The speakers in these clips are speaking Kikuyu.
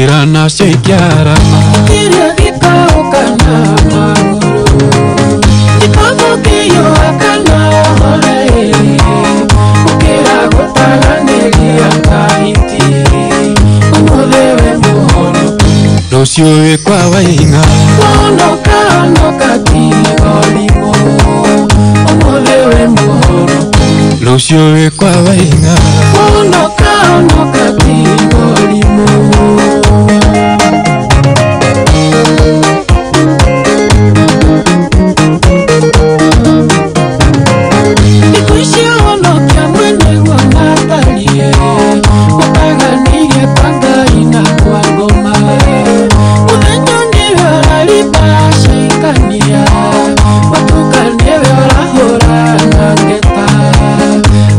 Njĩra nacio ikĩarama Kĩrĩa gĩkaũka na magũrũ Gĩkamũkĩiyũa kana hore Gũkĩra gũtaganĩria kahiti Ũmũthĩ wĩ mũhonoku Rũciũ wĩ kwa Waing'a Honoka honoka tiga ũrimũ Ũmũthĩ wĩ mũhonoku Rũciũ wĩ kwa Waing'a Honoka honoka tiga ũrimũ Thikũ ici ũhonokia mwene guo matariĩ Gũtaganĩirie kwa Ngai na kwa ngoma Mũthenya nĩwe ũrariba caikania Matuka nĩwe ũrahũra na ngeta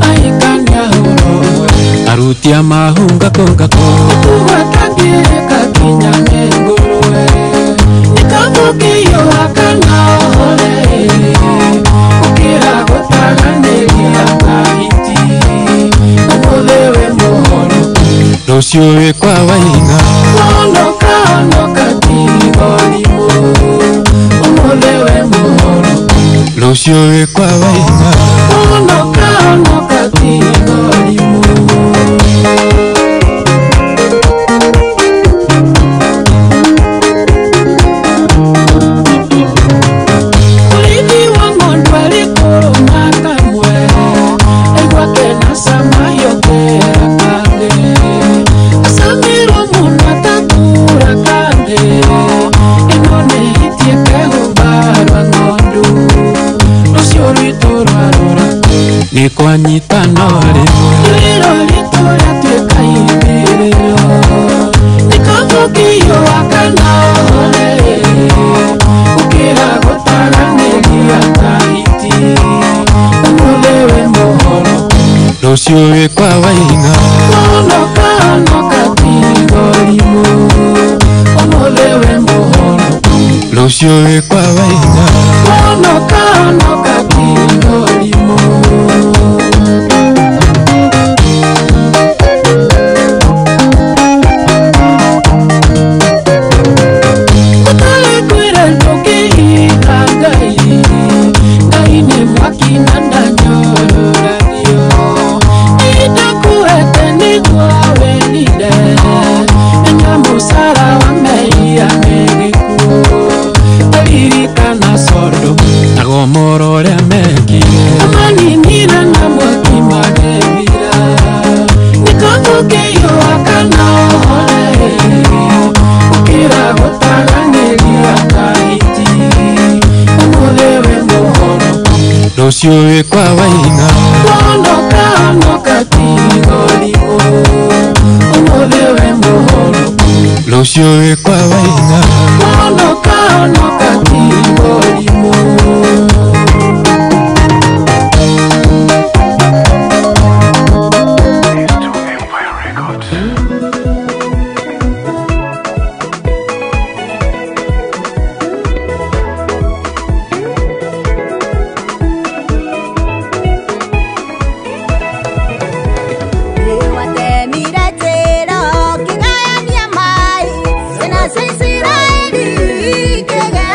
Ahikania hũra ũmwe Aruti a mahunga kũngako Kũgwata ngĩrĩka kinya nĩ ngũrwe Nĩkamũkĩiyũa kana ũhore Gũkĩra gũtaganĩria kahiti Ũmũthĩ wĩ mũhonoku Rũciũ wĩ kwa Waing'a Honoka honoka tiga ũrimũ Ũmũthĩ wĩ mũhonoku Rũciũ wĩ kwa Waing'a Honoka honoka tiga ũrimũ Mũrĩithi wa ng'ondu arĩ kũrũma kamwe Aigua kena cama yongera kangĩ Acamĩrwo mũno atatũra kangĩ Ĩno nĩ hiti ĩkehumba rwa ng'ondu Rũciũ rwitũ rwarora Nĩ kwanyita no rĩmwe Rĩrĩro ritũ rĩatuĩka ithirĩro Nĩkamũkĩiyũa kana ũhore Gũkĩra gũtaganĩria kahiti Ũmũthĩ wĩ mũhonoku Rũciũ wĩ kwa Waing'a Honoka honoka tiga ũrimũ Ũmũthĩ wĩ mũhonoku Rũciũ wĩ kwa Waing'a Honoka honoka tiga ũrimũ Ũtarĩ kwĩra ndũngĩhinga Ngai Ngai nĩ mwaki na ndanyũrũranio Nĩndakũhete nĩguo wĩrire Menya mũcara wa mehia nĩ gĩkuũ Taririkana Sodomu na Gomora ũrĩa mekire Amaninire na mwaki magĩthira Nĩkamũkĩiyũa kana ũhore Gũkĩra gũtaganĩria kahiti Ũmũthĩ wĩ mũhonoku Rũciũ wĩ kwa Waing'a Honoka honoka tiga ũrimũ Ũmũthĩ wĩ mũhonoku Rũciũ wĩ kwa Waing'a Honoka honoka tiga ũrimũ Empire Records. Nĩwatemire njĩra ũkĩgayania maĩ, ciana cia Isiraeli ikĩgera.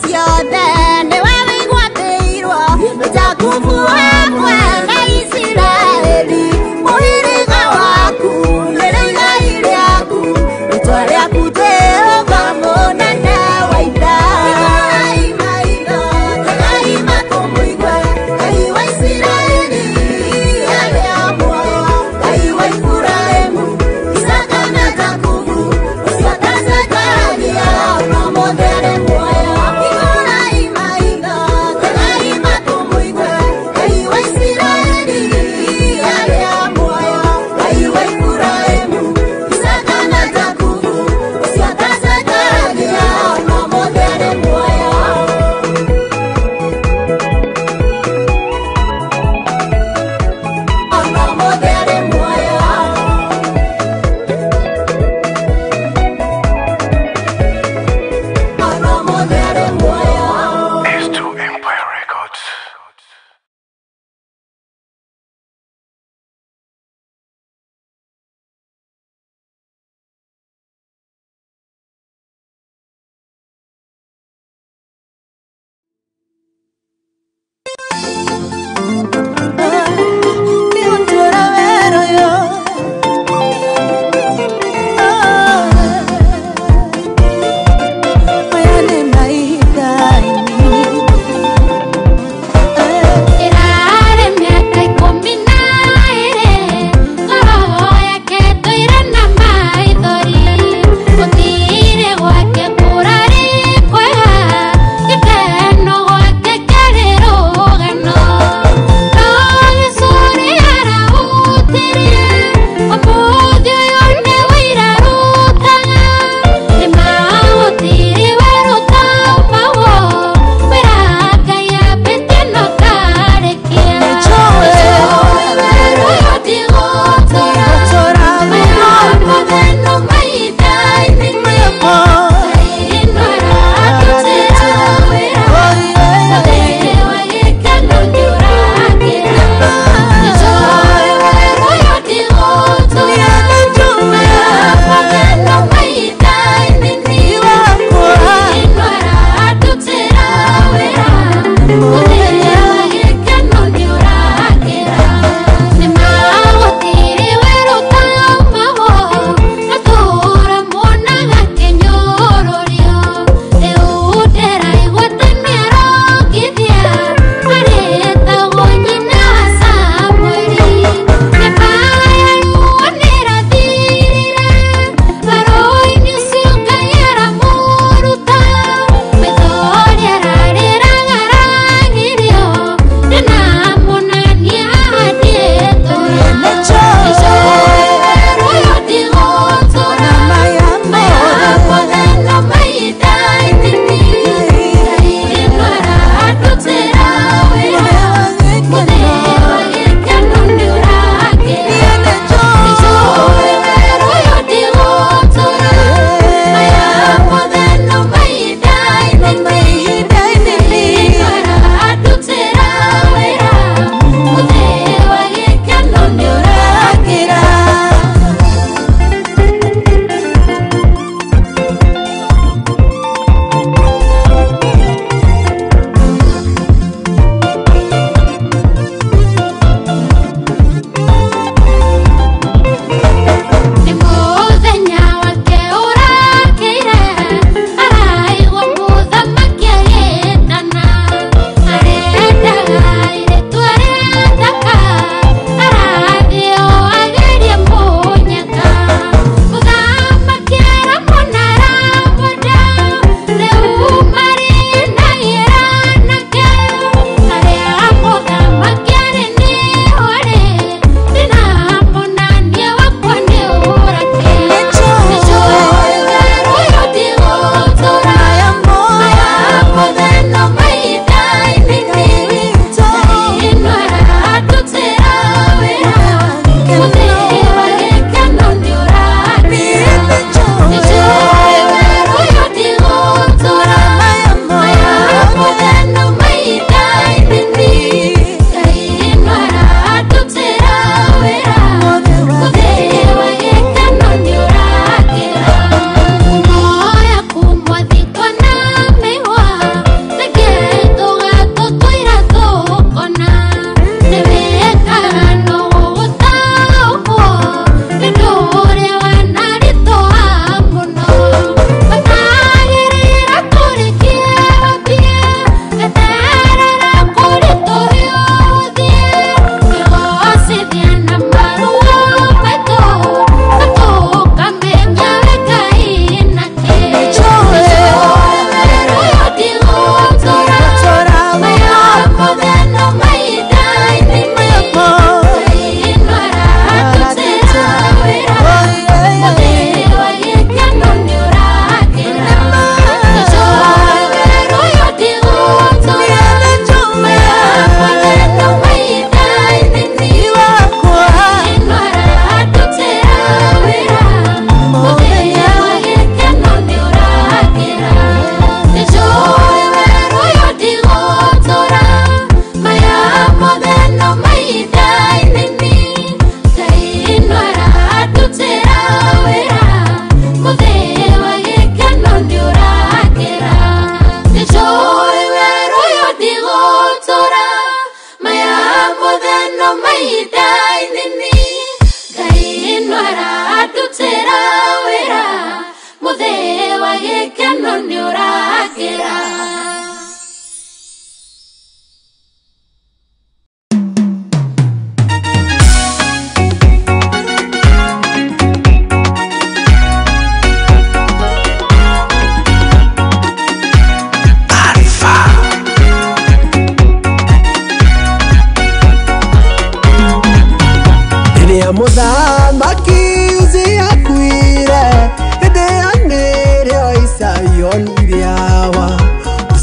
Ciothe nĩwe wĩgwatĩirwo Jakubu wakwa na Isiraeli mũhĩrĩga waku nĩrĩo igai rĩaku rĩtwa rĩaku Jehova mũnene wa ita. Tegai maitho, tegai matũ mũigue, Ngai wa Isiraeli arĩ muoyo, Ngai wa Iburahĩmu, Isaaka na Jakubu, ũcio atacakagia no mũthĩ arĩ muoyo. Hingũrai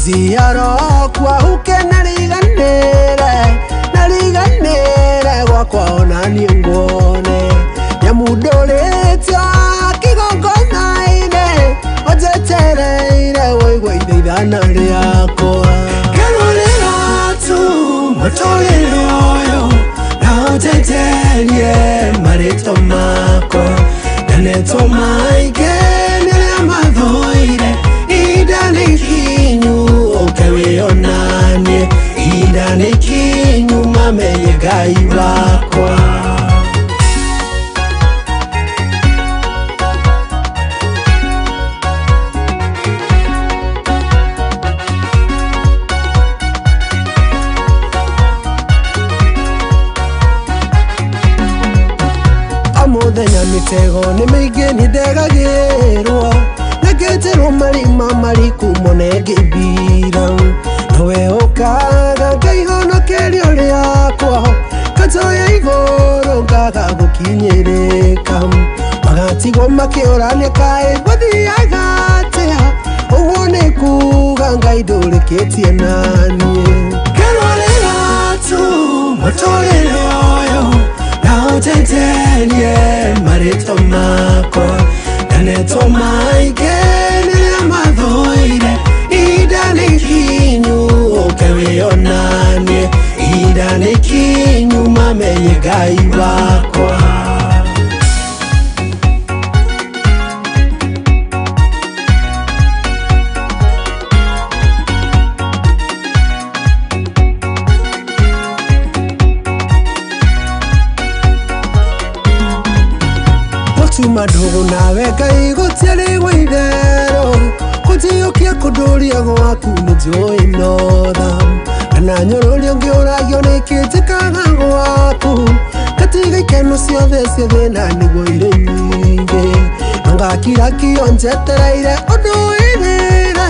Ziara kwa uke nariganire nariganire gwakwa ona niĩ nguone nyamundũrĩtio kĩgongona-inĩ ũnjetereire wũigue ithaithana rĩakwa ngarũrĩra tu mũtũrĩre ũyũ na ũnjenjerie marĩtwa makwa ndanetwo maingĩ nĩrĩa mathũire ihinda nĩ ikinyu ũke wĩonanie ihinda nĩ ikinyu mamenye Ngai wakwa. Mũthenya mĩtego nĩ mĩingĩ nĩ ndegagĩrwo na ngenjerwo marima mariku mũno ngĩibira nowe ũkaga ngaihonokerio rĩakwa kanjoya igũrũ ngaga gũkinyĩrĩka magatigwo makĩũrania kaĩ gũthiaga atĩa ũguo nĩ kuga Ngai ndũrĩkĩtie naniĩ ngarũrĩra tu mũtũrĩre ũyũ na ũnjenjerie marĩtwa makwa ndanetwo maingĩ nĩrĩa mathũire ihinda nĩ ikinyu ũke wĩonanie ihinda nĩ ikinyu mamenye Ngai wakwa. Gũtuma ndũgũ nawe Ngai gũtiarĩ gwa itherũ kũnjiyũkia kũndũria gwaku nĩ njũĩ notha kana nyũrũrio ngĩũragio nĩkĩ njĩkaga gwaku ngatiga ikeno ciothe cia thĩna nĩguo irĩ nyingĩ na ngakira kĩo njetereire ũndũ wĩrĩre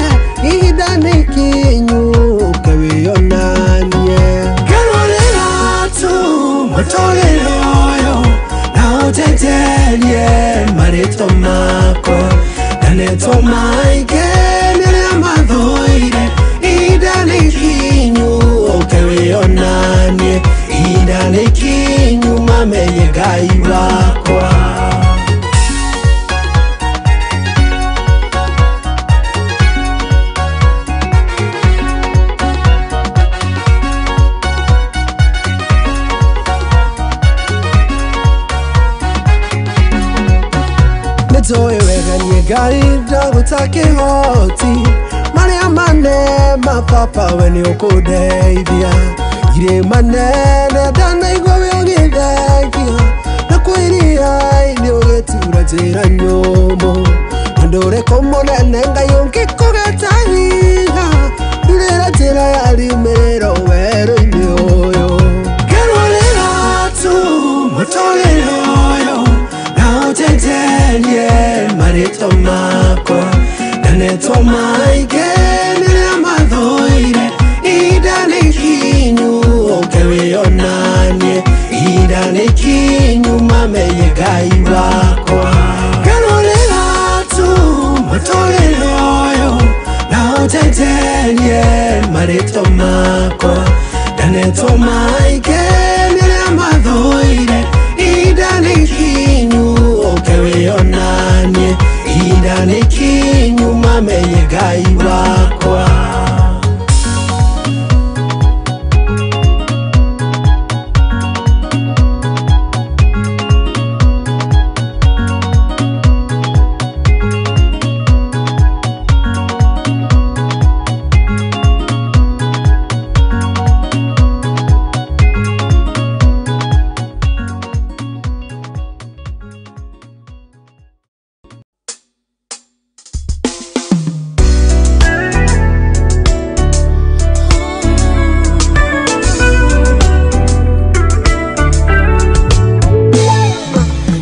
ihinda nĩ ikinyu ũke wĩonanie ngarũrĩra tu mũtũrĩre ũyũ na ũnjenjerie marĩtwa makwa ndanetwo maingĩ nĩrĩa mathũire ihinda nĩ ikinyu ũke wĩonanie ihinda nĩ ikinyu mamenye Ngai wakwa. Nĩnjũĩ wega niĩ Ngai ndagũta kĩhoti marĩa manema baba we nĩ ũkũndeithia irĩma nene ndanaigua wĩ ũgĩthengia na kwĩ iria-inĩ ũgĩtura njĩra nyũmũ na ndũrĩkũ mũnene Ngai ũngĩkũgeta hinya ndurĩra njĩra ya riumĩrĩro werũ-inĩ ũyũ ngarũrĩra tu mũtũrĩre ũyũ na ũnjenjerie marĩtwa makwa ndanetwo maingĩ nĩrĩa mathũire ihinda nĩ ikinyu ũke wĩonanie ihinda nĩ ikinyu mamenye Ngai wakwa ngarũrĩra tu mũtũrĩre ũyũ na ũnjenjerie marĩtwa makwa ndanetwo maingĩ nĩrĩa mathũire ihinda nĩ ikinyu ũke wĩonanie ihinda nĩ ikinyu mamenye Ngai wakwa.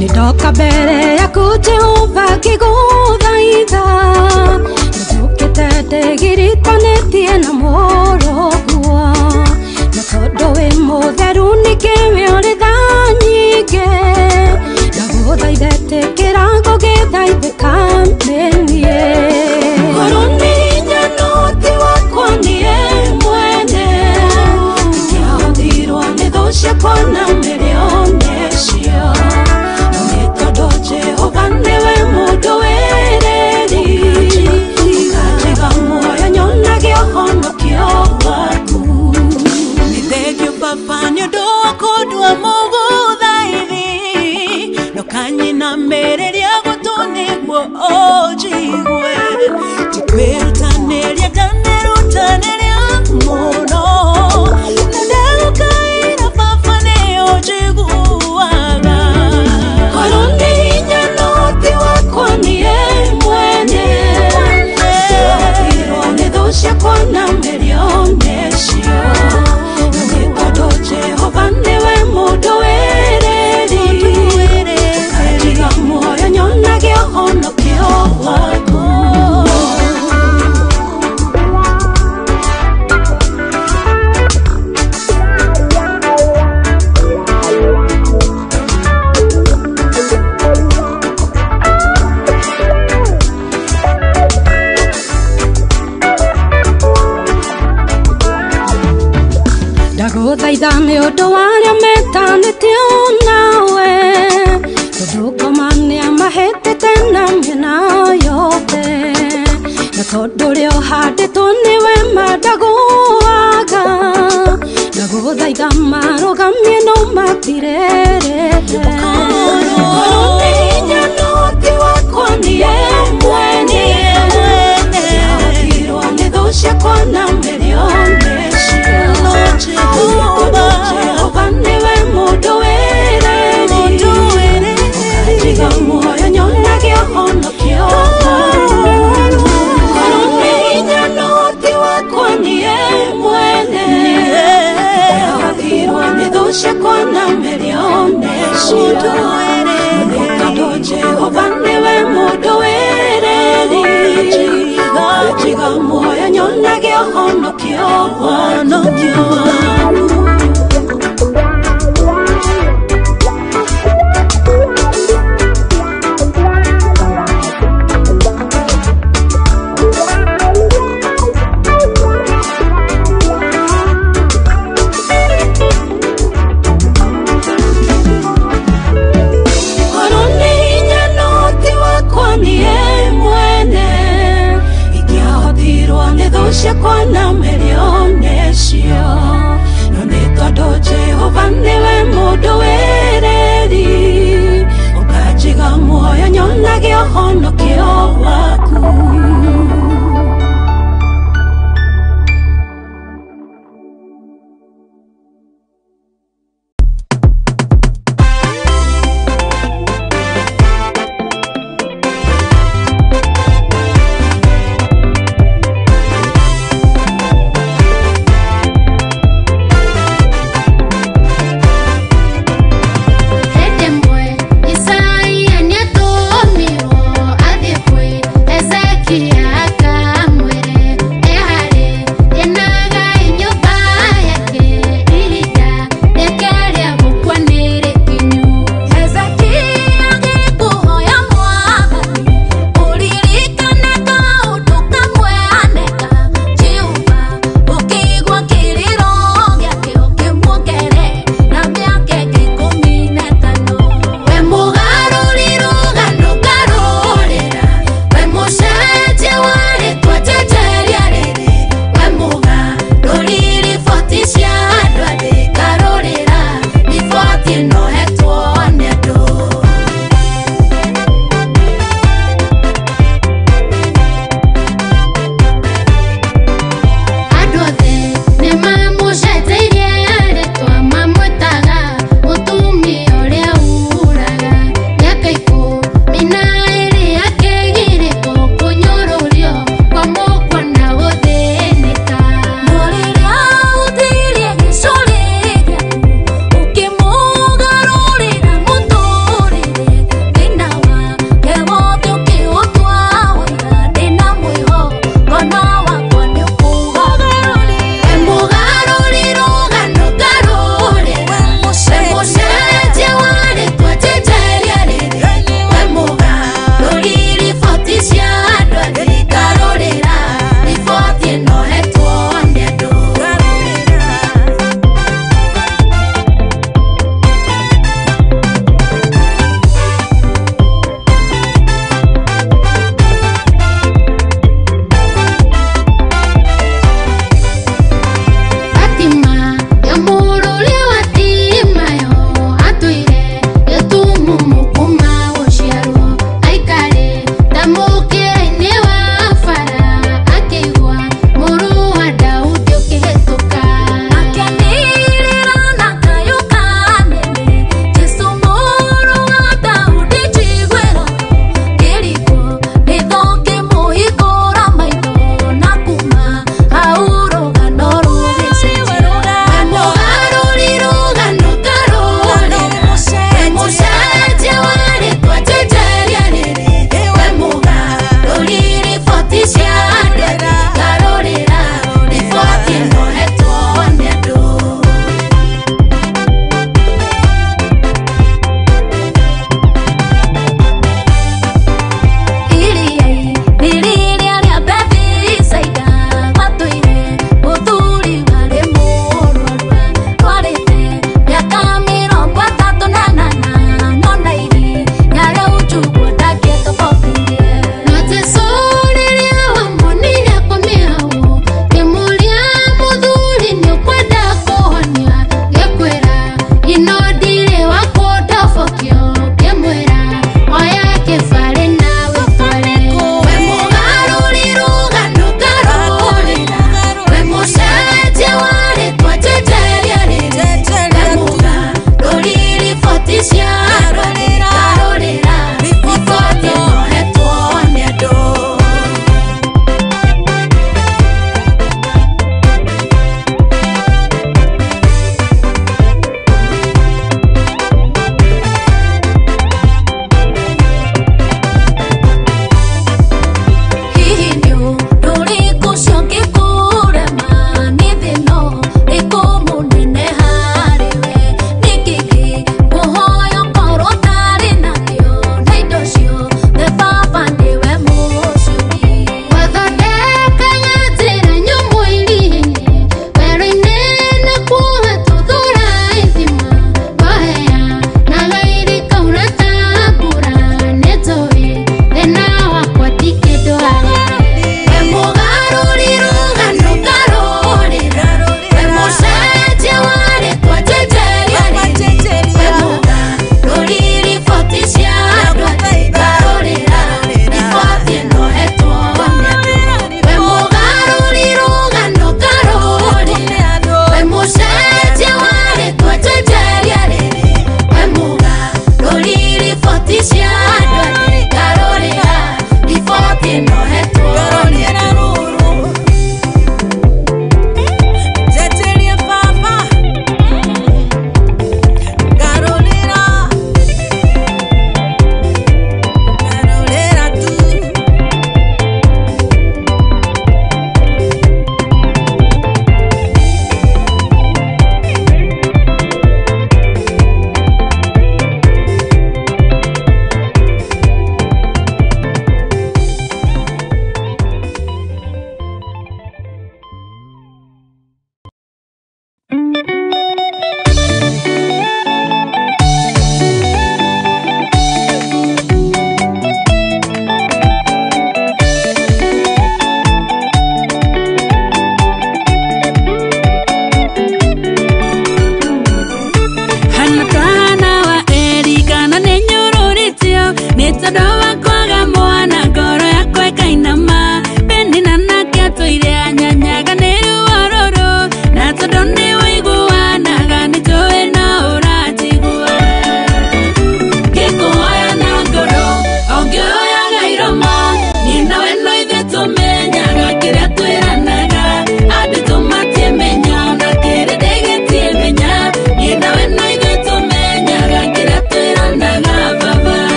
Ndoka mbere yaku Jehova ngĩgũthaitha njũkĩte ndĩgiritanĩtie na mũrũguo na tondũ wĩ mũtheru ningĩ wĩ ũrĩ tha nyingĩ ndagũthaitha ĩtĩkĩra ngũgĩthaithĩka nĩ niĩ. Korwo nĩ hinya no ti wakwa Ndagũthaitha nĩ ũndũ wa arĩa metanĩtio nawe, tondũ ngoma nĩamahĩtĩte na mĩena yothe. Na tondũ ũrĩa ũhandĩtwo nĩwe mandagũaga, ndagũthaitha marũgamie no matirerete. Korwo nĩ hinya no ti wakwa niĩ mwene, ndiahotirwo nĩ thũ ciakwa na mĩrĩo mĩcio. Jehova nĩwe mũndũ wĩreri, ũkanjiga muoyo nyonage ũhonokio waku. Korwo nĩ hinya no ti wakwa niĩ mwene, ndiahotirwo nĩ thũ ciakwa na mĩrĩo mĩcio. Nĩ tondũ Jehova nĩwe mũndũ wĩreri, ũkanjiga muoyo nyonage ũhonokio waku. Korwo nĩ hinya no ti wakwa niĩ mwene, ingĩahotirwo nĩ thũ ciakwa na mĩrĩo mĩcio. No nĩ tondũ Jehova nĩwe mũndũ wĩreri, ũkanjiga muoyo nyonage ũhonokio waku. Hĩndĩ ĩmwe Isaia nĩatũmirwo athiĩ kwĩ Ezekieli.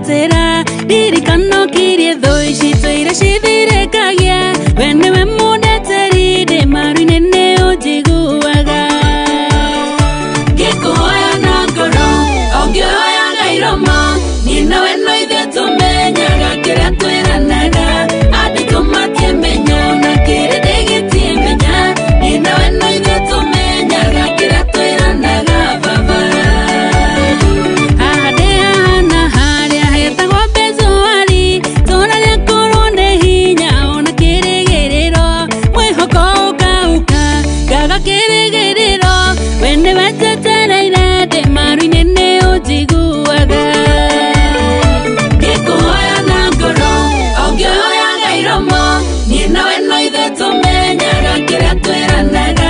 Ũngĩtĩra ndirikano kirie thũ ici tũire cithirĩkagia. We nĩwe mũndeteri ndĩ maru-inĩ nĩ ũnjiguaga. Ngĩkũhoya na ngoro o ngĩhoyaga iromo, niĩ nawe no ithuĩ tũmenyaga kĩrĩa twĩranaga. Andũ matiĩmenya ona kĩrĩndĩ gĩtiĩmenya, niĩ nawe no ithuĩ tũmenyaga kĩrĩa twĩranaga baba. Haha ndĩ haha na harĩa hetagwo Bezoari, tũra rĩakorwo nĩ hinya ona kĩrĩgĩrĩro, mwĩhoko ũkauka ngaga kĩrĩgĩrĩro. We nĩwe njetereire ndĩ maru-inĩ nĩ ũnjiguaga. Ngĩkũhoya na ngoro o ngĩhoyaga iromo, niĩ nawe no ithuĩ tũmenyaga kĩrĩa twĩranaga.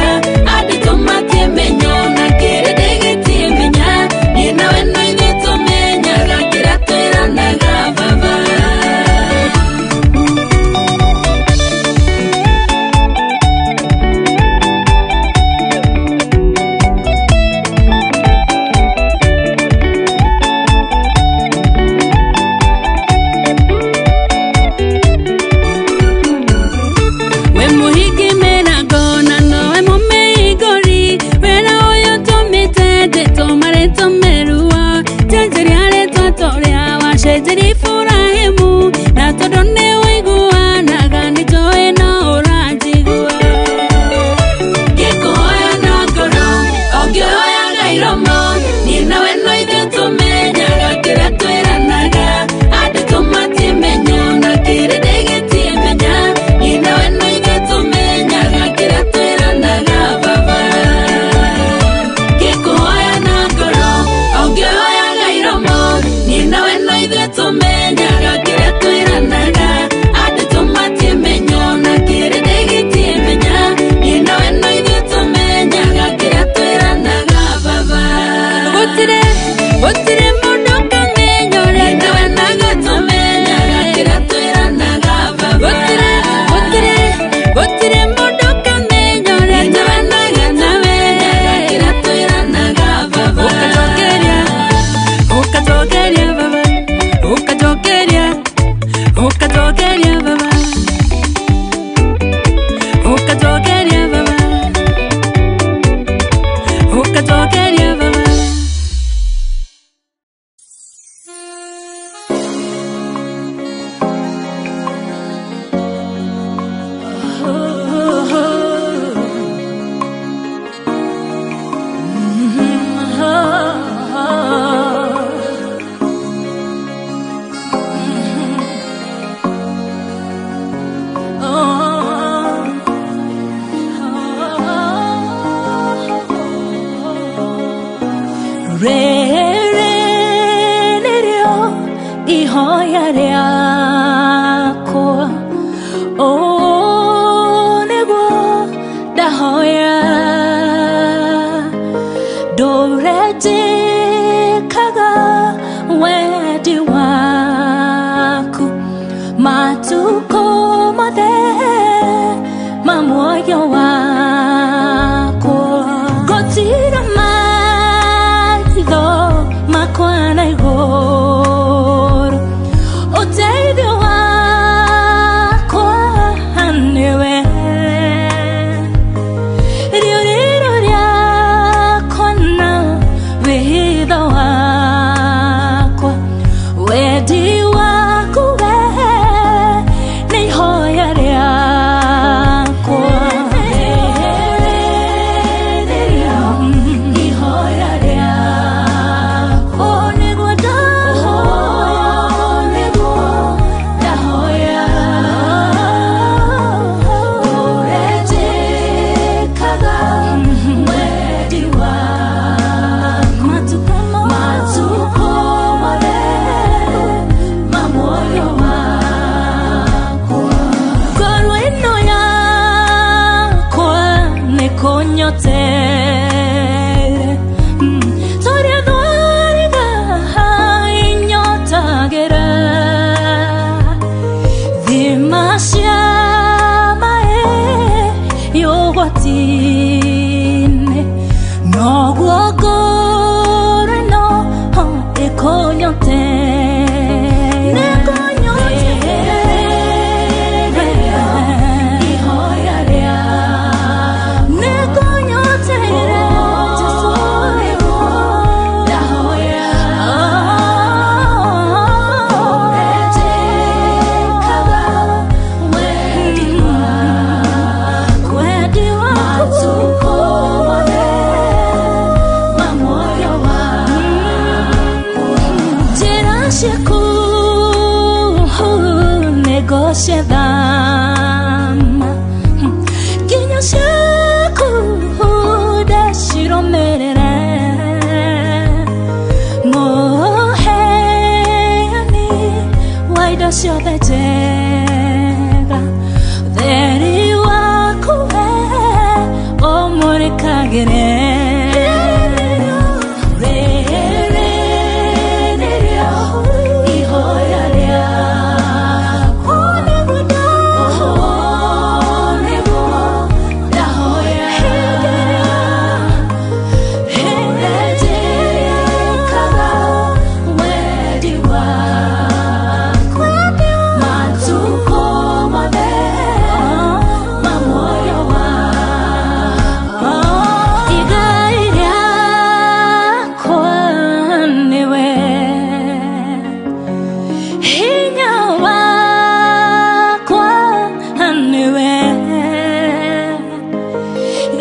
Andũ matiĩmenya ona kĩrĩndĩ gĩtiĩmenya, niĩ nawe no ithuĩ tũmenyaga kĩrĩa twĩranaga baba. We mũhingi mĩrango na nowe mũmĩhingũri, wĩra ũyũ tũmĩte ndĩtũmare tũmĩruo. Njenjeria rĩtwa tũrĩa wacenjerie Iburahĩmu, na tondũ nĩ ũiguanaga nĩ njũĩ no ũranjigua. Ngĩkũhoya na ngoro o ngĩhoyaga iromo, niĩ nawe no ithuĩ tũmenyaga kĩrĩa twĩranaga. Andũ matiĩmenya ona kĩrĩndĩ gĩtiĩmenya, niĩ nawe no ithuĩ tũmenyaga kĩrĩa twĩranaga baba. Ngĩkũhoya na ngoro o ngĩhoyaga iromo, niĩ nawe no ithuĩ tũmenyaga kĩrĩa twĩranaga. Andũ matiĩmenya ona kĩrĩndĩ gĩtiĩmenya, niĩ nawe no ithuĩ tũmenyaga kĩrĩa twĩranaga baba. Gũtirĩ gũtirĩ mũndũ ũkamenya ũrĩa nawe no ithuĩ tũmenyaga kĩrĩa twĩranaga baba. Gũtirĩ gũtirĩ gũtirĩ mũndũ ũkamenya ũrĩa nawe no ithuĩ tũmenyaga kĩrĩa twĩranaga baba. Ũkanjokeria ũkanjokeria baba, ũkanjokeria ũkanjokeria baba, ũkanjokeria baba, ũkanjokeria baba. Rĩrĩ nĩrĩo ihoya rĩakwa, ũũ nĩguo ndahoya, ndũre njĩkaga wendi waku matukũ mothe ma muoyo wakwa. Ngũtira maitho makwa na igũrũ, ũteithio wakwa nĩwe rĩũrĩro rĩakwa na wĩhitho wakwa, wendi waku we nĩ ihoya rĩakwa. Ihoya rĩakwa nĩguo ndahoya, nĩguo ndahoya, ũrenjĩkaga wendi waku matukũ mothe ma muoyo wakwa. Ngoro ĩno yakwa nĩ kũnyotere, tũrĩa thwariga inyotagĩra thima cia maĩ yũgwati-inĩ, noguo ngoro ĩno ĩkũnyotere.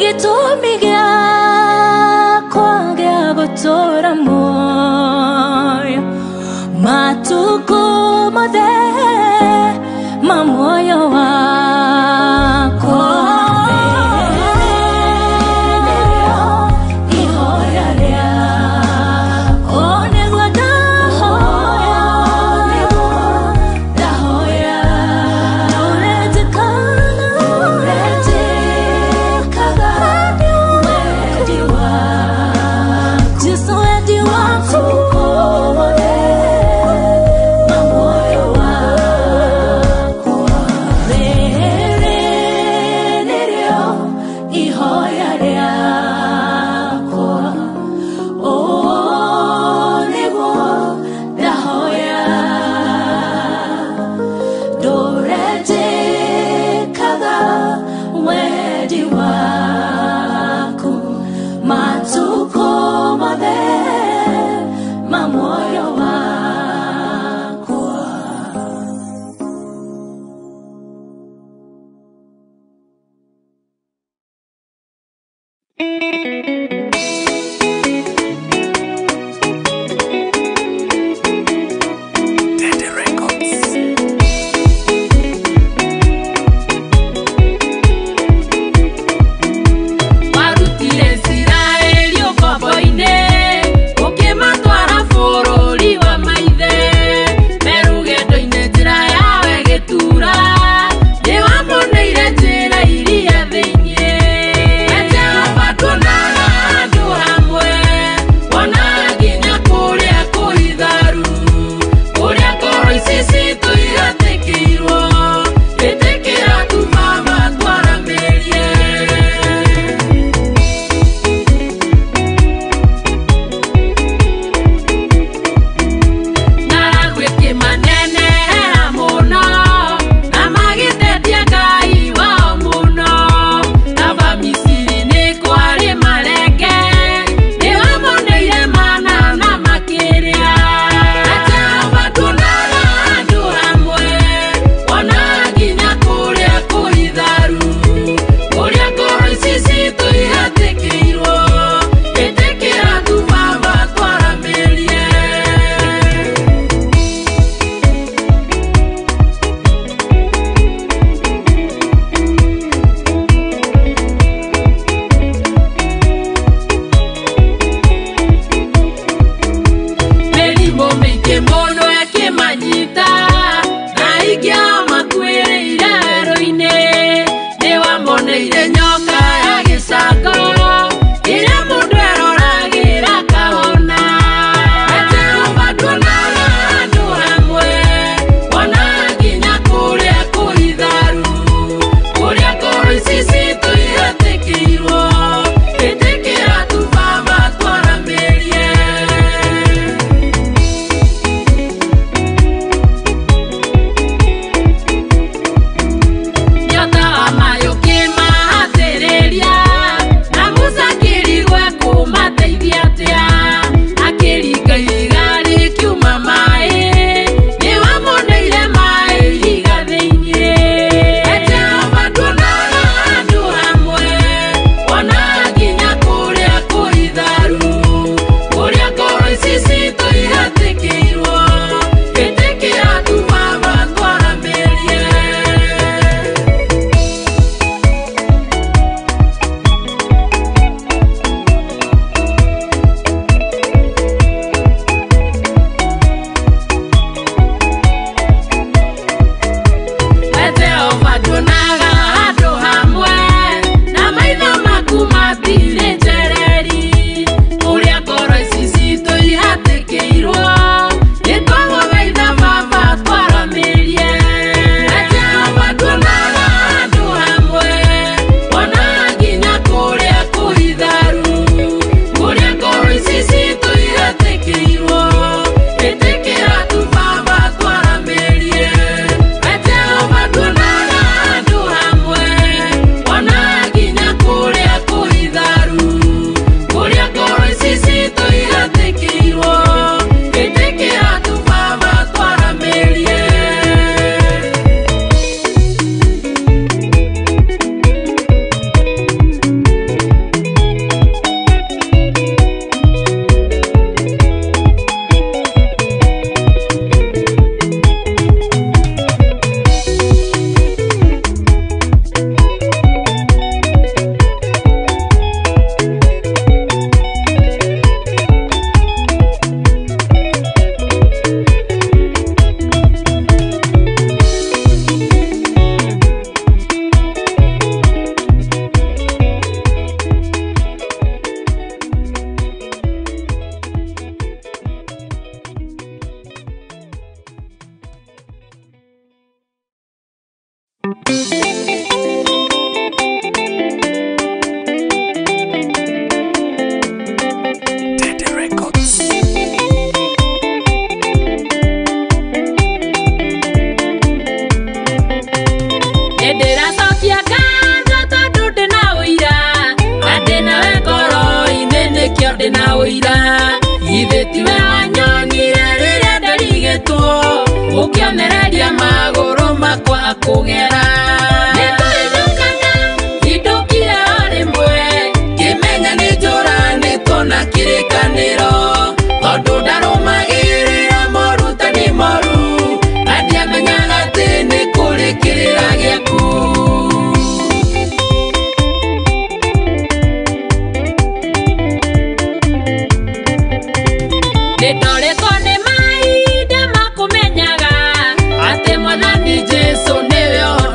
Gĩtũmi gĩakwa gĩa gũtũũra muoyo matukũ mothe ma muoyo wakwa. Ihoya rĩakwa nĩguo ndahoya, ndahoya ũretĩkaga wendi waku, Jesũ wendi waku ma muoyo wakwa. Kũgera nĩtũinũkaga indũkia rĩmwe ngĩmenya nĩ njũranĩtwo na kĩrĩkanĩro tondũ ndarũmagĩrĩra morutani moru na ndiamenyaga atĩ nĩ kũrĩ kĩrĩra gĩaku. Nĩndoretwo nĩ mahinda makũmenyaga atĩ Mwathani Jesũ nĩwe.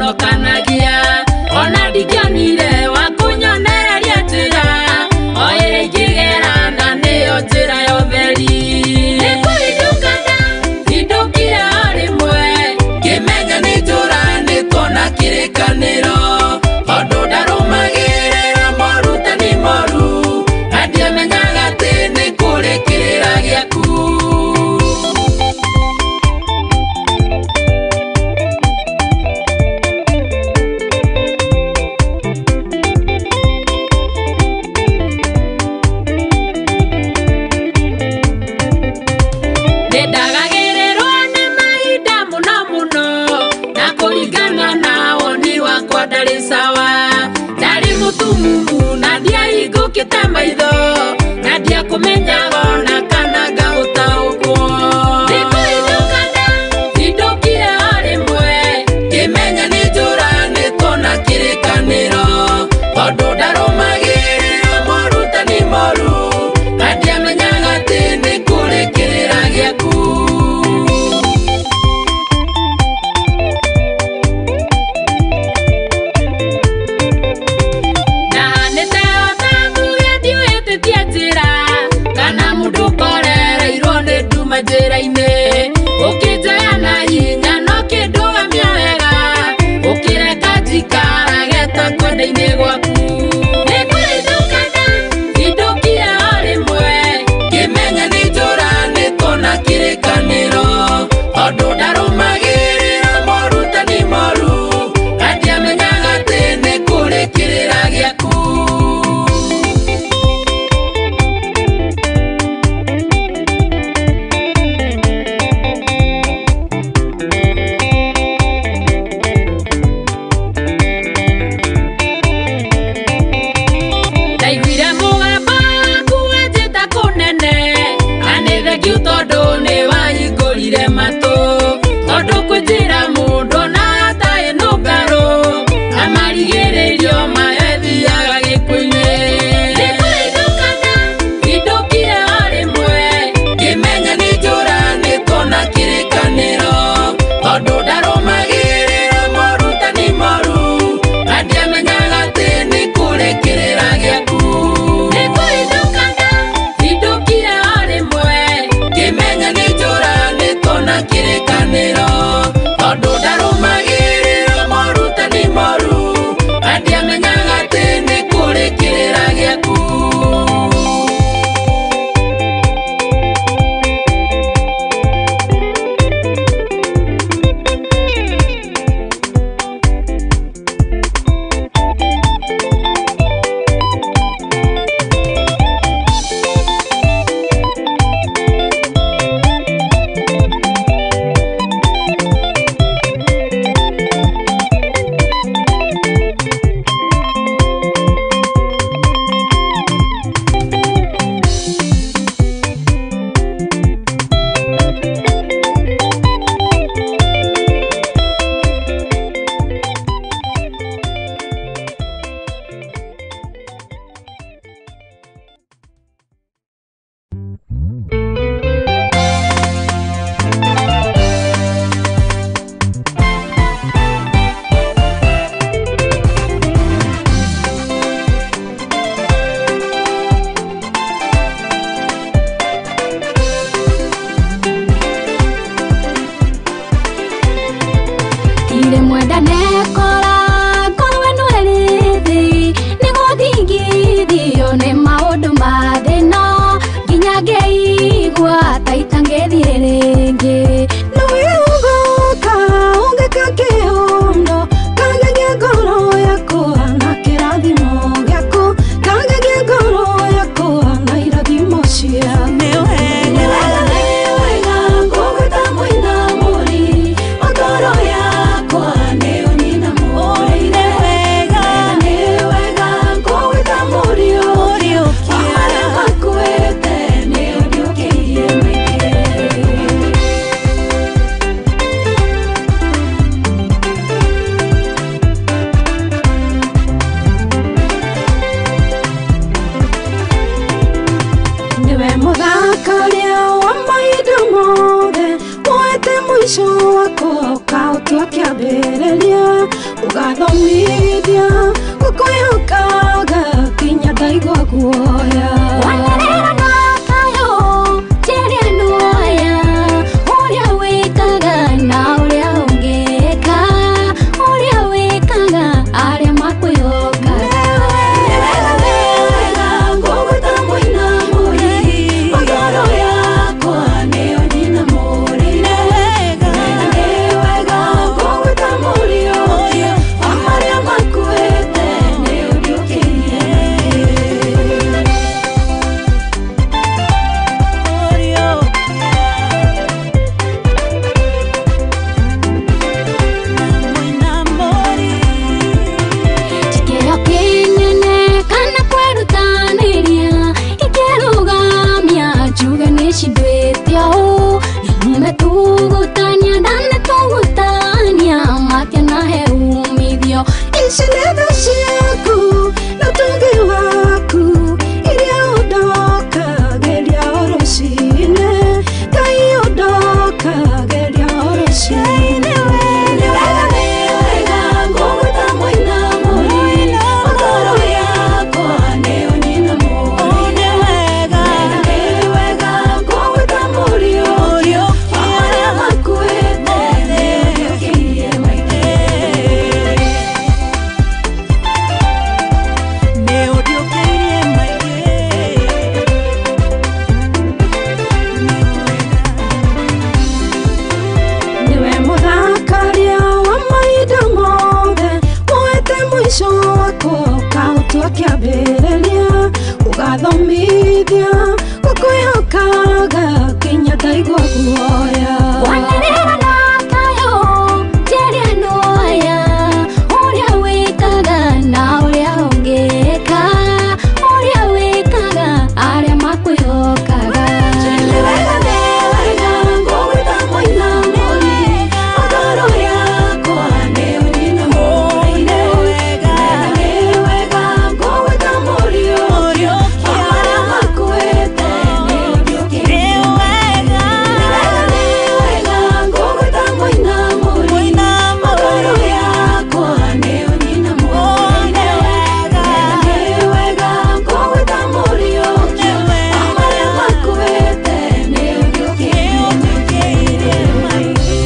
Ũkaũtua kĩambĩrĩria ũgathomithia gũkwĩhokaga nginya ndaigua guoya. Wanĩrĩra na kayũ njĩre andũ aya ũrĩa wĩkaga na ũrĩa ũngĩka, ũrĩa wĩkaga arĩa makwĩhokaga. Nĩ wega, nĩ wega ngũgwĩta mũinamũri, ngoro yakwa nĩyo nyinamũrĩre. Nĩ wega ngũgwĩta mũriũkia wa marĩa makuĩte, nĩ ũriũkĩirie maingĩ. Kĩo kĩnene kana kwĩrutanĩria ikĩrũgamia njuge nĩcinduĩte ũũ metugutania ndanetugutania makĩona he umithio. Ici nĩ tha ciaku na ũtugi waku iria ũndokagĩria o rũcinĩ, Ngai ũndokagĩria o rũcinĩ. Nĩ wega, nĩ wega ngũgwĩta mũinamũri, ngoro yakwa nĩyo nyinamũrĩre. Nĩ wega ngũgwĩta mũriũkia wa marĩa makuĩte, nĩ ũriũkĩirie maingĩ. Nĩwe mũthakaria wa mahinda mothe, woete mũico wakwa ũkaũtua kĩambĩrĩria, ũgathomithia gũkwĩhokaga nginya ndaigua guoya. Wanĩrĩra na kayũ njĩre andũ aya ũrĩa wĩkaga na ũrĩa ũngĩka, ũrĩa wĩkaga arĩa makwĩhokaga. Nĩ wega, nĩ wega ngũgwĩta mũinamũri, ngoro yakwa nĩyo nyinamũrĩire. Nĩ wega ngũgwĩta mũriũkia wa marĩa makuĩte, nĩ ũriũkĩirie maingĩ. Nĩ wega, nĩ wega ngũgwĩta mũinamũri, ngoro yakwa nĩyo nyinamũrĩire. Nĩ wega ngũgwĩta mũriũkia wa marĩa makuĩte, nĩ ũriũkĩirie maingĩ.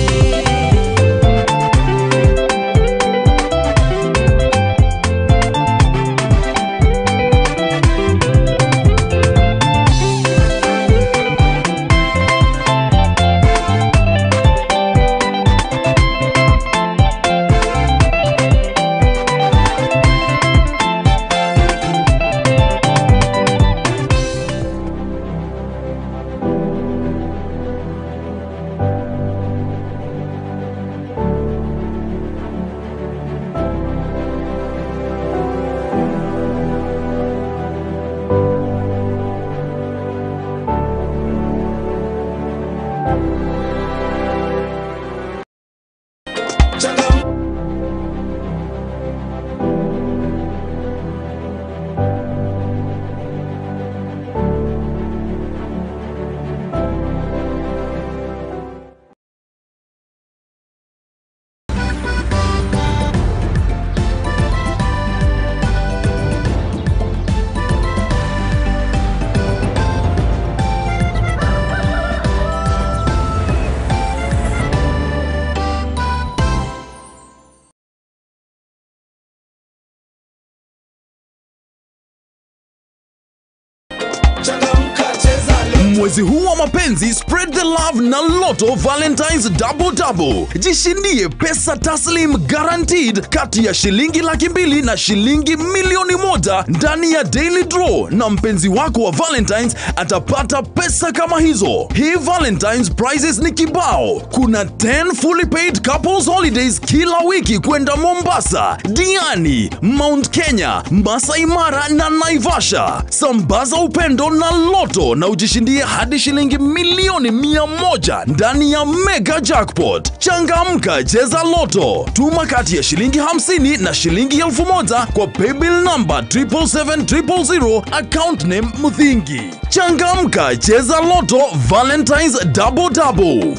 Mwezi huu wa mapenzi, spread the love na Lotto Valentine's Double Double. Jishindie pesa taslim guaranteed kati ya shilingi 200,000 na shilingi 1,000,000 ndani ya daily draw, na mpenzi wako wa Valentine's atapata pesa kama hizo. Hii Valentine's prizes ni kibao. Kuna 10 fully paid couples holidays kila wiki kwenda Mombasa, Diani, Mount Kenya, Masai Mara na Naivasha. Sambaza upendo na Lotto na ujishindie hadi shilingi 100,000,000 ndani ya mega jackpot. Changamka, cheza Lotto. Tuma kati ya shilingi 50 na shilingi 1000 kwa paybill number 777 000, account name Muthingi. Changamka, cheza Lotto Valentine's Double Double.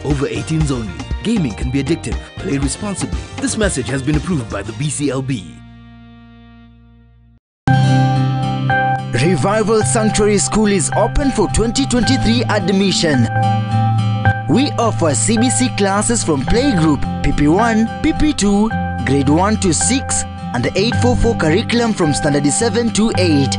Over 18s only. Gaming can be addictive. Play responsibly. This message has been approved by the BCLB. Revival Sanctuary School is open for 2023 admission. We offer CBC classes from playgroup PP1, PP2, grade 1 to 6, and the 844 curriculum from standard 7 to 8.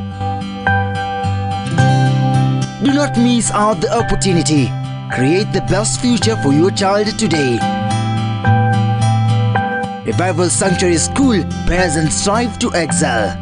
Do not miss out the opportunity. Create the best future for your child today. Revival Sanctuary School, bears and strive to excel.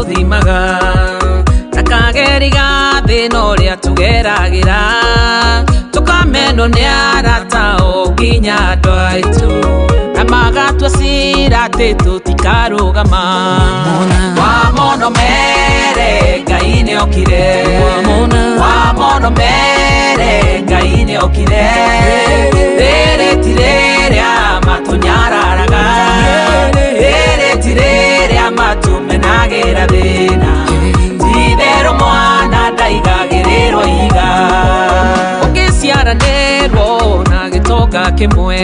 atũthimaga Takageriga thĩna ũrĩa tũgeragĩra Tũkamenwo nĩ arata o nginya andũ aitũ Na magatua cira atĩ tũtikarũgama Wamono mere Ngai nĩokire Wamono mere Ngai nĩokire Rĩrĩ ti rĩrĩa matũnyararaga Rĩrĩ ti rĩrĩa matũmenagĩra thĩna Ti-itherũ mwana ndaigagĩrĩrwo ihiga Ũngĩciaranĩrwo na gĩtonga kĩmwe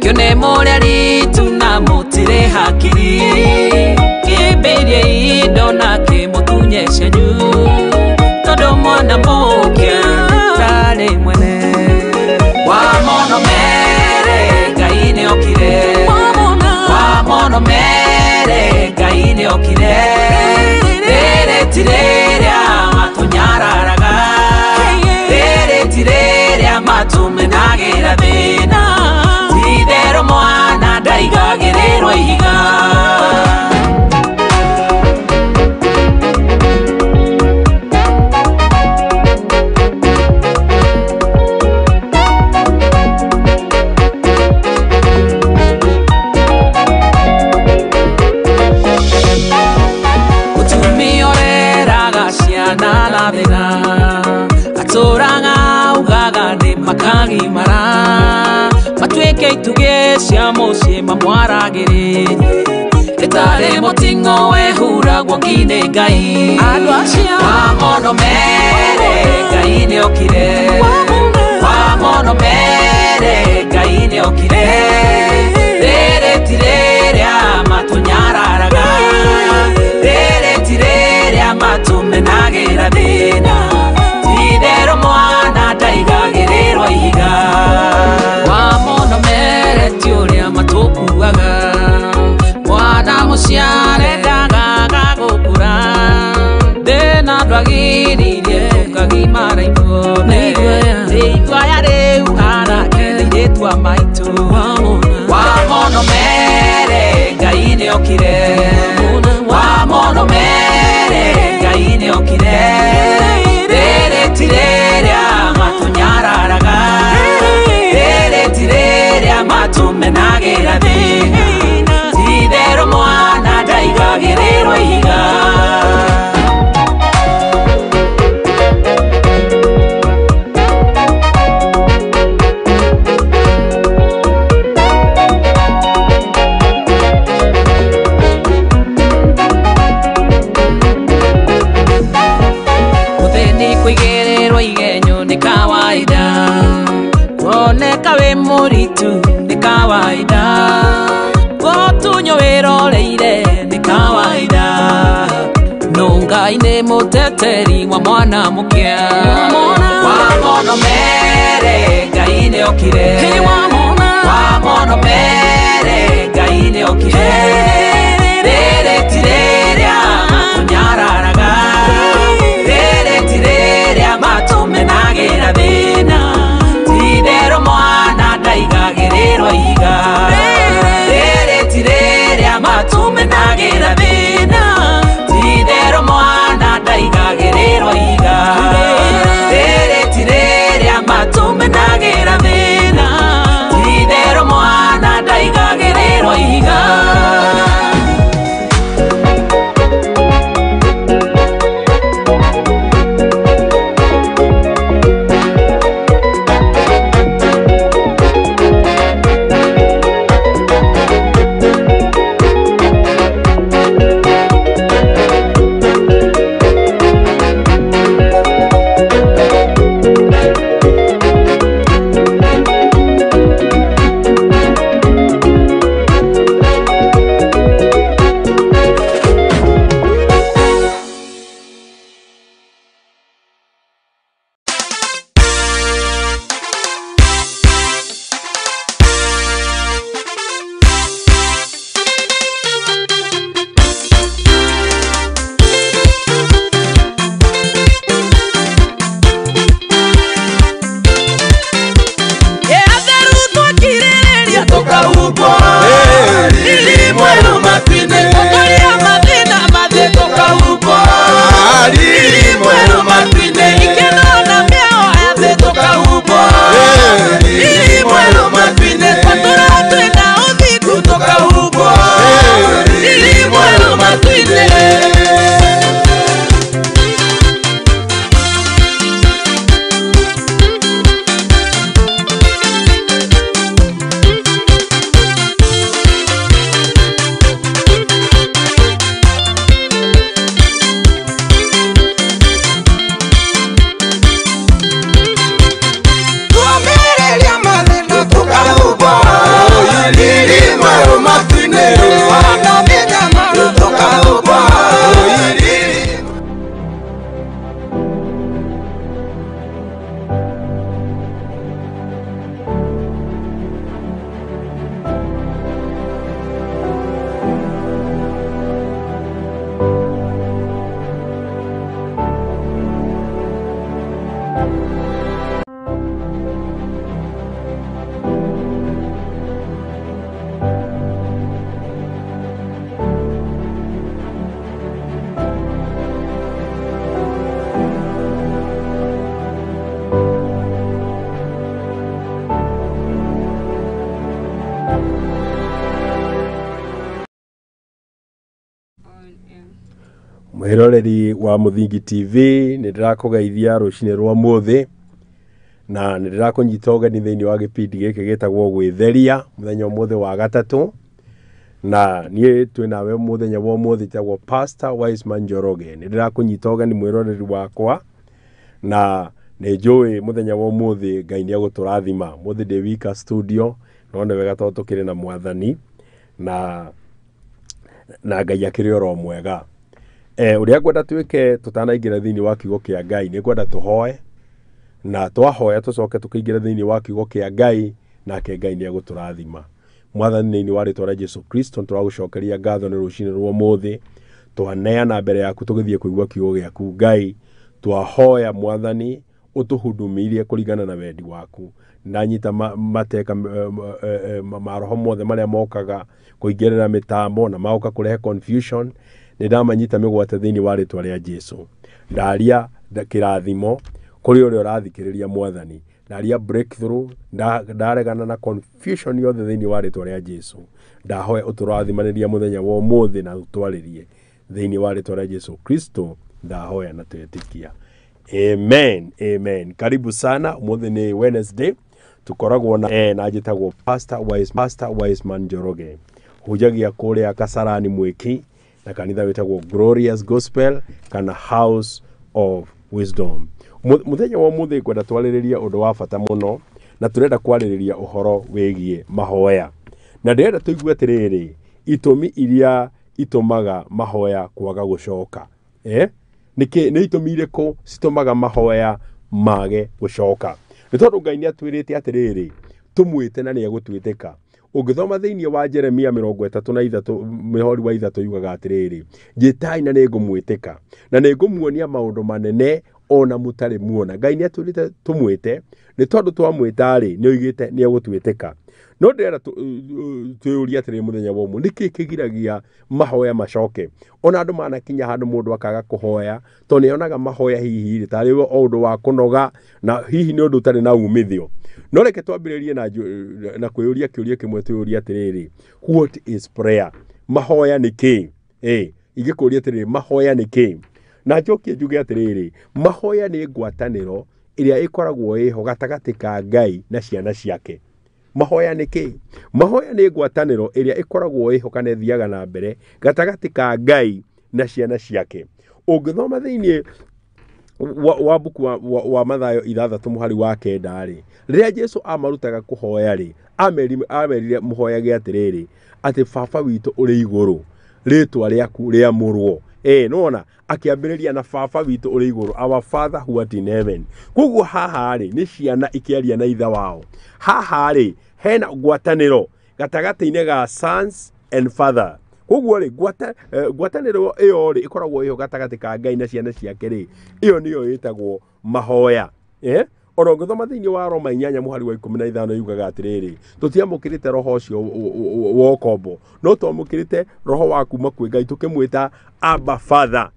Kĩone mũrĩa ritu na mũtirĩ hakiri Kĩmbĩirie indo na kĩmũtunye cianyu Tondũ mwana mũkĩa ndarĩ mwene Wamono mere Ngai nĩokire Wamono mere Ngai nĩokire Rĩrĩ ti rĩrĩa matũnyararaga Rĩrĩ ti rĩrĩa matũmenagĩra thĩna Ti-itherũ mwana ndaigagĩrĩrwo ihiga Mũtumia ũreraga ciana na thĩna Atũraga augaga nĩ makagimara Matuĩke itugĩ cia mũciĩ mamwaragĩrĩrie Ĩtarĩ mũting'o wehuragwo ngi-nĩ Ngai Andũ acio Wamono mere Ngai nĩokire Wamono mere Ngai nĩokire Rĩrĩ ti rĩrĩa matũnyararaga Rĩrĩ ti rĩrĩa matũmenagĩra thĩna Ti-itherũ mwana ndaigagĩrĩrwo ihiga Wamono mere ti ũrĩa matũkuaga Mwana mũciare ndagaga gũkũra Thĩna ndwagiririe tũkagimara ithuothe Rĩitwa ya rĩu anake nĩ airĩtu a maitũ Wamono mere Ngai nĩokire Wamono mere Ngai nĩokire Rĩrĩ ti rĩrĩa matũnyararaga Rĩrĩ ti rĩrĩa matũmenagĩra thĩna Ti-itherũ mwana ndaigagĩrĩrwo ihiga Mũthĩni kũigĩrĩrwo igenyo nĩ kawaida Kuoneka wĩ mũritu nĩ kawaida Gũtunywo wĩroreire nĩ kawaida No Ngai nĩ mũteteri wa mwana mũkĩa Wamono mere Ngai nĩokire Wamono mere Ngai nĩokire Rĩrĩ ti rĩrĩa matũnyararaga Rĩrĩ ti rĩrĩa matũmenagĩra thĩna Ti-itherũ mwana ndaigagĩrĩrwo ihiga Rĩrĩ ti rĩrĩa matũmenagĩra thĩna Ti-itherũ mwana ndaigagĩrĩrwo ihiga Rĩrĩ ti rĩrĩa matũmenagĩra thĩna Ti-itherũ mwana ndaigagĩrĩrwo ihiga. Mwiroreri wa Muthingi TV nĩ ndĩrakũgeithia rũcinĩ rwa mũthĩ na nĩ ndĩrakũnyita ũgeni thĩinĩ wa gĩbindi gĩkĩ gĩtagwo gwĩtheria mũthenya ũmũthĩ wa gatatũ na niĩ twĩ nawe mũthenya wa ũmũthĩ njĩtagwo Pastor Wiseman Njoroge. Nĩ ndĩrakũnyita ũgeni mwĩroreri wakwa na nĩ njũĩ mũthenya wa ũmũthĩ Ngai nĩ egũtũrathima. Ũmũthĩ ndĩ wika studio no nĩ wega tondũ tũkĩrĩ na mwathani na Ngai akĩrĩ oro mwega. Ũrĩa ngwenda twĩke tũtanaingĩra thĩinĩ wa kiugo kĩa Ngai nĩ ngwenda tũhoe na twahoya tũcoke tũkĩingĩra thĩinĩ wa kiugo kĩa Ngai nake Ngai nĩ egũtũrathima. Mwathani thĩinĩ wa rĩtwa rĩa Jesu Kristo nĩtũragũcokeria ngatho nĩ rũcinĩ rwa ũmũthĩ twaneana mbere yaku tũgĩthiĩ kũigua kiugo gĩaku Ngai. Twahoya mwathani ũtũhudumirie kũringana na wendi waku. Ndanyita mateka maroho mothe marĩa mokaga kũingĩrĩra mĩtambo na magoka kũrehe confusion nĩ ndamanyita mĩgwate thĩinĩ wa rĩtwa rĩa Jesu. Ndaria kĩrathimo kũrĩ ũrĩa ũrathikĩrĩria mwathani, ndaria breakthrough, ndaregana na confusion yothe thĩinĩ wa rĩtwa rĩa Jesu. Ndahoya ũtũrathimanĩria mũthenya wa ũmũthĩ na ũtwarĩrie thĩinĩ wa rĩtwa rĩa Jesu Kristo ndahoya na twĩtĩkia. Amen, amen. Karibu sana. Ũmũthĩ nĩ Wednesday tukoragwo na na njĩtagwo Pastor Wiseman Njoroge. Hunjagia kũrĩa Kasarani Mwiki na kanitha wĩtagwo Glorious Gospel kana House of Wisdom. Mũthenya wa ũmũthĩ ngwenda twarĩrĩrie ũndũ wa bata mũno na tũrenda kwarĩrĩria ũhoro wĩgiĩ mahoya. Na ndĩrenda tũigue atĩrĩrĩ, itũmi iria itũmaga mahoya kwaga gũcoka. Nĩkĩ nĩ itũmi irĩkũ citũmaga mahoya mage gũcoka? Nĩ tondũ Ngai nĩ atwĩrĩte atĩrĩrĩ, tũmwĩte na nĩ egũtwĩtĩka. Ũngĩthoma thĩinĩ wa Jeremia 33 mĩhori wa 3 yugaga atĩrĩrĩ, njĩtai na nĩ ngũmwĩtĩka na nĩ ngũmuonia maũndũ manene ona mũtarĩ muona. Ngai nĩ atwĩrĩte tũmwĩte nĩ tondũ twamwĩta rĩ nĩ oigĩte nĩ egũtwĩtĩka. No ndĩrenda twĩyũrie atĩrĩrĩ mũthenya wa ũmũthĩ, nĩkĩ kĩgiragia mahoya macoke? Ona andũ manakinya handũ mũndũ akaga kũhoya tondũ nĩ onaga mahoya hihi rĩ tarĩ o ũndũ wa kũnoga na hihi nĩ ũndũ ũtarĩ na umithio. No reke twambĩrĩrie na kwĩyũria kĩũria kĩmwe, twĩyũrie atĩrĩrĩ, what is prayer? Mahoya nĩ kĩ? Ingĩkũria atĩrĩrĩ, mahoya nĩ kĩ? Na njokie njuge atĩrĩrĩ, mahoya nĩ ngwatanĩro ĩrĩa ĩkoragwo ĩho gatagatĩ ka Ngai na ciana ciake. Mahoya nĩ kĩ? Mahoya nĩ ngwatanĩro ĩrĩa ĩkoragwo ĩho kana ĩthiaga na mbere gatagatĩ ka Ngai na ciana ciake. Ũngĩthoma thĩinĩ wa mbuku wa Mathayo 6 mũhari wa 9 rĩ, rĩrĩa Jesu amarutaga kũhoya rĩ, amerire mũhoyage atĩrĩrĩ, atĩ baba witũ ũrĩ igũrũ, rĩtwa rĩaku rĩamũrwo. Nĩwona akĩambĩrĩria na baba witũ ũrĩ igũrũ, our father who art in heaven. Koguo haha rĩ nĩ ciana ikĩaria na ithe wao. Haha rĩ hena ngwatanĩro gatagatĩ-inĩ ga sons and father. Koguo rĩ ngwatanĩro ĩyo rĩ ĩkoragwo ĩho gatagatĩ ka Ngai na ciana ciake rĩ, ĩyo nĩyo ĩtagwo mahoya. Ona ũngĩthoma thĩinĩ wa Roma 8 mũhari wa 15 yugaga atĩrĩrĩ, tũtiamũkĩrĩte roho ũcio wa ũkombo, no twamũkĩrĩte roho wa kuma kwĩ Ngai tũkĩmwĩta Abba Father.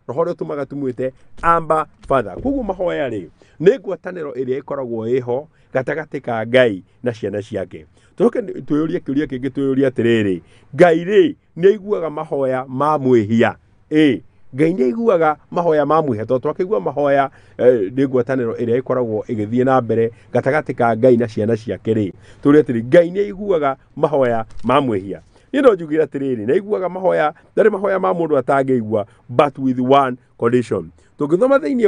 Roho ũrĩa ũtũmaga tũmwĩte Abba Father. Koguo mahoya rĩ nĩ ngwatanĩro ĩrĩa ĩkoragwo ĩho gatagatĩ ka Ngai na ciana ciake. Tũcoke twĩyũrie kĩũria kĩngĩ, twĩyũrie atĩrĩrĩ, Ngai rĩ nĩ aiguaga mahoya ma mwĩhia? Ngai nĩ aiguaga mahoya ma mwĩhia, tondũ twakĩigua mahoya nĩ ngwatanĩro ĩrĩa ĩkoragwo ĩgĩthiĩ na mbere gatagatĩ ka Ngai na ciana ciake rĩ, tũrĩ atĩrĩ, Ngai nĩ aiguaga mahoya ma mwĩhia. Niĩ no njugire atĩrĩrĩ, nĩ aiguaga mahoya, ndarĩ mahoya ma mũndũ atangĩigua, but with one condition. Tũngĩthoma thĩinĩ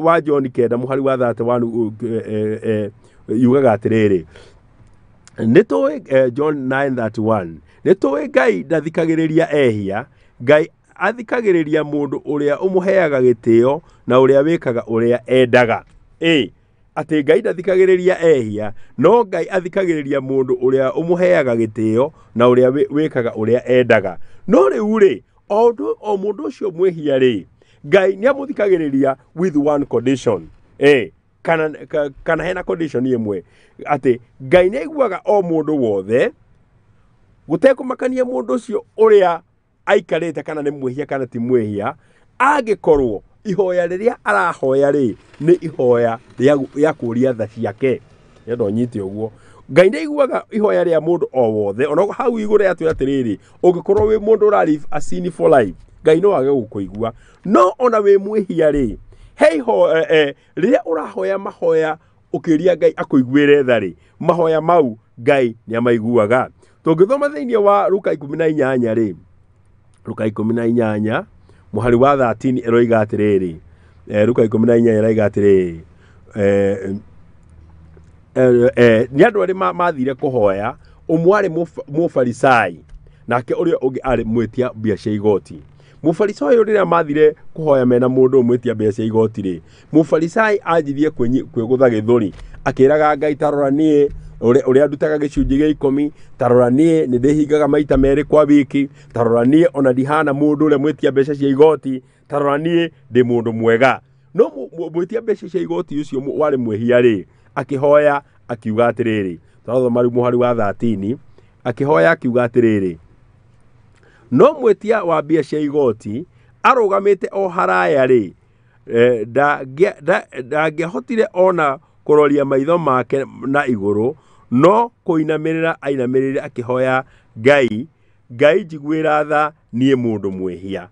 wa John 9 mũhari wa 31 yugaga atĩrĩrĩ, nĩ tũĩ John 9:31, nĩ tũĩ Ngai ndathikagĩrĩria ehia, Ngai athikagĩrĩria mũndũ ũrĩa ũmũheaga gĩtĩo na ũrĩa wĩkaga ũrĩa endaga. Atĩ Ngai ndathikagĩrĩria ehia, no Ngai athikagĩrĩria mũndũ ũrĩa ũmũheaga gĩtĩo na ũrĩa wĩkaga ũrĩa endaga. No rĩu rĩ, o mũndũ ũcio mwĩhia rĩ, Ngai nĩ amũthikagĩrĩria with one condition. Kana hena condition ĩmwe, atĩ Ngai nĩ aiguaga o mũndũ wothe gũtekũmakania mũndũ ũcio ũrĩa aikarĩte kana nĩ mwĩhia kana ti mwĩhia, angĩkorwo ihoya rĩrĩa arahoya rĩ nĩ ihoya rĩa kũria tha ciake. Nĩenda ũnyite ũguo. Ngai ndaiguaga ihoya rĩa mũndũ o wothe ona hau igũrũ atwĩra atĩrĩrĩ, ũngĩkorwo wĩ mũndũ ũra live a sinful life, Ngai no age gũkũigua. No ona wĩ mwĩhia rĩ, he rĩrĩa ũrahoya mahoya ũkĩria Ngai akũiguĩre tha rĩ, mahoya mau Ngai nĩamaiguaga. Tũngĩthoma thĩinĩ wa Luka 18 rĩ, Luka 18 mũhari wa 13 ĩroiga atĩrĩrĩ, Luka 18 ĩroiga atĩrĩrĩ, nĩ andũ arĩ mathire kũhoya, ũmwe arĩ mũfarisai nake ũrĩa ũngĩ arĩ mwĩtia mbia cia igoti. Mũfarisai ũyũ rĩrĩa mathire kũhoya mena mũndũ mwĩtia mbia cia igoti rĩ, mũfarisai anjirie kwĩgũtha gĩthũri akĩraga Ngai, tarora niĩ ũrĩa ndutaga gĩcunjĩ gĩa 10, tarora niĩ nĩ ndĩhingaga maita 2 kwa wiki, tarora niĩ ona ndihana mũndũ ũrĩa mwĩtia mbeca cia igoti, tarora niĩ ndĩ mũndũ mwega. No mwĩtia mbeca cia igoti ũcio warĩ mwĩhia rĩ, akĩhoya akiuga atĩrĩrĩ, tũrathoma rĩu mũhari wa 13, akĩhoya akiuga atĩrĩrĩ, no mwĩtia wa mbia cia igoti arũgamĩte o haraya rĩ, ndangĩahotire ona kũroria maitho make na igũrũ, no kũinamĩrĩra ainamĩrĩire akĩhoya Ngai, Ngai njiguĩra tha niĩ mũndũ mwĩhia.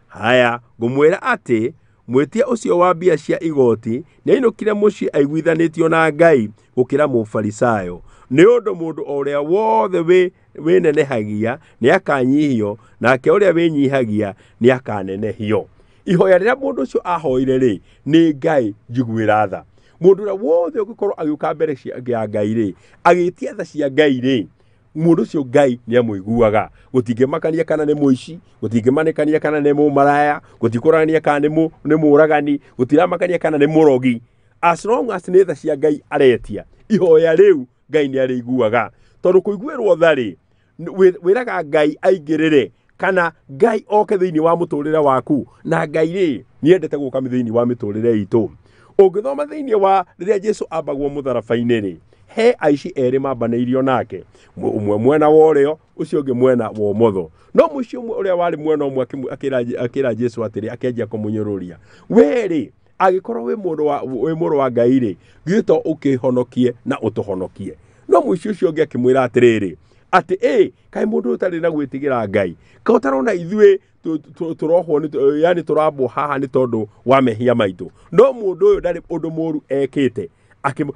Haya, ngũmwĩra atĩ mwĩtia ũcio wa mbia cia igoti nĩainũkire mũciĩ aiguithanĩtio na Ngai gũkĩra mũfarisayo, nĩ ũndũ mũndũ o ũrĩa wothe wĩnenehagia nĩakanyihio, nake ũrĩa wĩnyihagia nĩakanenehio. Ihoya rĩrĩa mũndũ ũcio ahoire rĩ, nĩ Ngai njiguĩra tha. Mũndũ ũrĩa wothe ũngĩkorwo agĩũka mbere ya Ngai rĩ, agĩtia tha cia Ngai rĩ, mũndũ ũcio Ngai nĩamũiguaga. Gũtingĩmakania kana nĩ mũici, gũtingĩmakania kana nĩ mũmaraya, gũtikũrania kana nĩ mũragani, gũtiramakania kana nĩ mũrogi. As long as nĩ tha cia Ngai aretia, ihoya rĩu Ngai nĩarĩiguaga. Tondũ kũiguĩrwo tha rĩ, wĩraga Ngai aingĩrĩre kana Ngai oke thĩinĩ wa mũtũrĩre waku, na Ngai rĩ nĩendete gũka thĩinĩ wa mĩtũrĩre itũ. Ũngĩthoma thĩinĩ wa rĩrĩa Jesu ambagwo mũtharaba-inĩ rĩ, he aici erĩ mambanĩirio nake, ũmwe mwena wa ũrĩo, ũcio ũngĩ mwena wa ũmotho. No mũici ũmwe ũrĩa warĩ mwena ũmwe akĩra Jesu atĩrĩ, akĩanjia kũmũnyũrũria, we rĩ, angĩkorwo wĩ mũrũ wa Ngai rĩ, githĩ to ũkĩhonokie na ũtũhonokie. No mũici ũcio ũngĩ akĩmwĩra atĩrĩrĩ, atĩ ĩ kaĩ mũndũ ũtarĩ na gwĩtigĩra Ngai, kaĩ ũtarona ithuĩ tũrohwo, yani tũrambwo haha nĩ tondũ wa mehia maitũ, no mũndũ ũyũ ndarĩ ũndũ mũũru ekĩte.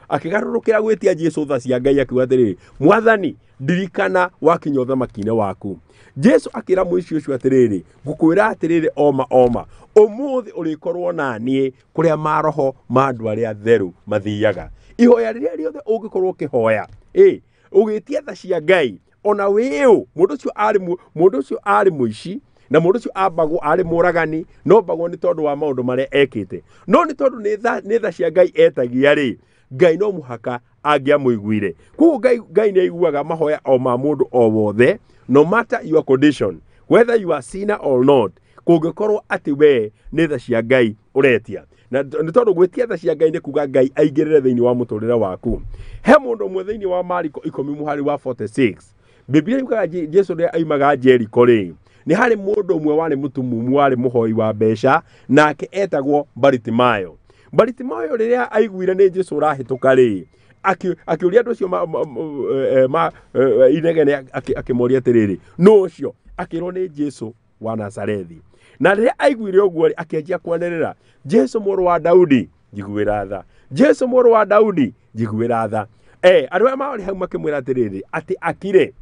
Akĩgarũrũkĩra gwĩtia Jesu tha cia Ngai akiuga atĩrĩrĩ, Mwathani ndirikana wakinya ũthamaki-inĩ waku. Jesu akĩra mũici ũcio atĩrĩrĩ, ngũkwĩra atĩrĩrĩ oma oma, ũmũthĩ ũrĩkorwo na niĩ kũrĩa maroho ma andũ arĩa atheru mathiaga. Ihoya rĩrĩa rĩothe ũngĩkorwo ũkĩhoya, ũgĩtia tha cia Ngai, ona wĩũ, mũndũ ũcio arĩ mũici, na mũndũ ũcio ambagwo arĩ mũragani, no mbagwo nĩ tondũ wa maũndũ marĩa ekĩte. No nĩ tondũ nĩ tha cia Ngai etagia rĩ, Ngai no mũhaka angĩamũiguire. Koguo Ngai nĩaiguaga mahoya o ma mũndũ o wothe, no matter your condition, whether you are sinner or not, kũngĩkorwo atĩ we nĩ tha cia Ngai ũretia. Na nĩ tondũ gwĩtia tha cia Ngai nĩ kuga Ngai aingĩrĩre thĩinĩ wa mũtũrĩre waku. He mũndũ ũmwe thĩinĩ wa Mariko 10 mũhari wa 46, Biblia yugaga Jesu rĩrĩa aimaga Jeriko rĩ, nĩ harĩ mũndũ ũmwe warĩ mũtumumu, warĩ mũhoi wa mbeca, nake etagwo Baritimayo. Baritimayo rĩrĩa aiguire nĩ Jesu ũrahĩtũka rĩ, akĩũria andũ acio inegene, akĩmoria atĩrĩrĩ, nũ ũcio? Akĩrwo nĩ Jesu wa Nazarethi. Na rĩrĩa aiguire ũguo rĩ, akĩanjia kwanĩrĩra, Jesu mũrũ wa Daudi, njiguĩra tha. Jesu mũrũ wa Daudi, njiguĩra tha. Andũ aya marĩ hau makĩmwĩra atĩrĩrĩ, atĩ akire,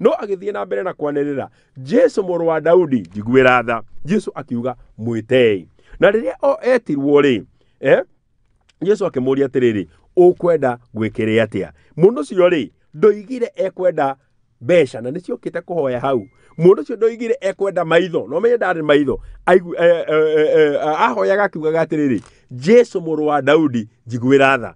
no agĩthiĩ na mbere na kwanĩrĩra, Jesu mũrũ wa Daudi, njiguĩra tha. Jesu akiuga, mwĩtei. Na rĩrĩa o etirwo rĩ, Jesu akĩmũũria atĩrĩrĩ, ũkwenda gwĩkĩre atĩa? Mũndũ ũcio rĩ, ndoigire ekwenda mbeca, na nĩciokĩte kũhoya hau. Mũndũ ũcio ndoigire ekwenda maitho, no menye ndarĩ maitho. Ahoyaga akiugaga atĩrĩrĩ, Jesu mũrũ wa Daudi, njiguĩra tha.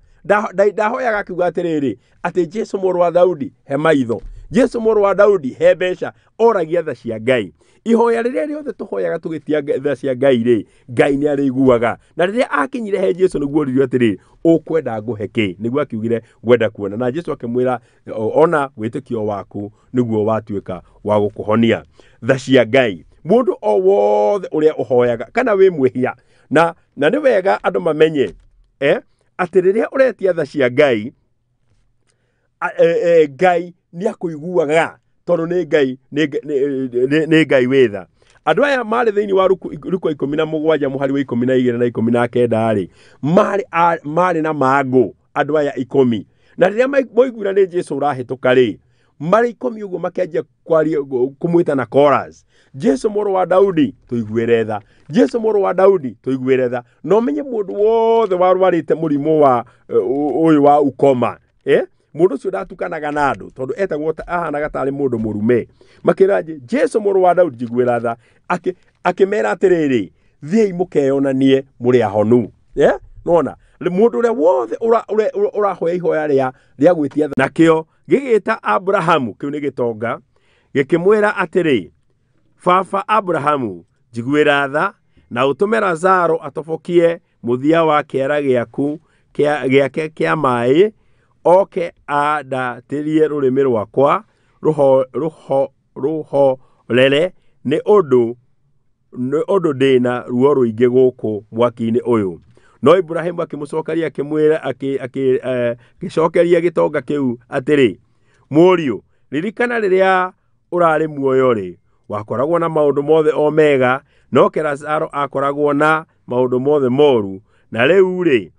Ndahoyaga akiuga atĩrĩrĩ, atĩ Jesu mũrũ wa Daudi, he maitho. Jesu mũrũ wa Daudi, he mbeca. Oragia tha cia Ngai. Ihoya rĩrĩa rĩothe tũhoyaga tũgĩtia tha cia Ngai rĩ, Ngai nĩarĩiguaga. Na rĩrĩa akinyire he Jesu nĩguo oririo atĩrĩrĩ, ũkwenda ngũhe kĩ? Nĩguo akiugire ngwenda kuona. Na Jesu akĩmwĩra, ona wĩtĩkio waku nĩguo watuĩka wa gũkũhonia. Tha cia Ngai, mũndũ o wothe ũrĩa ũhoyaga kana wĩ mwĩhia, na nĩ wega andũ mamenye atĩ rĩrĩa ũretia tha cia Ngai, Ngai nĩ akũiguaga tondũ nĩ Ngai nĩ Ngai wĩ tha. Andũ aya marĩ thĩinĩ wa Luka 17 mũhari wa 12 na 19 rĩ, marĩ na mangũ andũ aya 10, na rĩrĩa moiguire nĩ Jesu ũrahĩtũka rĩ, marĩ 10 ũguo makĩanjia kwaria kũmwĩta na chorus, Jesu mũrũ wa Daudi tũiguĩre tha, Jesu mũrũ wa Daudi tũiguĩre tha. Na ũmenye mũndũ wothe warwarĩte mũrimũ wa ũyũ wa ukoma, mũndũ ũcio ndatukanaga na andũ tondũ etagwo ahanaga tarĩ mũndũ mũrume. Makĩra Jesu mũrũ wa Daudi njiguĩra tha, akĩmera atĩrĩrĩ, thiĩi mũkeyonanie mũrĩ ahonu. Nona mũndũ ũrĩa wothe ũrahoya ihoya rĩa gwĩtia tha, nakĩo gĩgĩta Abrahamu, kĩu nĩ gĩtonga, gĩkĩmwĩra atĩrĩ, baba Abrahamu njiguĩra tha na ũtũme Lazaro atobokie mũthia wa kĩara gĩaku gĩake kĩa maĩ, oke andatĩrie rũrĩmĩ rwakwa rũhorere nĩ ũndũ ndĩna ruo rũingĩ gũkũ mwaki-inĩ ũyũ. No Ibrahimu akĩmũcokeria akĩmwĩra akĩcokeria gĩtonga kĩu atĩrĩ, mũriũ, ririkana rĩrĩa ũrarĩ muoyo rĩ, wakoragwo na maũndũ mothe o mega, no ke Lazaro akoragwo na maũndũ mothe moru, na rĩu rĩ,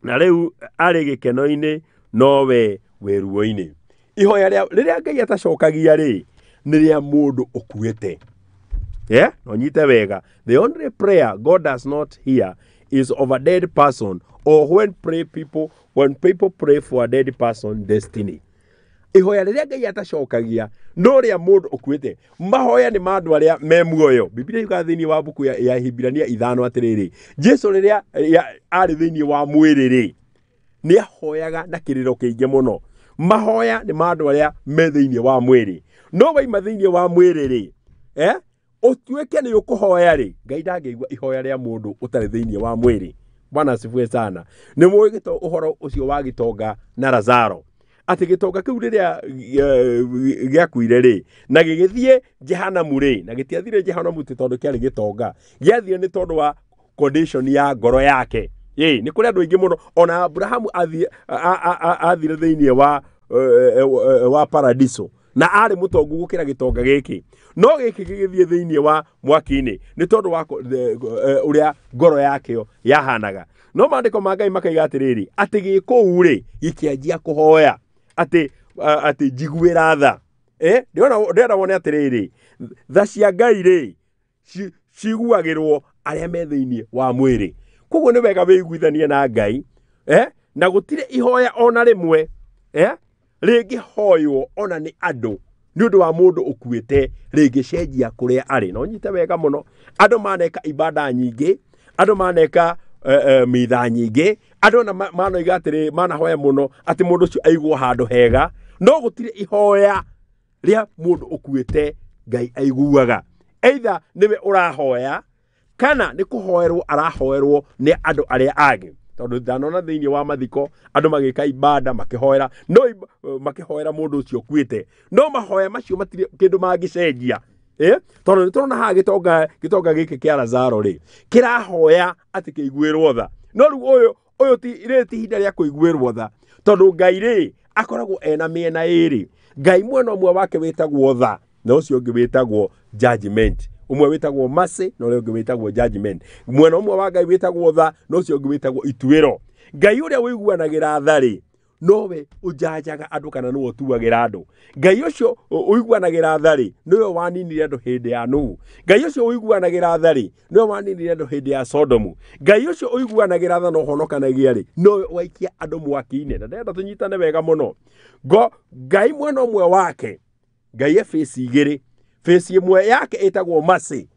na rĩu arĩ gĩkeno-inĩ, no we wĩ ruo-inĩ. Ihoya rĩrĩa Ngai atacokagia rĩ, nĩ rĩa mũndũ ũkuĩte. No nyite wega. The only prayer God does not hear is of a dead person, or when people pray for a dead person destiny. Ihoya rĩrĩa Ngai atacokagia no rĩa mũndũ ũkuĩte. Mahoya nĩ ma andũ arĩa me muoyo. Biblia yugaga thĩinĩ wa mbuku ya Hibirania 5 atĩrĩrĩ, Jesu rĩrĩa arĩ thĩinĩ wa mwĩrĩ rĩ, nĩ ahoyaga na kĩrĩro kĩingĩ mũno. Mahoya nĩ ma andũ arĩa me thĩinĩ wa mwĩrĩ. No waima thĩinĩ wa mwĩrĩ rĩ, ũtuĩke nĩ ũkũhoya rĩ, Ngai ndangĩigua ihoya rĩa mũndũ ũtarĩ thĩinĩ wa mwĩrĩ. Bwana asifiwe sana. Nĩ mũĩ ũhoro ũcio wa gĩtonga na Lazaro, atĩ gĩtonga kĩu rĩrĩa gĩakuire rĩ, na gĩgĩthiĩ Jehanamu rĩ, na gĩtiathire Jehanamu ti tondũ kĩarĩ gĩtonga, gĩathire nĩ tondũ wa condition ya ngoro yake. Nĩ kũrĩ andũ aingĩ mũno, ona Abrahamu athire thĩinĩ wa paradiso, na arĩ mũtongu gũkĩra gĩtonga gĩkĩ, no gĩkĩ gĩgĩthiĩ thĩinĩ wa mwaki-inĩ nĩ tondũ wa ũrĩa ngoro yakĩo yahanaga. No maandĩko ma Ngai makaiga atĩrĩrĩ, atĩ gĩkũu rĩ gĩkĩanjia kũhoya atĩ njiguĩra tha. Ndĩrona wone atĩrĩrĩ, tha cia Ngai rĩ ciguagĩrwo arĩa me thĩinĩ wa mwĩrĩ. Koguo nĩ wega wĩiguithanie na Ngai, na gũtirĩ ihoya ona rĩmwe rĩngĩhoywo ona nĩ andũ nĩ ũndũ wa mũndũ ũkuĩte rĩngĩcenjia kũrĩa arĩ. No nyite wega mũno, andũ maneka ibada nyingĩ, andũ maneka mitha nyingĩ, andũ ona manoiga atĩrĩ, manahoya mũno atĩ mũndũ ũcio aigwo handũ hega, no gũtirĩ ihoya rĩa mũndũ ũkuĩte Ngai aiguaga. Either nĩwe ũrahoya kana nĩ kũhoerwo arahoerwo nĩ andũ arĩa angĩ. Tondũ ndanona thĩinĩ wa mathiko andũ magĩka ibada makĩhoera, no makĩhoera mũndũ ũcio ũkuĩte, no mahoya macio matirĩ kĩndũ mangĩcenjia. Tondũ nĩtũrona haha gĩtonga gĩkĩ kĩa Lazaro rĩ, kĩrahoya atĩ kĩiguĩrwo tha, no rĩu ũyũ ti rĩrĩ ti ihinda rĩa kũiguĩrwo tha, tondũ Ngai rĩ akoragwo ena mĩena ĩrĩ. Ngai mwena ũmwe wake wĩtagwo tha, na ũcio ũngĩ wĩtagwo judgment. Ũmwe wĩtagwo mercy na ũrĩa ũngĩ wĩtagwo judgment. Mwena ũmwe wa Ngai wĩtagwo tha, na ũcio ũngĩ wĩtagwo ituĩro. Ngai ũrĩa ũiguanagĩra tha rĩ, nowe ũjanjaga andũ kana nĩwe ũtuagĩra andũ. Ngai ũcio ũiguanagĩra tha rĩ, nĩwe waninire andũ hĩndĩ ya Nuhu. Ngai ũcio ũiguanagĩra tha rĩ, nĩwe waninire andũ hĩndĩ ya Sodomu. Ngai ũcio ũiguanagĩra tha na ũhonokanagia rĩ, nĩwe waikia andũ mwaki-inĩ. Na ndĩrenda tũnyitane wega mũno. Ngai mwena ũmwe wake, Ngai e face igĩrĩ. Face ĩmwe yake ĩtagwo mercy.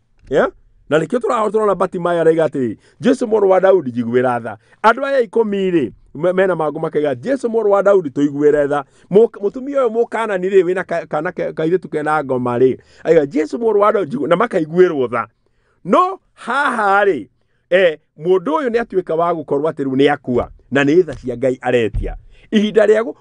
Na nĩkĩo tũrona Bartimayo araiga atĩrĩ, Jesu mũrũ wa Daudi njiguĩra tha. Andũ aya 10 rĩ, mena mangũ makaiga, Jesu mũrũ wa Daudi tũiguĩre tha. Mũtumia ũyũ mũkanani rĩ, wĩna kana kairĩtu kena ngoma rĩ, aiga Jesu mũrũ wa Daudi, na makaiguĩrwo tha. No haha rĩ, mũndũ ũyũ nĩ atuĩka wa gũkorwo atĩ rĩu nĩ akua, na nĩ tha cia Ngai aretia. Ihinda rĩa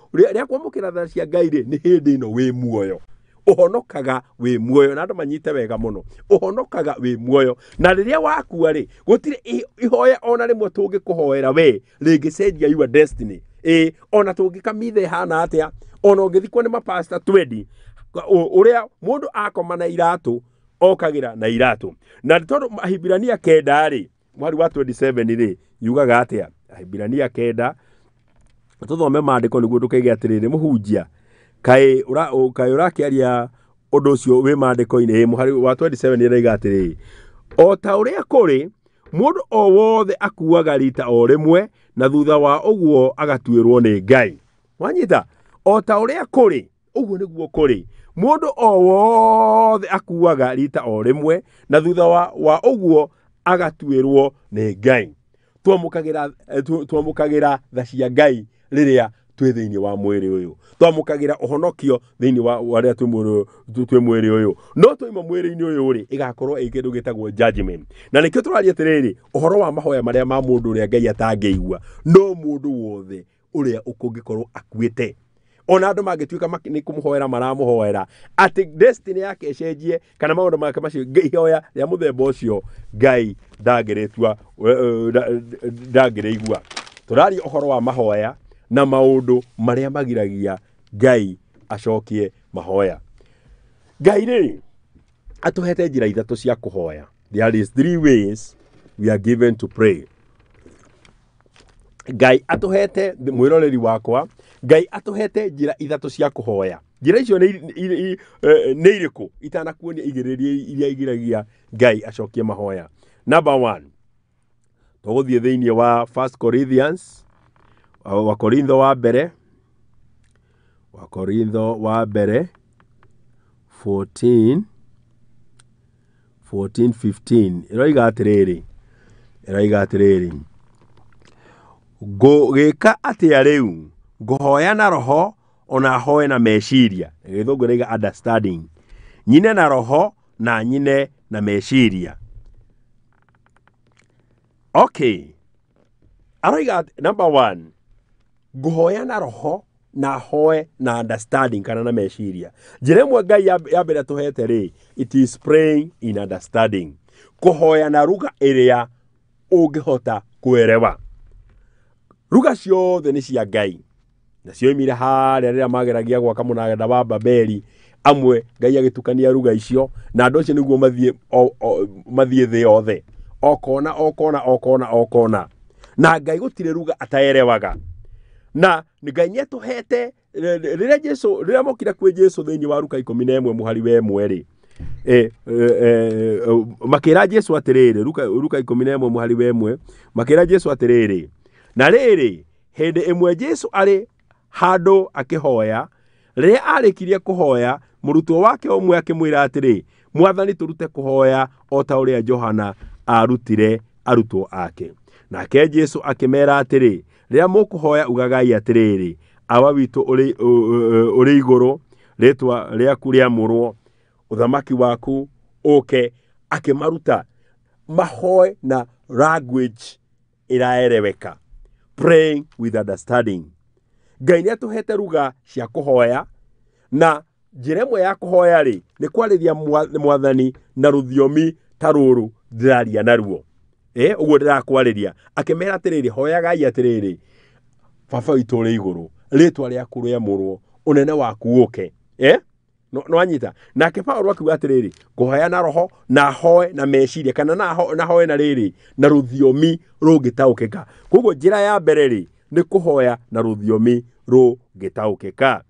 kwamũkĩra tha cia Ngai rĩ, nĩ hĩndĩ ĩno wĩ muoyo. Ũhonokaga wĩ muoyo, na andũ manyite wega mũno. Ũhonokaga wĩ muoyo, na rĩrĩa wakua rĩ, gũtirĩ ihoya ona rĩmwe tũngĩkũhoera we rĩngĩcenjia your destiny. Ĩ ona tũngĩkamitha ĩhana atĩa, ona ũngĩthikwo nĩ mapasta 20, ũrĩa mũndũ akoma na iratũ okagĩra na iratũ. Na tondũ Ahibirania 9 rĩ, mwari wa 27 rĩ, yugaga atĩa? Ahibirania 9, tũthome maandĩko nĩguo ndũkaige atĩrĩrĩ, mũhunjia kaĩ ũrakĩaria ũndũ ũcio wĩ maandĩko-inĩ. Mũhari wa 27 ĩraiga atĩrĩrĩ, o ta ũrĩa kũrĩ, mũndũ o wothe akuaga rita o rĩmwe, na thutha wa ũguo agatuĩrwo nĩ Ngai. Wanyita? O ta ũrĩa kũrĩ, ũguo nĩguo kũrĩ, mũndũ o wothe akuaga rita o rĩmwe, na thutha wa ũguo agatuĩrwo nĩ Ngai. Twamũkagĩra tha cia Ngai rĩrĩa twĩ thĩinĩ wa mwĩrĩ ũyũ, twamũkagĩra ũhonokio thĩinĩ wa arĩa twĩ mwĩrĩ ũyũ. No twaima mwĩrĩ-inĩ ũyũ rĩ, ĩgakorwo ĩ kĩndũ gĩtagwo judgment. Na nĩkĩo tũraria atĩrĩrĩ, ũhoro wa mahoya marĩa ma mũndũ ũrĩa Ngai atangĩigua, no mũndũ wothe ũrĩa ũkũngĩkorwo akuĩte, ona andũ mangĩtuĩka nĩ kũmũhoera maramũhoera atĩ destiny yake ĩcenjie kana maũndũ make macio, ihoya rĩa mũthemba ũcio Ngai ndangĩrĩtua, ndangĩrĩigua. Tũraria ũhoro wa mahoya na maũndũ marĩa magiragia Ngai acokie mahoya. Ngai rĩ, atũhete njĩra ithatũ cia kũhoya. There is 3 ways we are given to pray. Ngai atũhete, mwĩroreri wakwa, Ngai atũhete njĩra ithatũ cia kũhoya. Njĩra icio nĩ irĩkũ? Itanakuonia igĩrĩria iria igiragia Ngai acokie mahoya. Number 1, tũgũthiĩ thĩinĩ wa 1 Corinthians, Wakorintho wa mbere, Wakorintho wa mbere 14 14 15 ĩroiga atĩrĩrĩ, ĩroiga atĩrĩrĩ, ngũgĩka atĩa rĩu? Ngũhoya na roho ona hoe na meciria. Gĩthũngũ ĩroiga understanding. Nyine na roho na nyine na meciria. Okay. Aroiga number 1, ngũhoya na roho na hoe na understanding kana na meciria. Njĩra ĩmwe Ngai ya mbere tũhete rĩ, it is praying in understanding. Kũhoya na ruga ĩrĩa ũngĩhota kuelewa. Ruga ciothe nĩ cia Ngai. Na cioimire harĩa rĩrĩa mageragia gwaka mũnanda wa Babeli, amwe Ngai agĩtukania ruga icio, na andũ acio nĩguo mathiĩ thĩ yothe, o kona o kona o kona o kona. Na Ngai gũtirĩ ruga ataerewaga. Na Ngai nĩatũhete rĩrĩa Jesu, rĩrĩa mokire kwĩ Jesu thĩinĩ wa Luka 11 mũhari wa 1 rĩ, makĩra Jesu atĩrĩrĩ, Luka 11 mũhari wa 1, makĩra Jesu atĩrĩrĩ, na rĩrĩ, hĩndĩ ĩmwe Jesu arĩ handũ akĩhoya, rĩrĩa arĩkirie kũhoya, mũrutwo wake ũmwe akĩmwĩra atĩrĩ, Mwathani tũrute kũhoya o ta ũrĩa Johana arutire arutwo ake. Nake Jesu akĩmera atĩrĩ, rĩrĩa mũkũhoya ugagai atĩrĩrĩ, Awa witũ ũrĩ igũrũ, rĩtwa rĩaku rĩamũrwo, ũthamaki waku ũke. Akĩmaruta mahoe na language ĩraereweka, praying with understanding. Ngai nĩatũhete ruga cia kũhoya, na njĩra ĩmwe ya kũhoya rĩ, nĩ kwarĩria Mwathani na rũthiomi ta rũrũ ndĩraria naruo. Ũguo ndĩrakwarĩria. Akĩmera atĩrĩrĩ, hoyagai atĩrĩrĩ, Baba witũ ũrĩ igũrũ, rĩtwa rĩaku rĩamũrwo, ũnene waku ũke. No anyita. Nake Paulo akiuga atĩrĩrĩ, ngũhoya na roho na hoe na meciria, kana na hoe na rĩrĩ na rũthiomi rũngĩtaũkĩka. Koguo njĩra ya mbere rĩ, nĩ kũhoya na rũthiomi rũngĩtaũkĩka.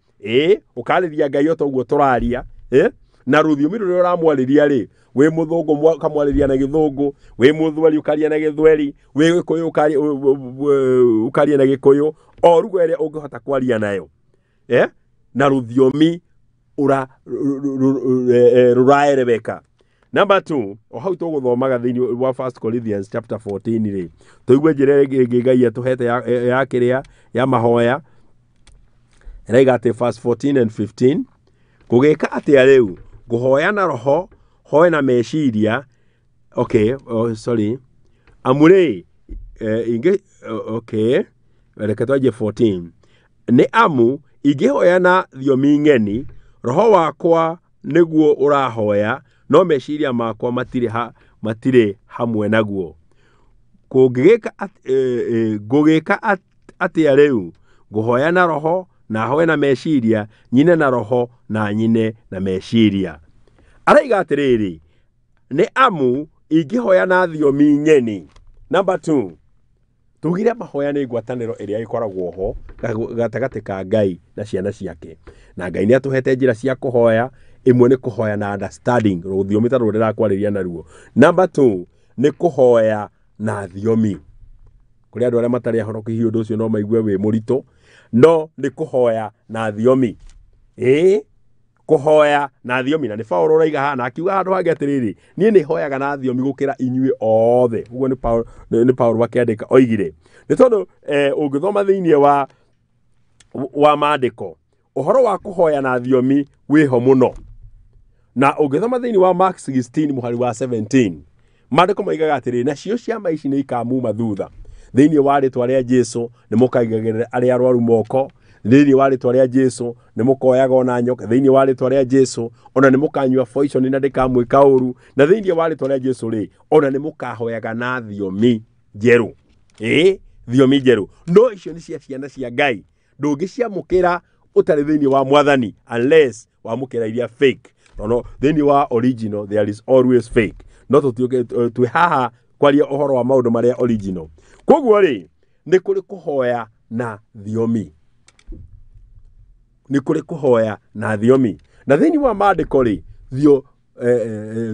Ũkarĩria Ngai o ta ũguo tũraria, na rũthiomi rũrĩa ũramwarĩria rĩ, wĩ mũthũngũ ũkamwarĩria na gĩthũngũ, wĩ mũthweri ũkaria na gĩthweri, wĩ gĩkũyũ ũkaria na gĩkũyũ, o ruga ĩrĩa ũngĩhota kwaria nayo, na rũthiomi rũraereweka. Number 2, o hau tũgũthomaga thĩinĩ wa 1 Corinthians chapter 14 rĩ, tũigue njĩra ĩngĩ Ngai atũhete ya kĩrĩa ya mahoya. Ĩraiga atĩ verse 14 and 15, ngũgĩka atĩa rĩu? Ngũhoya na roho, hoe na meciria. Okay, oh, sorry. Amu rĩ, ingĩ, okay, reke twanjie 14. Nĩ amu ingĩhoya na thiomi ng'eni, roho wakwa nĩguo ũrahoya, no meciria makwa matirĩ hamwe naguo. Ngũgĩka atĩa rĩu? Ngũhoya na roho na hoe na meciria, nyine na roho na nyine na meciria. Araiga atĩrĩrĩ, nĩ amu ingĩhoya na thiomi ng'eni. Number 2, tugire mahoya nĩ ngwatanĩro ĩrĩa ĩkoragwo ho gatagatĩ ka Ngai na ciana ciake. Na Ngai nĩ atũhete njĩra cia kũhoya, ĩmwe nĩ kũhoya na understanding, rũthiomi ta rũrũ ndĩrakwarĩria naruo. Number 2, nĩ kũhoya na thiomi. Kũrĩ andũ arĩa matarĩ ahoroku hihi ũndũ ũcio no maigue wĩ mũritũ, no nĩ kũhoya na thiomi. Ĩĩ, kũhoya na thiomi. Na nĩ Paũlũ ũraiga haha, na akiuga handũ hangĩ atĩrĩrĩ, niĩ nĩ hoyaga na thiomi gũkĩra inyuĩ othe. Ũguo nĩ Paũlũ, nĩ Paũlũ akĩandĩka oigire. Nĩ tondũ ũngĩthoma thĩinĩ wa maandĩko, ũhoro wa kũhoya na thiomi wĩho mũno. Na ũngĩthoma thĩinĩ wa Mark 16 mũhari wa 17, maandĩko moigaga atĩrĩrĩ, nacio ciama ici nĩ ikamuma thutha. Thĩinĩ wa rĩtwa rĩa Jesũ nĩ mũkaigagĩrĩra arĩa arwaru moko, thĩinĩ wa rĩtwa rĩa Jesũ nĩ mũkoyaga ona nyoka, thĩinĩ wa rĩtwa rĩa Jesũ ona nĩ mũkanyua poison na ndĩkamwĩka ũru, na thĩinĩ wa rĩtwa rĩa Jesũ rĩ, ona nĩ mũkahoyaga na thiomi njerũ. Ĩĩ, thiomi njerũ. No icio nĩ cia ciana cia Ngai. Ndũngĩciamũkĩra ũtarĩ thĩinĩ wa Mwathani unless wamũkĩra iria fake. Tondũ thĩinĩ wa original there is always fake. No tũtiũke twĩ haha kwaria ũhoro wa maũndũ marĩa original. Koguo rĩ, nĩ kũrĩ kũhoya na thiomi. Nĩ kũrĩ kũhoya na thiomi. Na thĩinĩ wa maandĩko rĩ,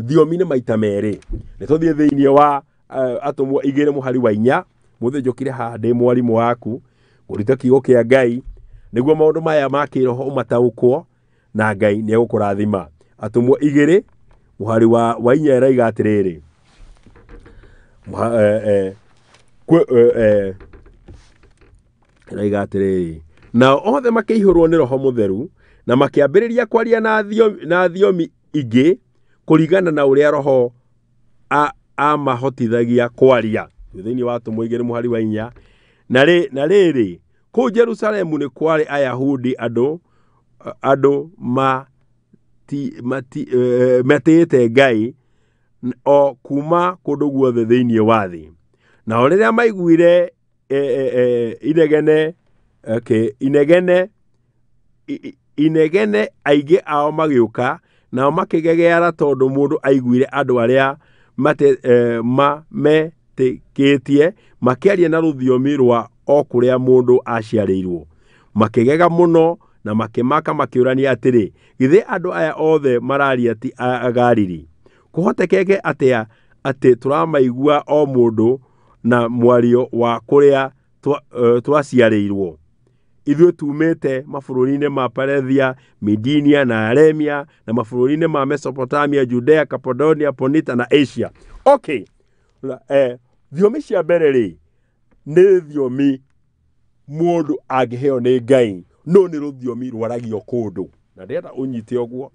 thiomi nĩ maita merĩ. Nĩ tũthiĩ thĩinĩ wa atũmwo 2 mũhari wa 4. Mũthĩ njũkire haha ndĩ mwarimũ waku, ngũrute kiugo kĩa Ngai, nĩguo maũndũ maya ma kĩroho ũmataũkwo, na Ngai nĩ egũkũrathima. Atũmwo 2 mũhari wa 4 ĩraiga atĩrĩrĩ, ĩraiga atĩrĩrĩ, nao othe makĩihũrwo nĩ Roho Mũtheru na makĩambĩrĩria kwaria na thiomi ingĩ kũringana na ũrĩa Roho amahotithagia kwaria. Thĩinĩ wa atũmwo 2 mũhari wa 4. Na rĩrĩ, kũu Jerusalemu nĩ kwarĩ Ayahudi andũ matĩĩte Ngai o kuma kũndũ guothe thĩinĩ wa thĩ. Nao rĩrĩa maiguire inegene aingĩ ao magĩũka, nao makĩgegeara tondũ mũndũ aiguire andũ arĩa mametĩkĩtie makĩaria na rũthiomi rwa o kũrĩa mũndũ aciarĩirwo. Makĩgega mũno na makĩmaka makĩũrania atĩrĩ, githĩ andũ aya othe mararia ti Agalili? Kũhotekeke atĩa atĩ tũramaigua o mũndũ na mwario wa kũrĩa twaciarĩirwo? Ithuĩ tumĩte mabũrũri-inĩ ma Parethia, Medinia na Aremia, na mabũrũri-inĩ ma Mesopotamia, Judea, Cappadocia, Ponita na Asia. Okay. Thiomi cia mbere rĩ, nĩ thiomi mũndũ angĩheo nĩ Ngai, no nĩ rũthiomi rwaragio kũndũ. Na ndĩrenda ũnyite ũguo.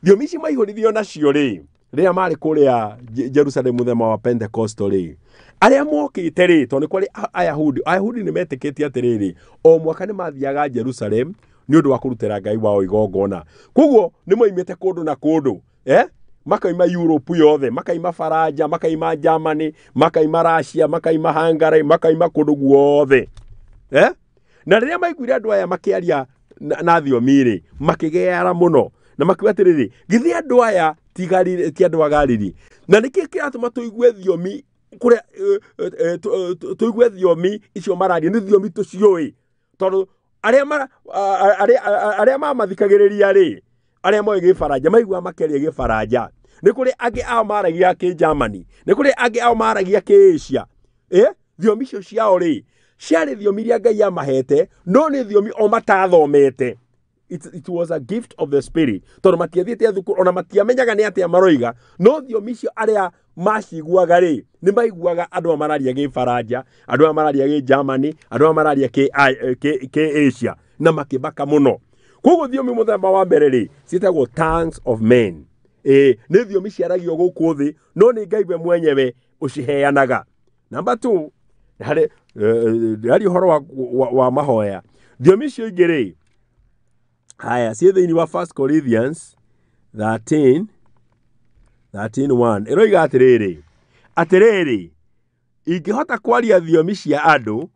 Thiomi ici maihũrithio nacio rĩ, rĩrĩa marĩ kũrĩa Jerusalem mũthenya wa Pentecost rĩ, arĩa mokĩte rĩ, tondũ nĩ kwarĩ Ayahudi, Ayahudi nĩ metĩkĩtie atĩrĩrĩ, o mwaka nĩ mathiaga Jerusalem nĩ ũndũ wa kũrutĩra Ngai wao igongona. Koguo nĩ moimĩte kũndũ na kũndũ, makaima Europe yothe, makaima Faranja, makaima Germany, makaima Russia, makaima Hungary, makaima kũndũ guothe. Na rĩrĩa maiguire andũ aya makĩaria na thiomi rĩ, makĩgeara mũno na makiuga atĩrĩrĩ, githĩ andũ aya ti andũ a Galili? Na nĩkĩ kĩratũma tũigue thiomi kũrĩa, tũigue thiomi icio mararia nĩ thiomi tũciũĩ? Tondũ arĩa mamathikagĩrĩria rĩ, arĩa moĩ Gĩfaranja maiguaga makĩaria Gĩfaranja. Nĩ kũrĩ angĩ ao maragia Kĩgermany, nĩ kũrĩ angĩ ao maragia Kĩasia. Thiomi icio ciao rĩ, ciarĩ thiomi iria Ngai amahete, no nĩ thiomi o matathomete. It was a gift of the spirit. Tondũ matiathiĩte thukuru, ona matiamenyaga nĩ atĩa maroiga, no thiomi icio arĩa maciguaga rĩ, nĩ maiguaga andũ aya mararia Gĩfaranja, andũ aya mararia Kĩgermany, andũ aya mararia Kĩasia, na makĩmaka mũno. Koguo thiomi mũthemba wa mbere rĩ, ciĩtagwo tongues of men. Nĩ thiomi ciaragio gũkũ thĩ, no nĩ Ngai we mwenyewe ũciheanaga. Number 2, harĩ ndĩraria ũhoro wa mahoya. Thiomi icio ingĩ rĩ, haya, ciĩ thĩinĩ wa 1 Corinthians 13:1. Ĩroiga atĩrĩrĩ, atĩrĩrĩ, ingĩhota kwaria thiomi cia andũ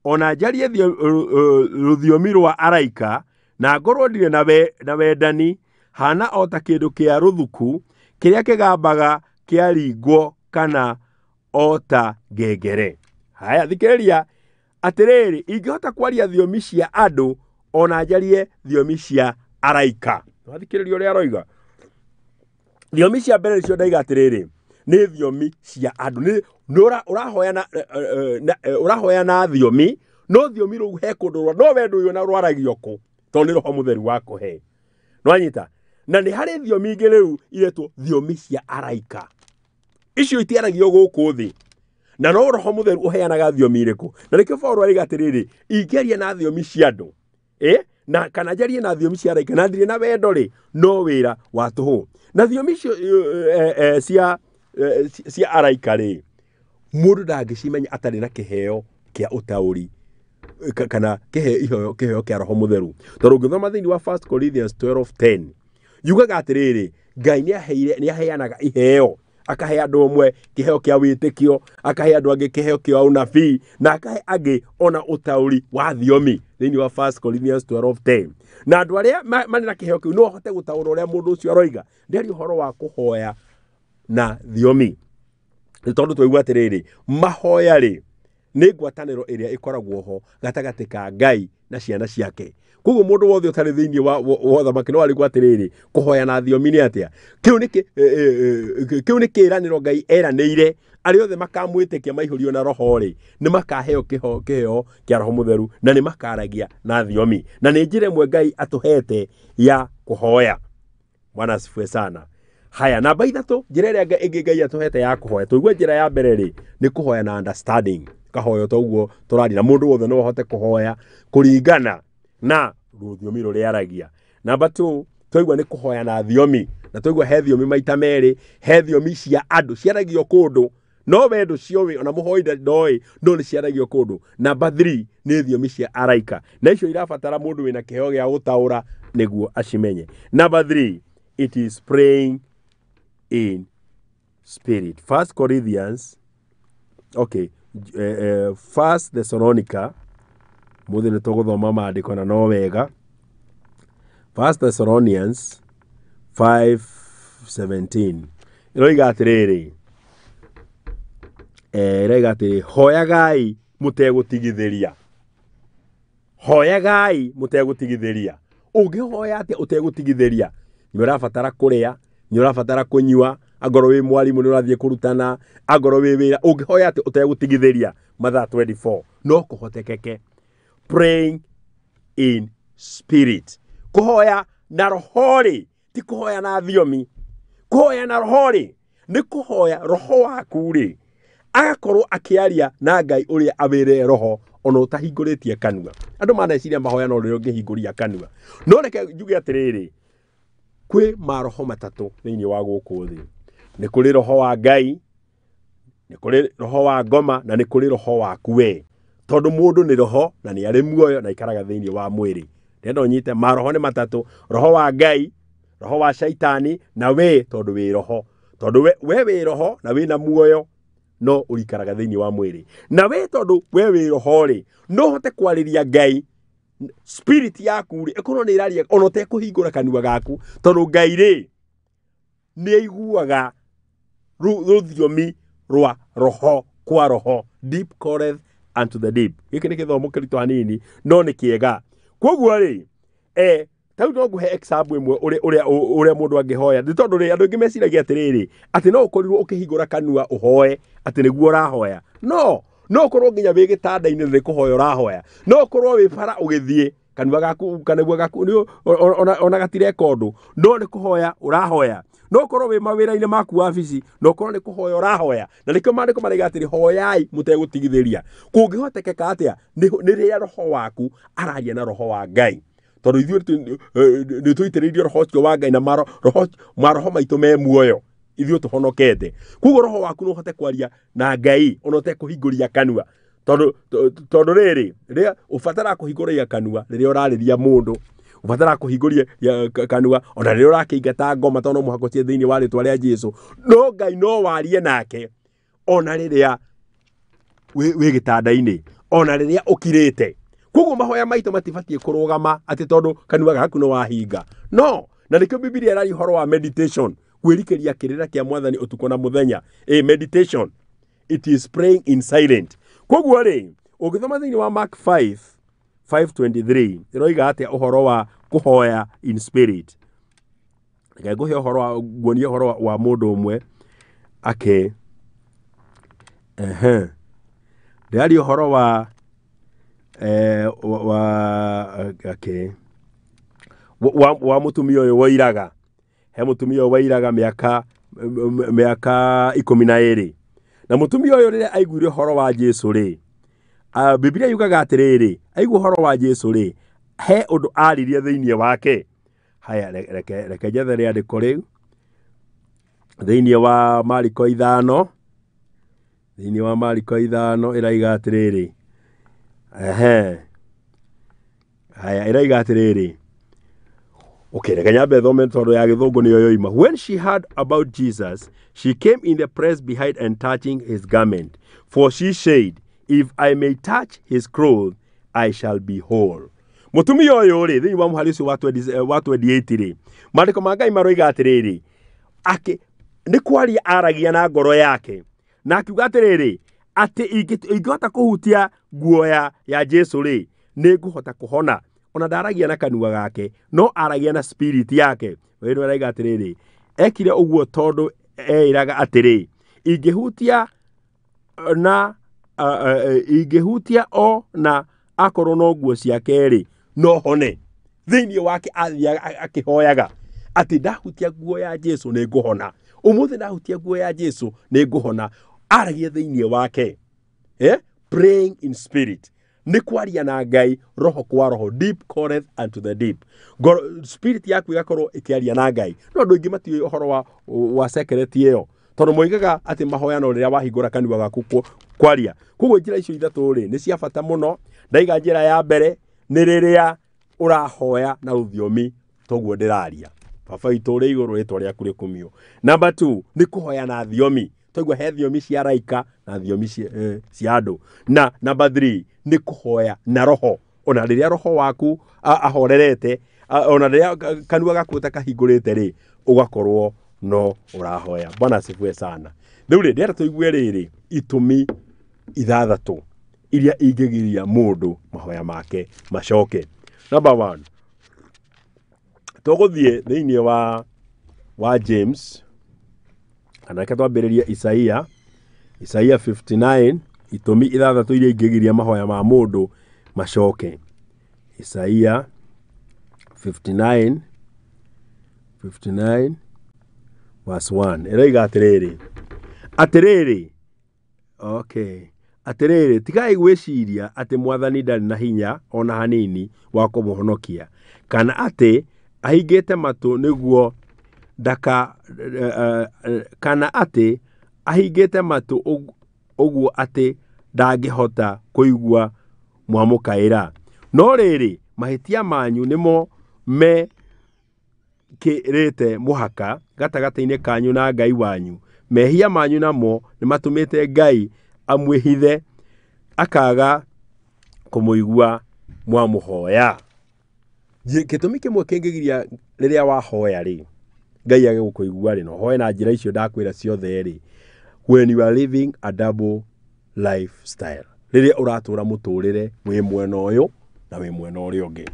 Ona njarie rũthiomi rwa araika na ngorwo ndirĩ na wendani, hana o ta kĩndũ kĩa rũthuku kĩrĩa kĩgambaga kĩaringwo kana o ta ngengere. Haya, thikĩrĩria atĩrĩrĩ, ingĩhota kwaria thiomi cia andũ ona njarie thiomi cia araika. Wathikĩrĩria ũrĩa aroiga. Thiomi cia mbere nĩcio ndaiga atĩrĩrĩ, nĩ thiomi cia andũ. Nĩ ũrahoya na thiomi, no thiomi rũu he kũndũ no we ndũĩ ona rwaragio kũ, tondũ nĩ Roho Mũtheru wakũhe. Nĩwanyita? Na nĩ harĩ thiomi ingĩ rĩu iretwo thiomi cia araika. Icio itiaragio gũkũ thĩ. Na no Roho Mũtheru ũheanaga thiomi irĩkũ. Na nĩkĩo Paũlũ arauga atĩrĩrĩ, ingĩaria na thiomi cia andũ, na kana njarie na thiomi cia araika na ndirĩ na wendo rĩ, no wĩra wa tũhũ. Na thiomi icio cia araika rĩ, mũndũ ndangĩcimenya atarĩ na kĩheo kĩa ũtaũri kana kĩheo kĩa Roho Mũtheru. Tondũ ũngĩthoma thĩinĩ wa 1 Corinthians 12:10 yugaga atĩrĩrĩ, Ngai nĩ aheanaga iheo, akahe andũ amwe kĩheo kĩa wĩtĩkio, akahe andũ angĩ kĩheo kĩa ũnabii, na akahe angĩ ona ũtaũri wa thiomi thĩinĩ wa 1 Corinthians 12:10. Na andũ arĩa marĩ na kĩheo kĩu no ahote gũtaũra ũrĩa mũndũ ũcio aroiga. Ndĩaria ũhoro wa kũhoya na thiomi, nĩ tondũ twaigua atĩrĩrĩ, mahoya rĩ nĩ ngwatanĩro ĩrĩa ĩkoragwo ho gatagatĩ ka Ngai na ciana ciake. Koguo mũndũ wothe ũtarĩ thĩinĩ wa ũthamaki no arigwo atĩrĩrĩ, kũhoya na thiomi nĩ atĩa? Kĩu nĩ kĩĩranĩro Ngai eranĩire arĩa othe makamwĩtĩkia maihũrio na Roho rĩ, nĩ makaheo kĩheo kĩa Roho Mũtheru na nĩ makaragia na thiomi. Na nĩ njĩra ĩmwe Ngai atũhete ya kũhoya. Bwana asifiwe sana. Haya, namba ithatũ, njĩra ĩrĩa ĩngĩ Ngai atũhete ya kũhoya. Tũigue njĩra ya mbere rĩ, nĩ kũhoya na understanding. Kahoya to ũguo tũraria na mũndũ wothe no ahote kũhoya kũringana na rũthiomi rũrĩa aragia. Namba 2, twaigua nĩ kũhoya na thiomi. Na twaigua he thiomi maita merĩ, he thiomi cia andũ ciaragio kũndũ, no we ndũciũĩ ona mũhoi ndoĩ, no nĩ ciaragio kũndũ. Namba 3 nĩ thiomi cia araika, na icio irabatara mũndũ wĩna kĩheo gĩa gũtaũra nĩguo acimenye. Namba 3, it is praying in spirit. 1 Corinthians, okay, 1 Thessalonica, mũthĩ nĩ tũgũthoma maandĩko na no wega. 1 Thessalonians 5:17 ĩroiga atĩrĩrĩ, ĩroiga atĩrĩ, hoyagai mũtegũtigithĩria. Hoyagai mũtegũtigithĩria. Ũngĩhoya atĩa ũtegũtigithĩria? Nĩ ũrabatara kũrĩa, nĩ ũrabatara kũnyua, angorwo wĩ mwarimũ nĩ ũrathiĩ kũrutana, angorwo wĩ wĩra, ũngĩhoya atĩa ũtegũtigithĩria mathaa 24? No kũhotekeke. Praying in spirit. Kũhoya na roho rĩ, ti kũhoya na thiomi. Kũhoya na roho rĩ, nĩ kũhoya roho waku rĩ, agakorwo akĩaria na Ngai ũrĩa awĩre roho ona ũtahingũrĩtie kanua. Andũ maneciria mahoya no rĩrĩa ũngĩhingũria kanua. No reke njuge atĩrĩrĩ, kwĩ maroho matatũ thĩinĩ wa gũkũ thĩ. Nĩ kũrĩ roho wa Ngai, nĩ kũrĩ roho wa ngoma, na nĩ kũrĩ roho waku we. Tondũ mũndũ nĩ roho na nĩ arĩ muoyo na aikaraga thĩinĩ wa mwĩrĩ. Ndĩrenda ũnyite, maroho nĩ matatũ: roho wa Ngai, roho wa Shaitani, na we tondũ wĩ roho. Tondũ we wĩ roho na wĩna muoyo, no ũikaraga thĩinĩ wa mwĩrĩ. Na we tondũ we wĩ roho rĩ, no ũhote kwarĩria Ngai. Spirit yaku rĩ, ĩkorwo nĩ ĩraria ona ũtekũhingũra kanua gaku, tondũ Ngai rĩ nĩ aiguaga rũthiomi rwa roho kwa roho. Deep calleth unto the deep. Gĩkĩ nĩ gĩthomo kĩritũ hanini, no nĩ kĩega. Koguo rĩ, tau no ngũhe example ĩmwe ũrĩa mũndũ angĩhoya. Nĩ tondũ rĩ, andũ aingĩ meciragia atĩrĩrĩ, atĩ no ũkorirwo ũkĩhingũra kanua ũhoe atĩ nĩguo ũrahoya. No no ũkorwo nginya wĩ gĩtanda-inĩ nĩ kũhoya ũrahoya. No ũkorwo wĩ bara ũgĩthiĩ, kanua gaku ona gatireka ũndũ, no nĩ kũhoya ũrahoya. No ũkorwo wĩ mawĩra-inĩ maku wabici, no ũkorwo nĩ kũhoya ũrahoya. Na nĩkĩo maandĩko maraiga atĩrĩ, hoyai mũtegũtigithĩria. Kũngĩhotekeka atĩa? Nĩ rĩrĩa roho waku araria na roho wa Ngai. Tondũ ithuĩ nĩ tũitĩrĩirio roho ũcio wa Ngai na maroho maitũ me muoyo, ithuĩ tũhonokete. Koguo roho waku no ũhote kwaria na Ngai ona ũtekũhingũria kanua. Tondũ rĩrĩ, rĩrĩa ũbataraga kũhingũria kanua rĩrĩa ũrarĩria mũndũ, ũbataraga kũhingũria kanua ona rĩrĩa ũrakĩingata ngoma, tondũ no mũhaka ũcie thĩinĩ wa rĩtwa rĩa Jesũ. No Ngai no warie nake ona rĩrĩa wĩ gĩtanda-inĩ, Ona rĩrĩa ũkirĩte. Koguo mahoya maitũ matibatiĩ kũrũgama atĩ tondũ kanua gaku nĩ wahinga. No, na nĩkĩo Bibilia ĩraria ũhoro wa meditation, kwĩrikĩria kĩrĩra kĩa mwathani ũtukũ na mũthenya. Meditation, it is praying in silent. Koguo rĩ, ũngĩthoma thĩinĩ wa Mark 5, 5:23, ĩroiga atĩa ũhoro wa kũhoya in spirit. Reke ngũhe ũhoro wa, nguonie ũhoro wa mũndũ ũmwe ake. Ehe. Ndĩraria ũhoro wa wa okay. Wa mũtumia ũyũ wairaga. He mũtumia ũyũ wairaga mĩaka 12. Na mũtumia ũyũ rĩrĩa aiguire ũhoro wa Jesũ rĩ, Biblia yugaga atĩrĩrĩ, aigua ũhoro wa Jesũ rĩ, he ũndũ aririe thĩinĩ wake. Haya, reke njethe rĩandĩko rĩu thĩinĩ wa Mariko 5. Thĩinĩ wa Mariko 5 ĩraiga atĩrĩrĩ. Ehe. Haya, ĩraiga atĩrĩrĩ. Okay, reke nyambe thome tondũ ya gĩthũngũ nĩyo yoima. When she heard about Jesus, she came in the press behind and touching his garment. For she said, if I may touch his clothes, I shall be whole. Mũtumia ũyũ rĩ, thĩinĩ wa mũhari ũcio wa 28 rĩ, maandĩko ma Ngai maroiga atĩrĩrĩ, nĩ kwaria aragia na ngoro yake. Na akiuga atĩrĩrĩ, atĩ ingĩhota kũhutia nguo ya Jesũ rĩ, nĩ ngũhota kũhona. Ona ndaragia na kanua gake, no aragia na spirit yake. Wĩrĩ araiga atĩrĩrĩ, ekire ũguo tondũ eĩraga atĩrĩ, ingĩhutia na ingĩhutia o na akorwo no nguo ciake rĩ, no hone. Thĩinĩ wake athiaga akĩhoyaga atĩ ndahutia nguo ya Jesũ nĩ ngũhona. Ũmũthĩ ndahutia nguo ya Jesũ nĩ ngũhona. Aragia thĩinĩ wake. Praying in spirit. Nĩ kwaria na Ngai roho kwa roho, deep calleth unto the deep. Spirit yaku ĩgakorwo ĩkĩaria na Ngai. No andũ aingĩ matiũĩ ũhoro wa secret ĩyo, tondũ moigaga atĩ mahoya no rĩrĩa wahingũra kanua gaku kwaria. Koguo njĩra icio ithatũ rĩ, nĩ cia bata mũno. Ndaiga njĩra ya mbere nĩ rĩrĩa ũrahoya na rũthiomi toguo ndĩraria. Baba witũ ũrĩ igũrũ, rĩtwa rĩaku rĩkumio. Number 2 nĩ kũhoya na thiomi. Twaigua he thiomi cia araika na thiomi cia andũ. Na number 3 nĩ kũhoya na roho. Ona rĩrĩa roho waku ahorerete, ona rĩrĩa kanua gaku ũtakahingũrĩte rĩ, ũgakorwo no ũrahoya. Bwana asifiwe sana. Rĩu rĩ, ndĩrenda tũigue rĩrĩ itũmi 6 iria ingĩgiria mũndũ mahoya make macoke. Number 1, tũgũthiĩ thĩinĩ wa James, kana reke twambĩrĩrie Isaia, Isaia 59, itũmi 6 iria ingĩgiria mahoya ma mũndũ macoke. Isaia 59 verse 1 ĩroiga atĩrĩrĩ, atĩrĩrĩ, okay, atĩrĩrĩ, tigai gwĩciria atĩ mwathani ndarĩ na hinya ona hanini wa kũmũhonokia, kana atĩ ahingĩte matũ nĩguo ndaka, kana atĩ ahingĩte matũ ũguo atĩ ndangĩhota kũigua mwamũkaĩra. No rĩrĩ, mahĩtia manyu nĩmo mekĩrĩte mũhaka gatagatĩ-inĩ kanyu na Ngai wanyu. Mehia manyu namo nĩmatũmĩte Ngai amwĩhithe akaga kũmũigua mwamũhoya. Gĩtũmi kĩmwe kĩngĩgiria rĩrĩa wahoya rĩ, Ngai age gũkũigua rĩ, na ũhoe na njĩra icio ndakwĩra ciothe rĩ, when you are living a double lifestyle, rĩrĩa ũratũra mũtũrĩre wĩ mwena ũyũ na wĩ mwena ũrĩa ũngĩ.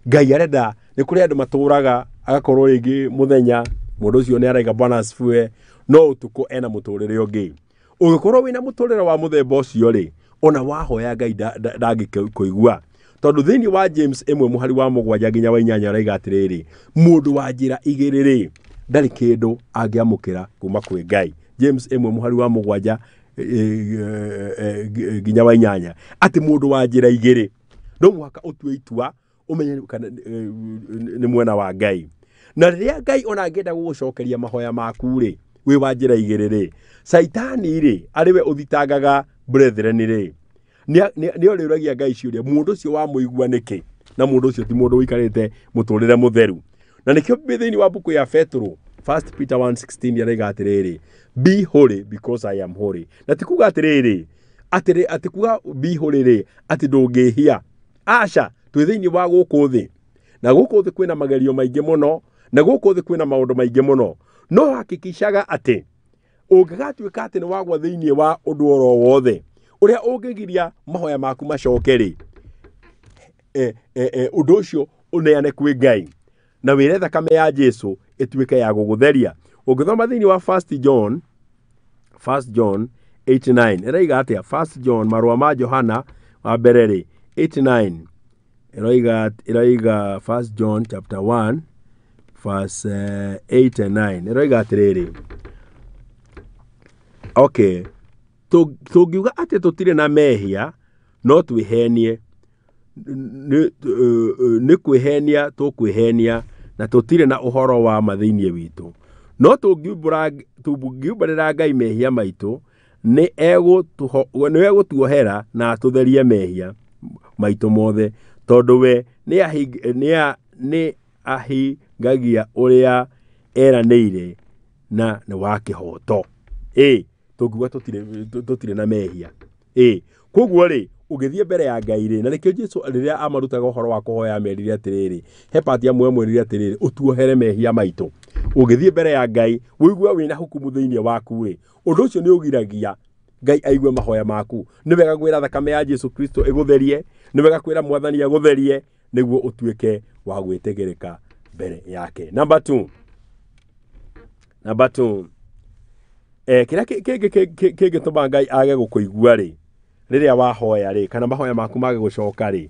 Ngai arenda, nĩ kũrĩ andũ matũraga agakorwo rĩngĩ mũthenya mũndũ ũcio nĩ araiga Bwana asifiwe, no ũtukũ ena mũtũrĩre ũngĩ. Ũngĩkorwo wĩna mũtũrĩre wa mũthemba ũcio rĩ, ona wahoya Ngai ndangĩkũigua. Tondũ thĩinĩ wa James 1 mũhari wa 7 nginya wa 8 araiga atĩrĩrĩ, mũndũ wa njĩra igĩrĩ rĩ, ndarĩ kĩndũ angĩamũkĩra kuma kwĩ Ngai. James 1 mũhari wa 7 nginya wa 8, atĩ mũndũ wa njĩra igĩrĩ no mũhaka ũtue itua ũmenye kana nĩ mwena wa Ngai. Na rĩrĩa Ngai ona angĩenda gũgũcokeria mahoya maku rĩ, wĩ wa njĩra igĩrĩ rĩ, Caitani rĩ, arĩ we ũthitangaga brethren rĩ, nĩ ũrĩũragia Ngai ciũria, mũndũ ũcio wamũigua nĩkĩ? Na mũndũ ũcio ti mũndũ ũikarĩte mũtũrĩre mũtheru. Na nĩkĩo thĩinĩ wa mbuku ya Petero, 1 Peter 1:16 yaraiga atĩrĩrĩ, be holy because I am holy. Na ti kuga atĩrĩrĩ, Atĩ atĩ kuga bihũrĩ rĩ atĩ ndũngĩhia. Aca, twĩ thĩinĩ wa gũkũ thĩ, na gũkũ thĩ kwĩna magerio maingĩ mũno, na gũkũ thĩ kwĩna maũndũ maingĩ mũno. No hakikishaga atĩ ũngĩgatuĩka atĩ nĩ wagwa thĩinĩ wa ũndũ oro wothe ũrĩa ũngĩgiria mahoya maku macoke rĩ, ũndũ ũcio ũneane kwĩ Ngai na wĩre thakame ya Jesu ĩtuĩke ya gũgũtheria. Ũngĩthoma thĩinĩ wa 1 John 1 John 8:9 ĩroiga atĩa? 1 John, marũa ma Johana wa mbere rĩ, 8:9 ĩroiga 1 John chapter 1 verse 8 and 9 ĩroiga atĩrĩrĩ, okay, tũngiuga atĩ tũtirĩ na mehia no twĩhenie, nĩ kwĩhenia tũkwĩhenia na tũtirĩ na ũhoro wa ma thĩinĩ witũ. No tũngiumbũrĩra Ngai mehia maitũ, nĩ egũtuohera na atũtherie mehia maitũ mothe, tondũ we nĩ ahingagia ũrĩa eranĩire na nĩ wa kĩhooto. Tũngiuga tũtirĩ na mehia. Koguo rĩ, ũgĩthiĩ mbere ya Ngai rĩ, na nĩkĩo Jesu rĩrĩa amarutaga ũhoro wa kũhoya amerire atĩrĩrĩ, he part amwe amwĩrire atĩrĩrĩ, ũtuohere mehia maitũ. Ũgĩthiĩ mbere ya Ngai ũigue wĩna hukumu thĩinĩ waku rĩ, ũndũ ũcio nĩ ũgiragia Ngai aigue mahoya maku. Nĩ wega kwĩra thakame ya Jesu Kristo ĩgũtherie, nĩ wega kwĩra Mwathani agũtherie nĩguo ũtuĩke wa gwĩtĩkĩrĩka mbere yake. Number 2, kĩrĩa kĩngĩtũma Ngai age gũkũigua rĩ, rĩrĩa wahoya rĩ, kana mahoya maku mage gũcoka rĩ,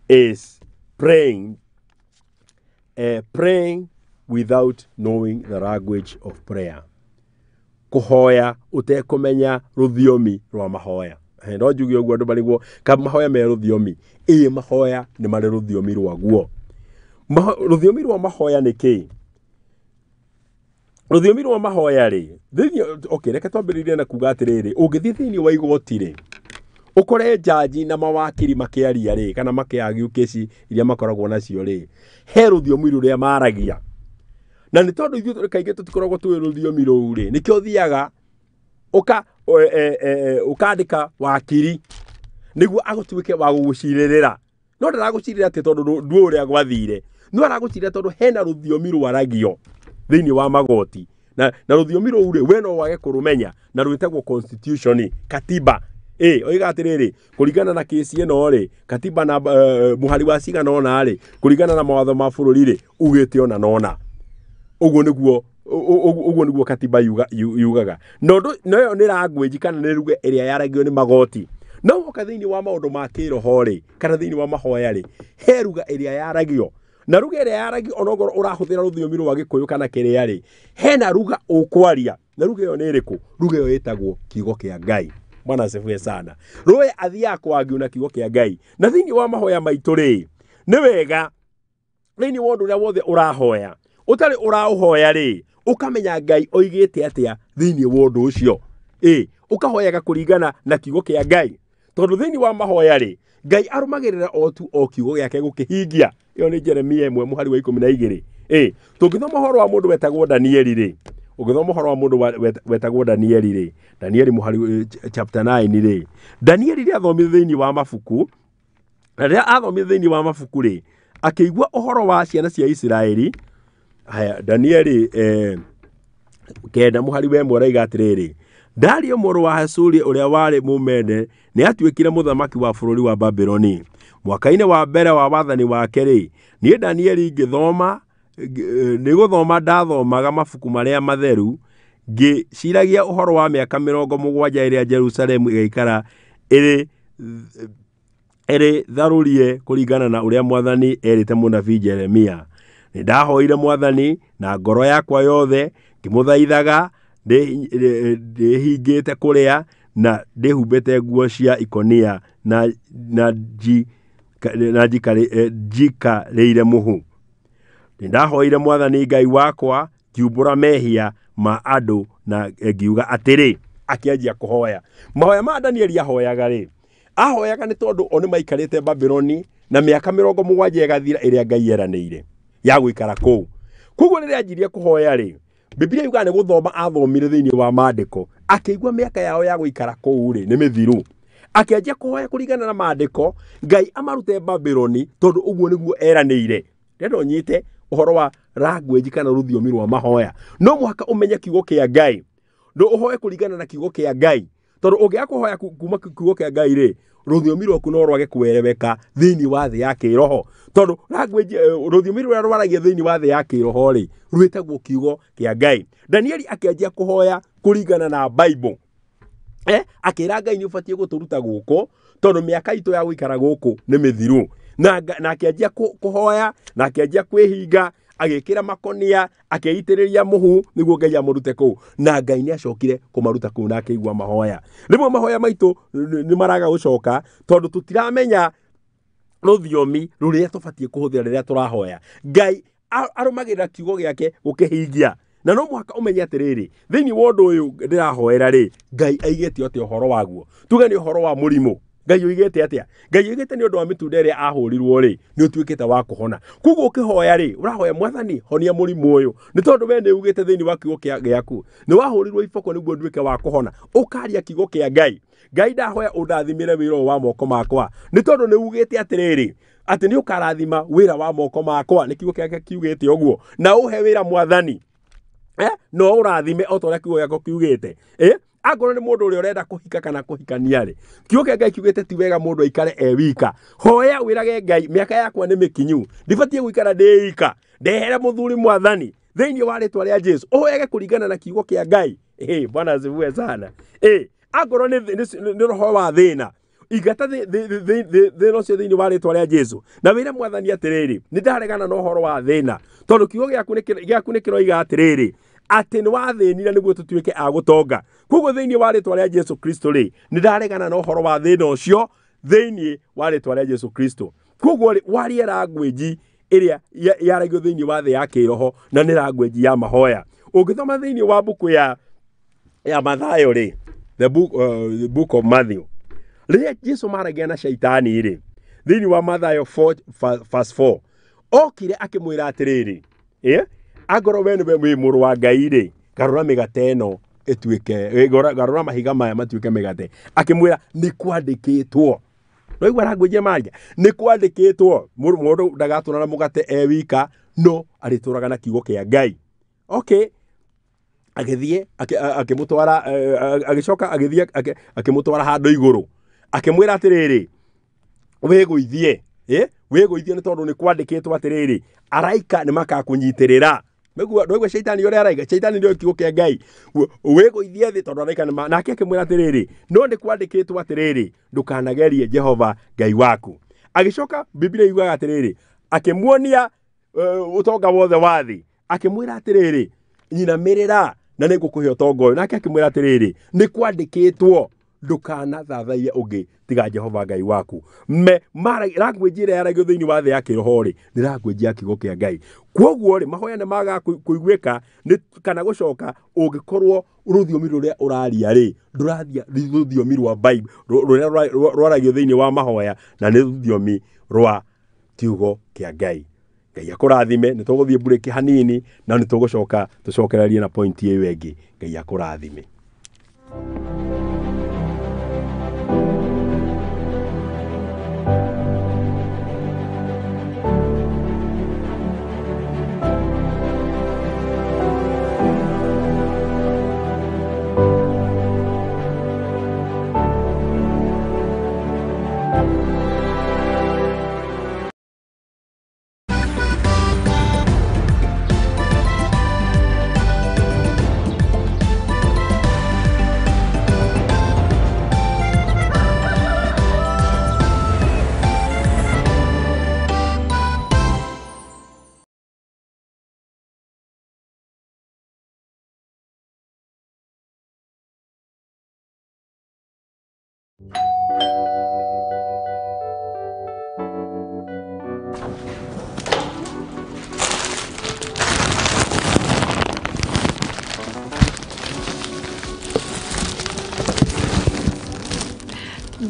is praying without knowing the language of prayer. Kũhoya ũtekũmenya rũthiomi rwa mahoya. No njuge ũguo andũ marigwo ka mahoya me rũthiomi. Ĩĩ, mahoya nĩ marĩ rũthiomi rwaguo. Rũthiomi rwa mahoya nĩ kĩĩ? Rũthiomi rwa mahoya rĩ, okay, reke twambĩrĩrie na kuga atĩrĩrĩ, ũngĩthiĩ thĩinĩ wa igoti rĩ, ũkore jaji na mawakiri makĩaria rĩ, kana makĩargue kesi iria makoragwo nacio rĩ, he rũthiomi rũrĩa maragia. Na nĩ tondũ ithuĩ kaingĩ tũtikoragwo tũĩ rũthiomi rũu rĩ, nĩkĩo ũthiaga ũkandĩka wakiri nĩguo agũtuĩke wa gũgũcirĩrĩra. No ndaragũcirĩra atĩ tondũ ndũĩ ũrĩa gwathire, no aragũcirĩra tondũ hena rũthiomi rwaragio thĩinĩ wa magoti, na rũthiomi rũu rĩ, we no wage kũrũmenya, na rwĩtagwo constitution, katiba. Oiga atĩrĩrĩ, kũringana na kesi ĩno rĩ, katiba na mũhari wa cigana ũna rĩ, kũringana na mawatho ma bũrũri rĩ, ugĩte ona na ũna. Ũguo nĩguo katiba yugaga. No ĩyo nĩ language kana nĩ ruga ĩrĩa yaragio nĩ magoti. No woka thĩinĩ wa maũndũ ma kĩroho rĩ, kana thĩinĩ wa mahoya rĩ, he ruga ĩrĩa yaragio. Na ruga ĩrĩa yaragio onokorwo ũrahũthĩra rũthiomi rwa Gĩkũyũ kana kĩrĩa rĩ, hena ruga ũkwaria. Na ruga ĩyo nĩ ĩrĩkũ? Ruga ĩyo ĩtagwo kiugo kĩa Ngai. Bwana asifiwe sana. Rũĩ athiaga kwagiũ na kiugo kĩa Ngai. Na thĩinĩ wa mahoya maitũ rĩ, nĩ wega thĩinĩ wa ũndũ ũrĩa wothe ũrahoya, ũtarĩ ũraũhoya rĩ, ũkamenya Ngai oigĩte atĩa thĩinĩ wa ũndũ ũcio. Ũkahoyaga kũringana na kiugo kĩa Ngai. Tondũ thĩinĩ wa mahoya rĩ, Ngai arũmagĩrĩra o tu o kiugo gĩake gũkĩhingia. Ĩyo nĩ Jeremia 1 mũhari wa 12. Tũngĩthoma ũhoro wa mũndũ wetagwo Danieli rĩ, ũngĩthoma ũhoro wa mũndũ wetagwo Danieli rĩ, Danieli mũhari chapter 9 rĩ, Danieli rĩrĩa athomire thĩinĩ wa mabuku, na rĩrĩa athomire thĩinĩ wa mabuku rĩ, akĩigua ũhoro wa ciana cia Isiraeli. Haya, Danieli 9 mũhari wa 1 araiga atĩrĩrĩ, Dario mũrũ wa Hasuri ũrĩa warĩ Mũmede nĩ atuĩkire mũthamaki wa bũrũri wa Babuloni. Mwaka-inĩ wa mbere wa wathani wake rĩ, niĩ Danieli ngĩthoma, nĩ gũthoma ndathomaga mabuku marĩa matheru, ngĩciragia ũhoro wa mĩaka 70 ĩrĩa Jerusalemu ĩgaikara ĩrĩ tharũrie kũringana na ũrĩa Mwathani erĩte mũnabii Jeremia. Nĩ ndahoire Mwathani na ngoro yakwa yothe, ngĩmũthaithaga ndĩhingĩte kũrĩa na ndĩhumbĩte nguo cia ikonia na njikarĩire mũhu. Nĩ ndahoire Mwathani Ngai wakwa, ngiumbũra mehia ma andũ na ngiuga atĩrĩ. Akĩanjia kũhoya. Mahoya ma Danieli ahoyaga rĩ, ahoyaga nĩ tondũ o nĩ maikarĩte Babuloni na mĩaka 70 ĩgathira ĩrĩa Ngai eranĩire ya gũikara kũu. Koguo rĩrĩa anjirie kũhoya rĩ, Biblia yugaga nĩ gũthoma athomire thĩinĩ wa maandĩko, Akĩigua mĩaka yao ya gũikara kũu rĩ nĩ mĩthiru. Akĩanjia kũhoya kũringana na maandĩko Ngai amarute Babuloni tondũ ũguo nĩguo eranĩire. Ndĩrenda ũnyite ũhoro wa language kana rũthiomi rwa mahoya. No mũhaka ũmenye kiugo kĩa Ngai. Ndũ ũhoe kũringana na kiugo kĩa Ngai. Tondũ ũngĩaga kũhoya kuma kiugo kĩa Ngai rĩ, rũthiomi rwaku no rwage kũereweka thĩinĩ wa thĩ ya kĩroho. Tondũ language rũthiomi rũrĩa rwaragia thĩinĩ wa thĩ ya kĩroho rĩ, rwĩtagwo kiugo kĩa Ngai. Danieli akĩanjia kũhoya kũringana na Bible. Akĩra Ngai nĩ ũbatiĩ gũtũruta gũkũ tondũ mĩaka itũ ya gũikara gũkũ nĩ mĩthiru. Na akĩanjia kũhoya, na akĩanjia kwĩhinga, agĩkĩra makonia, akĩitĩrĩria mũhu nĩguo Ngai amũrute kũu. Na Ngai nĩ acokire kũmaruta kũu na akĩigua mahoya. Rĩmwe mahoya maitũ nĩ maraga gũcoka tondũ tũtiramenya rũthiomi rũrĩa tũbatiĩ kũhũthĩra rĩrĩa tũrahoya. Ngai arũmagĩrĩra kiugo gĩake gũkĩhingia. Na no mũhaka ũmenye atĩrĩrĩ, thĩinĩ wa ũndũ ũyũ ndĩrahoera rĩ, Ngai aigĩte atĩa ũhoro waguo. Tuge nĩ ũhoro wa mũrimũ. Ngai oigĩte atĩa? Ngai oigĩte nĩ ũndũ wa mĩtunda ĩrĩa ahũrirwo rĩ, nĩ ũtuĩkĩte wa kũhona. Koguo ũkĩhoya rĩ, ũrahoya Mwathani honia mũrimũ ũyũ. Nĩ tondũ we nĩ ugĩte thĩinĩ wa kiugo gĩaku. Nĩ wahũrirwo iboko nĩguo nduĩke wa kũhona. Ũkaria kiugo kĩa Ngai. Ngai ndahoya ũndathimĩre wĩra ũyũ wa moko makwa. Nĩ tondũ nĩ ugĩte atĩrĩrĩ, atĩ nĩ ũkarathima wĩra wa moko makwa. Nĩ kiugo gĩake kiugĩte ũguo. Na ũhe wĩra Mwathani. No ũrathime o ta ũrĩa kiugo gĩaku kiugĩte. Angorwo nĩ mũndũ ũrĩa ũrenda kũhika kana kũhikania rĩ, kiugo kĩa Ngai kiugĩte ti wega mũndũ aikare e wika. Hoya wĩrage Ngai mĩaka yakwa nĩ mĩkinyu, ndibatiĩ gũikara ndĩ ika, ndehere mũthuri Mwathani thĩinĩ wa rĩtwa rĩa Jesu. Ũhoyage kũringana na kiugo kĩa Ngai. Bwana asifiwe sana. Angorwo nĩ roho wa thĩna, igata thĩna ũcio thĩinĩ wa rĩtwa rĩa Jesu. Na wĩre Mwathani atĩrĩrĩ, nĩ ndaregana na ũhoro wa thĩna tondũ kiugo gĩaku nĩ kĩroiga atĩrĩrĩ, atĩ nĩ wathĩnire nĩguo tũtuĩke a gũtonga. Koguo thĩinĩ wa rĩtwa rĩa Jesu Kristo rĩ, nĩ ndaregana na ũhoro wa thĩna ũcio thĩinĩ wa rĩtwa rĩa Jesu Kristo. Koguo rĩ, warie language ĩrĩa yaragio thĩinĩ wa thĩ ya kĩroho na nĩ language ya mahoya. Ũngĩthoma thĩinĩ wa mbuku ya Mathayo rĩ, the book of Matthew, rĩrĩa Jesu maragia na shaitani rĩ, thĩinĩ wa Mathayo 4 verse 4, okire akĩmwĩra atĩrĩrĩ, angorwo we nĩwe wĩ mũrũ wa Ngai rĩ, garũra mĩgate ĩno ĩtuĩke, garũra mahiga maya matuĩke mĩgate. Akĩmwĩra nĩ kwandĩkĩtwo. Waigua language maria, nĩ kwandĩkĩtwo mũndũ ndagatũra na mũgate e wika, no arĩtũraga na kiugo kĩa Ngai. Okay, agĩthiĩ akĩmũtwara, agĩcoka agĩthiĩ akĩmũtwara handũ igũrũ, akĩmwĩra atĩrĩrĩ, wĩgũithie, wĩgũithie nĩ tondũ nĩ kwandĩkĩtwo atĩrĩrĩ, araika nĩ makakũnyitĩrĩra. Ndwaigua shaitani ũrĩa araiga, shaitani nĩoĩ kiugo kĩa Ngai. Wĩgũithie thĩ tondũ araika nĩ nake akĩmwĩra atĩrĩrĩ, no nĩ kwandĩkĩtwo atĩrĩrĩ, ndũkanagerie Jehova Ngai waku. Agĩcoka Biblia yugaga atĩrĩrĩ, akĩmuonia ũtonga wothe wa thĩ, akĩmwĩra atĩrĩrĩ, nyinamĩrĩra na nĩngũkũhe ũtonga ũyũ. Nake akĩmwĩra atĩrĩrĩ, nĩ kwandĩkĩtwo ndũkanathathaiye ũngĩ tiga Jehova Ngai waku. Language ĩrĩa yaragio thĩinĩ wa thĩ ya kĩroho rĩ, nĩ language ya kiugo kĩa Ngai. Kwoguo rĩ, mahoya nĩ magaga kũiguĩka kana gũcoka ũngĩkorwo rũthiomi rũrĩa ũraria rĩ, ndũraria rũthiomi rwa Bible rũrĩa rwaragio thĩinĩ wa mahoya, na nĩ rũthiomi rwa kiugo kĩa Ngai. Ngai akũrathime. Nĩ tũgũthiĩ break hanini na nĩ tũgũcoka tũcokererie na point ĩyo ĩngĩ. Ngai akũrathime.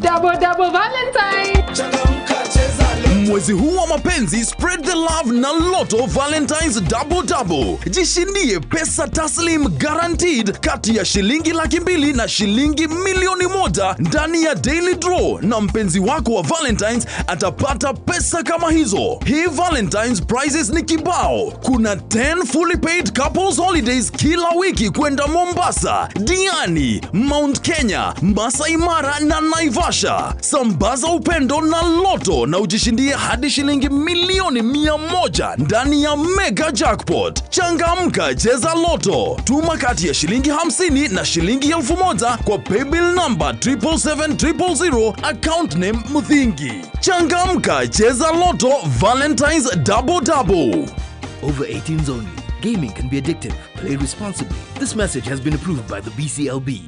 Double, double Valentine. Mwezi huu wa mapenzi, spread the love na Lotto Valentine's Double Double. Jishindie pesa taslim guaranteed kati ya shilingi 200,000 na shilingi 1,000,000 ndani ya daily draw, na mpenzi wako wa Valentine's atapata pesa kama hizo. Hii Valentine's prizes ni kibao. Kuna 10 fully paid couples holidays kila wiki kwenda Mombasa, Diani, Mount Kenya, Masai Mara na Naivasha. Sambaza upendo na Lotto na ujishindie hadi shilingi 100,000,000 ndani ya mega jackpot. Changamka, cheza Lotto. Tuma kati ya shilingi 50 na shilingi 1,000 kwa paybill number 777 000, account name Muthingi. Changamka, cheza Lotto Valentine's Double Double. Over 18s only. Gaming can be addictive. Play responsibly. This message has been approved by the BCLB.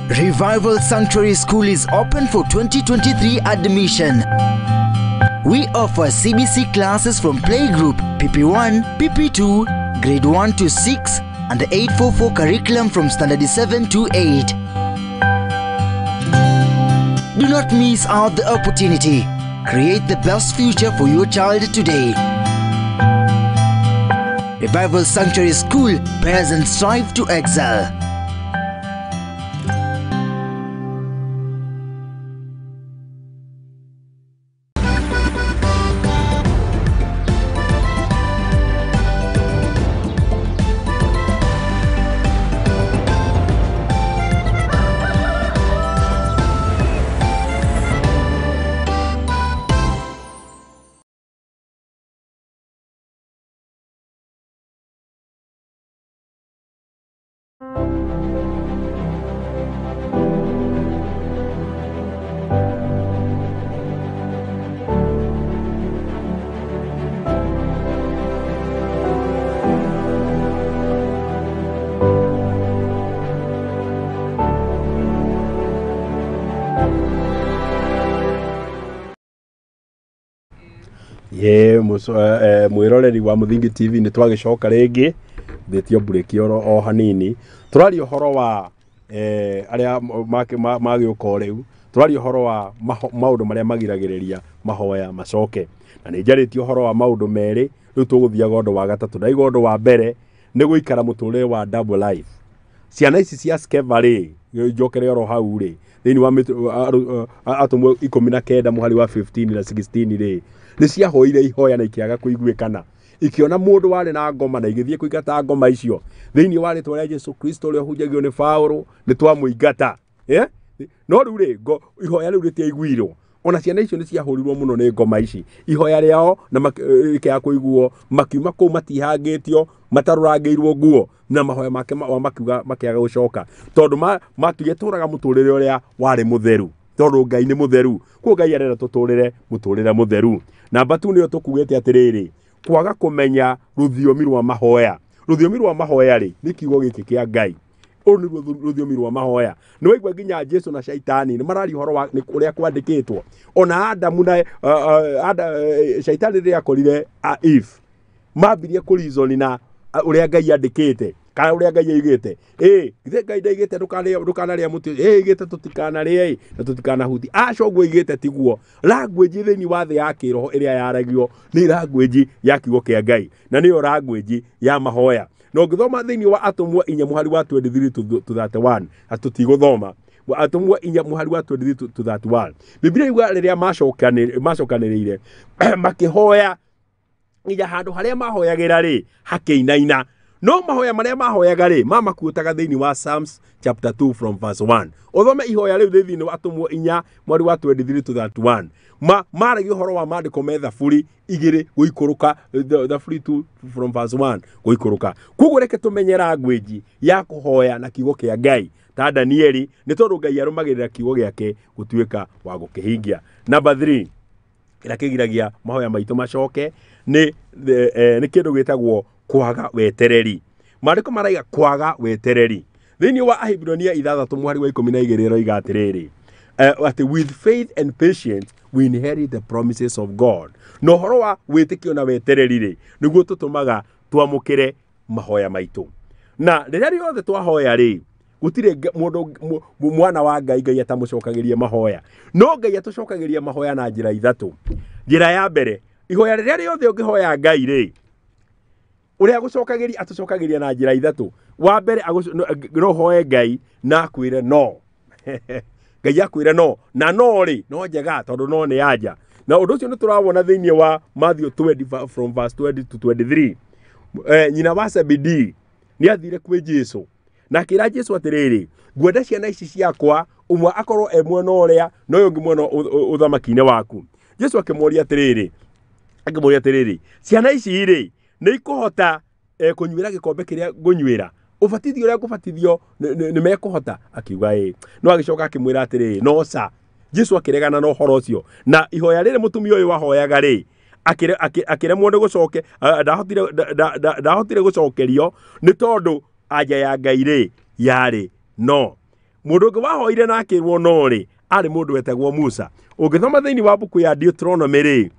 Revival Sanctuary School is open for 2023 admission. We offer CBC classes from playgroup, PP1, PP2, grade 1 to 6, and the 844 curriculum from standard 7 to 8. Do not miss out the opportunity. Create the best future for your child today. Revival Sanctuary School, bears and strive to excel. Ye mwiroreri wa Muthingi TV nĩ twagĩcoka rĩngĩ thĩtio mburĩki oro o hanini. Tũraria ũhoro wa arĩa magĩũka o rĩu, tũraria ũhoro wa maũndũ marĩa magiragĩrĩria mahoya macoke, na nĩ njarĩtie ũhoro wa maũndũ merĩ. Rĩu tũgũthiaga ũndũ wa gatatũ. Ndaigua ũndũ wa mbere nĩ gũikara mũtũrĩre wa double life. Ciana ici cia Skeva rĩ, njokere oro hau rĩ, thĩinĩ wa atũmwo 19 mũhari wa 15 na 16 rĩ, nĩ ciahoire ihoya na ikĩaga kũiguĩkana. Ikiona mũndũ warĩ na ngoma na igĩthiĩ kũingata ngoma icio thĩinĩ wa rĩtwa rĩa Jesu Kristo ũrĩa ũhunjagio nĩ Paũlũ, nĩ twamũingata. No rĩu rĩ, ihoya rĩu rĩtiaiguirwo. Ona ciana icio nĩ ciahũrirwo mũno nĩ ngoma ici. Ihoya rĩao na rĩkĩaga kũiguo, makiuma kũu matihangĩtio, matarũrangĩirwo nguo, na mahoya make makiuga makĩaga gũcoka, tondũ matũraga mũtũrĩre ũrĩa warĩ mũtheru, tondũ Ngai nĩ mũtheru. Koguo Ngai arenda tũtũrĩre mũtũrĩre mũtheru. Namba 2 nĩyo tũkugĩte atĩrĩrĩ, kwaga kũmenya rũthiomi rwa mahoya. Rũthiomi rwa mahoya rĩ, nĩ kiugo gĩkĩ kĩa Ngai. Ũrũ nĩruo rũthiomi rwa mahoya. Nĩ waigua nginya Jesu na Shaitani nĩ mararia ũhoro wa ũrĩa kwandĩkĩtwo. Ona Adamu na Shaitani rĩrĩa akorire Eve, mambirie kũreason na ũrĩa Ngai andĩkĩte kana ũrĩa Ngai aigĩte. Githĩ Ngai ndaigĩte ndũkanarĩe mũtĩ? Aigĩte tũtikanarĩe na tũtikanahutie. Aca ũguo aigĩte tiguo. Language thĩinĩ wa thĩ ya kĩroho ĩrĩa yaragio nĩ language ya kiugo kĩa Ngai, na nĩyo language ya mahoya. Na ũngĩthoma thĩinĩ wa Atũmwo 4 mũhari wa 23 to 31, tũtigũthoma Atũmwo 4 mũhari wa 23 to 31, Biblia yuga rĩrĩa macokanĩrĩire makĩhoya nginya handũ harĩa mahoyagĩra rĩ hakĩinaina. No mahoya marĩa mahoyaga rĩ mamakuotaga thĩinĩ wa Psalms chapter 2 from verse 1. Ũthome ihoya rĩu thĩinĩ wa Atũmwo 4 mweri wa 23 to 31. Maragia ũhoro wa maandĩko me Thaburi 2 gũikũrũka, Thaburi 2 from verse 1 gũikũrũka. Koguo reke tũmenye language ya kũhoya na kiugo kĩa Ngai ta Danieli, nĩ tondũ Ngai arũmagĩrĩra kiugo gĩake gũtuĩka wa gũkĩhingia. Number 3 kĩrĩa kĩgiragia mahoya maitũ macoke nĩ kĩndũ gĩtagwo kwaga wetereri. Maandĩko maraiga kwaga wetereri. Thĩinĩ wa Ahibirania 6 mũhari wa 12 ĩroiga atĩrĩrĩ, atĩ with faith and patience we inherit the promises of God. Na ũhoro wa wĩtĩkio na wetereri rĩ, nĩguo tũtũmaga twamũkĩre mahoya maitũ. Na rĩrĩa rĩothe twahoya rĩ, Gũtirĩ mũndũ mwana wa Ngai Ngai atamũcokagĩria mahoya. No Ngai atũcokagĩria mahoya na njĩra ithatũ. Njĩra ya mbere, ihoya rĩrĩa rĩothe ũngĩhoya Ngai rĩ, ũrĩa agũcokagĩria atũcokagĩria na njĩra ithatũ. Wa mbere, no hoe Ngai na akwĩre no. Ngai akwĩre no, na no rĩ no njega tondũ no nĩ anja. Na ũndũ ũcio nĩ tũrawona thĩinĩ wa Matthew 20 from verse 20 to 23. Nyina wa Zebedee nĩ athire kwĩ Jesu na akĩra Jesu atĩrĩrĩ, ngwenda ciana ici ciakwa ũmwe akorwo e mwena ũrĩa na ũyũ ũngĩ mwena ũthamaki-inĩ waku. Jesu akĩmũria atĩrĩrĩ, ciana ici rĩ nĩ ikũhota kũnyuĩra gĩkombe kĩrĩa ngũnyuĩra? Ũbatithio ũrĩa ngũbatithio nĩ mekũhota? Akiuga ĩĩ. No agĩcoka akĩmwĩra atĩrĩrĩ, no ca. Jesu akĩregana na ũhoro ũcio. Na ihoya rĩrĩ mũtumia ũyũ wahoyaga rĩ, akĩremwo nĩ gũcoke, ndahotire gũcokerio nĩ tondũ anja ya Ngai rĩ yarĩ no. Mũndũ ũngĩ wahoire na akĩrwo no rĩ, arĩ mũndũ wetagwo Musa. Ũngĩthoma thĩinĩ wa mbuku ya Deuteronomy rĩ,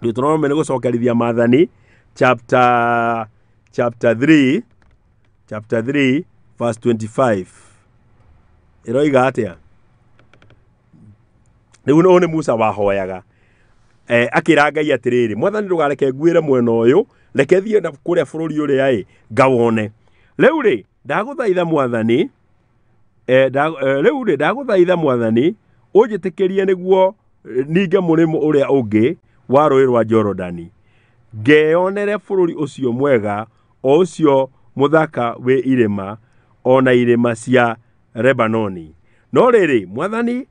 Deuteronomy nĩ gũcokerithia maathani chapter 3 chapter 3 verse 25 ĩroiga atĩa? Rĩu ũyũ nĩ Musa wahoyaga. Akĩra Ngai atĩrĩrĩ, Mwathani ndũgareke nguĩre mwena ũyũ, reke thiĩ na kũrĩa bũrũri ũrĩa ĩ ngawone. Rĩu rĩ ndagũthaitha Mwathani, rĩu rĩ ndagũthaitha Mwathani ũnjĩtĩkĩrie nĩguo ninge mũrĩmo ũrĩa ũngĩ wa rũũĩ rwa Jorodani, ngeyonere bũrũri ũcio mwega, o ũcio mũthaka wĩ irĩma, o na irĩma cia Lebanoni. No rĩrĩ, Mwathani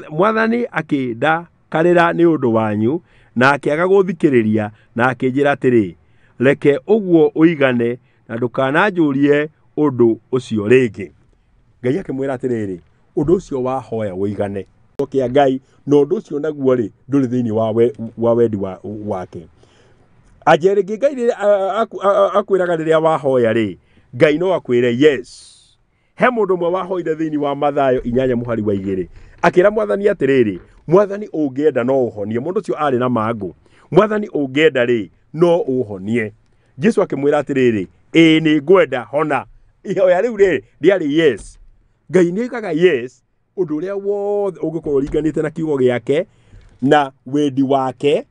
Mwathani akĩndakarĩra nĩ ũndũ wanyu, na akĩaga gũthikĩrĩria, na akĩnjĩra atĩrĩ, reke ũguo ũigane na ndũkananjũrie ũndũ ũcio rĩngĩ. Ngai akĩmwĩra atĩrĩrĩ, ũndũ ũcio wahoya ũigane. Kĩa Ngai na ũndũ ũcio naguo rĩ ndũrĩ thĩinĩ wa wendi wake. Anja rĩngĩ Ngai rĩrĩa akwĩraga rĩrĩa wahoya rĩ, Ngai no akwĩre yes. He mũndũ ũmwe wahoire thĩinĩ wa Mathayo 8:2 akĩra Mwathani atĩrĩrĩ, Mwathani ũngĩenda no ũhonie. Mũndũ ũcio arĩ na mangũ. Mwathani ũngĩenda rĩ no ũhonie. Jesu akĩmwĩra atĩrĩrĩ, ĩĩ nĩ ngwenda, hona. Ihoya rĩu rĩ rĩarĩ yes. Ngai nĩ oigaga yes ũndũ ũrĩa wothe ũngĩkorwo ũringanĩte na kiugo gĩake na wendi wake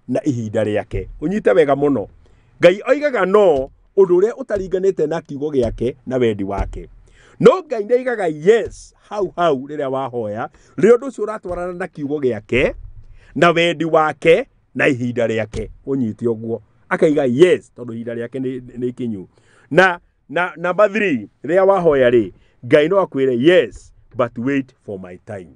na ihinda rĩake. Ũnyite wega mũno. Ngai oigaga no ũndũ ũrĩa ũtaringanĩte na kiugo gĩake na wendi wake. No Ngai nĩ oigaga yes hau hau rĩrĩa wahoya, rĩrĩa ũndũ ũcio ũratwarana na kiugo gĩake na wendi wake na ihinda rĩake. Ũnyite ũguo. Akaiga yes tondũ ihinda rĩake nĩ ikinyu. Na number 3, rĩrĩa wahoya rĩ, Ngai no akwĩre yes but wait for my time.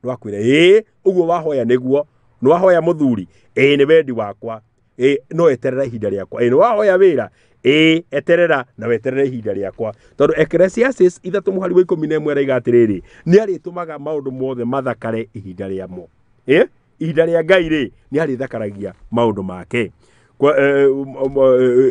No akwĩre ĩĩ ũguo wahoya nĩguo, nĩ wahoya mũthuri, ĩĩ nĩ wendi wakwa, ĩĩ no eterera ihinda rĩakwa, ĩĩ nĩ wahoya wĩra, ĩĩ eterera na weterere ihinda rĩakwa. Tondũ Ecclesiastes 3:11 ĩraiga atĩrĩrĩ, nĩ arĩtũmaga maũndũ mothe mathakare ihinda rĩamo. Ĩĩ ihinda rĩa Ngai rĩ nĩ arĩthakaragia maũndũ make.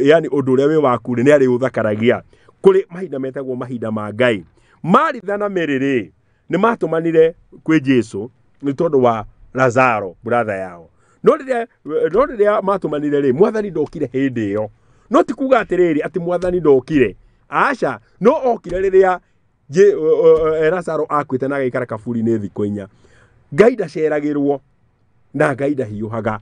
Yani ũndũ ũrĩa wĩ waku rĩ nĩ arĩũthakaragia. Kũrĩ mahinda metagwo mahinda ma Ngai. Maritha na Mary rĩ nĩ matũmanire kwĩ Jesu nĩ tondũ wa Lazaro brother yao. No rĩrĩa matũmanire rĩ, Mwathani ndokire hĩndĩ ĩyo. No ti kuga atĩrĩrĩ atĩ Mwathani ndokire. Aca, no okire rĩrĩa Lazaro akuĩte na agaikara kaburi-inĩ thikũ 4. Ngai ndaceragĩrwo na Ngai ndahiũhaga.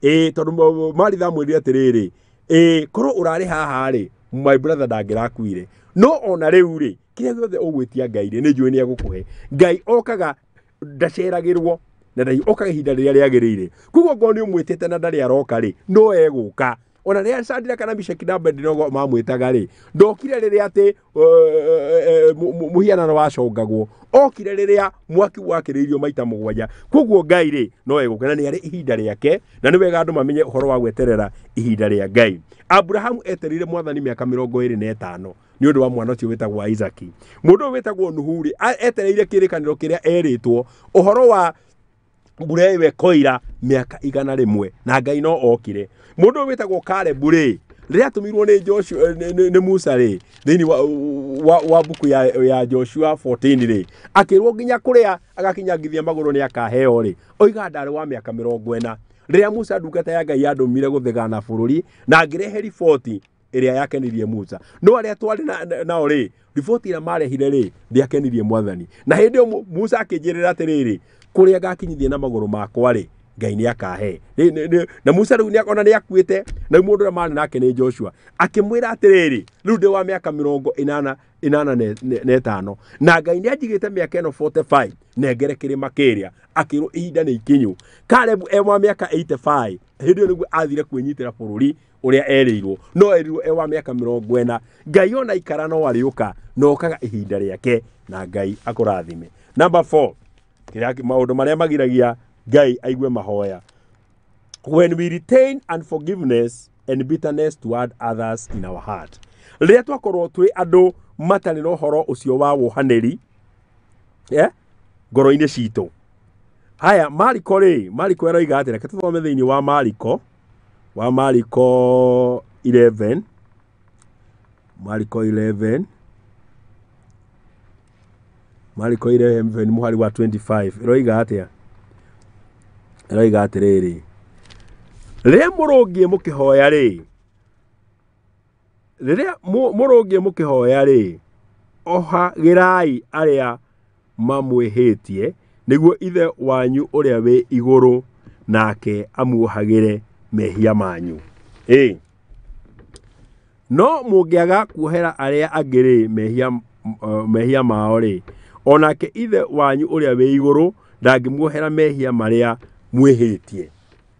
Ĩĩ tondũ Maritha amwĩrire atĩrĩrĩ, ĩĩ korwo ũrarĩ haha rĩ, my brother ndangĩrakuire. No ona rĩu rĩ, kĩrĩa gĩothe ũgwĩtia Ngai rĩ, nĩ njũĩ nĩ egũkũhe. Ngai okaga ndaceragĩrwo na ndai okaga ihinda rĩrĩa rĩagĩrĩire. Koguo ngorwo nĩ ũmwĩtĩte na ndarĩ aroka rĩ, no egũka. Ona rĩrĩa Shadraka na Meshaki na Abednego mamwĩtaga rĩ, ndokire rĩrĩa atĩ mũhianano wacongagwo, okire rĩrĩa mwaki wakĩrĩirio maita 7. Koguo Ngai rĩ no egũka na nĩ arĩ ihinda rĩake, na nĩ wega andũ mamenye ũhoro wa gweterera ihinda rĩa Ngai. Abrahamu etereire Mwathani mĩaka 25 nĩ ũndũ wa mwana ũcio wĩtagwo Isaki. Mũndũ ũyũ wĩtagwo Nuhu rĩ, etereire kĩrĩkanĩro kĩrĩa erĩtwo ũhoro wa mbura ĩyo ĩkoira mĩaka 100 na Ngai no okire. Mũndũ ũyũ wĩtagwo Caleb rĩ, rĩrĩa atũmirwo nĩ Joshua nĩ Musa rĩ, thĩinĩ wa mbuku ya Joshua 14 rĩ, akĩrwo nginya kũrĩa agakinyangithia magũrũ nĩ akaheo rĩ, oiga ndarĩ wa mĩaka 40. Rĩrĩa Musa ndungata ya Ngai yandũmire gũthegana bũrũri na ngĩrehe riboti ĩrĩa yakenirie Musa. No arĩa twarĩ nao rĩ, riboti ĩrĩa marehire rĩ, ndĩakenirie mwathani. Na hĩndĩ ĩyo Musa akĩnjĩrĩra atĩrĩrĩ, kũrĩa ngakinyithia na magũrũ makwa rĩ, Ngai nĩ akahe. Na Musa rĩu ona nĩ akuĩte, na rĩu mũndũ ũrĩa marĩ nake nĩ Joshua. Akĩmwĩra atĩrĩrĩ, rĩu ndĩ wa mĩaka 85 na Ngai nĩ anjigĩte mĩaka ĩno 45 nengere kĩrĩma kĩrĩa. Akĩrwo ihinda nĩ ikinyu. Caleb e wa mĩaka 85 hĩndĩ ĩyo nĩguo athire kwĩnyitĩra bũrũri ũrĩa erĩirwo, no erirwo e wa mĩaka 40. Ngai ona ikara no arĩũka, no okaga ihinda rĩake, na Ngai akũrathime. Number 4, maũndũ marĩa magiragia Ngai aigue mahoya. When we retain unforgiveness and bitterness toward others in our heart. Rĩrĩa twakorwo twĩ andũ matarĩ na ũhoro ũcio wa wohanĩri, ngoro-inĩ citũ. Haya, Mariko rĩ, Mariko aroiga atĩ, reke tũthome thĩinĩ wa Mariko, wa Mariko 11, Mariko 11, Mariko 11 mũhari wa 25, ĩroiga atĩa? Ĩroiga atĩrĩrĩ, rĩrĩa mũrũngiĩ mũkĩhoya rĩ, rĩrĩa mũrũngiĩ mũkĩhoya rĩ, ohagĩrai arĩa mamwĩhĩtie, nĩguo Ithe wanyu ũrĩa wĩ igũrũ nake amuohagĩre mehia manyu. No mũngĩaga kuohera arĩa angĩ rĩ mehia mao rĩ, onake Ithe wanyu ũrĩa wĩ igũrũ ndangĩmuohera mehia marĩa mwĩhĩtie.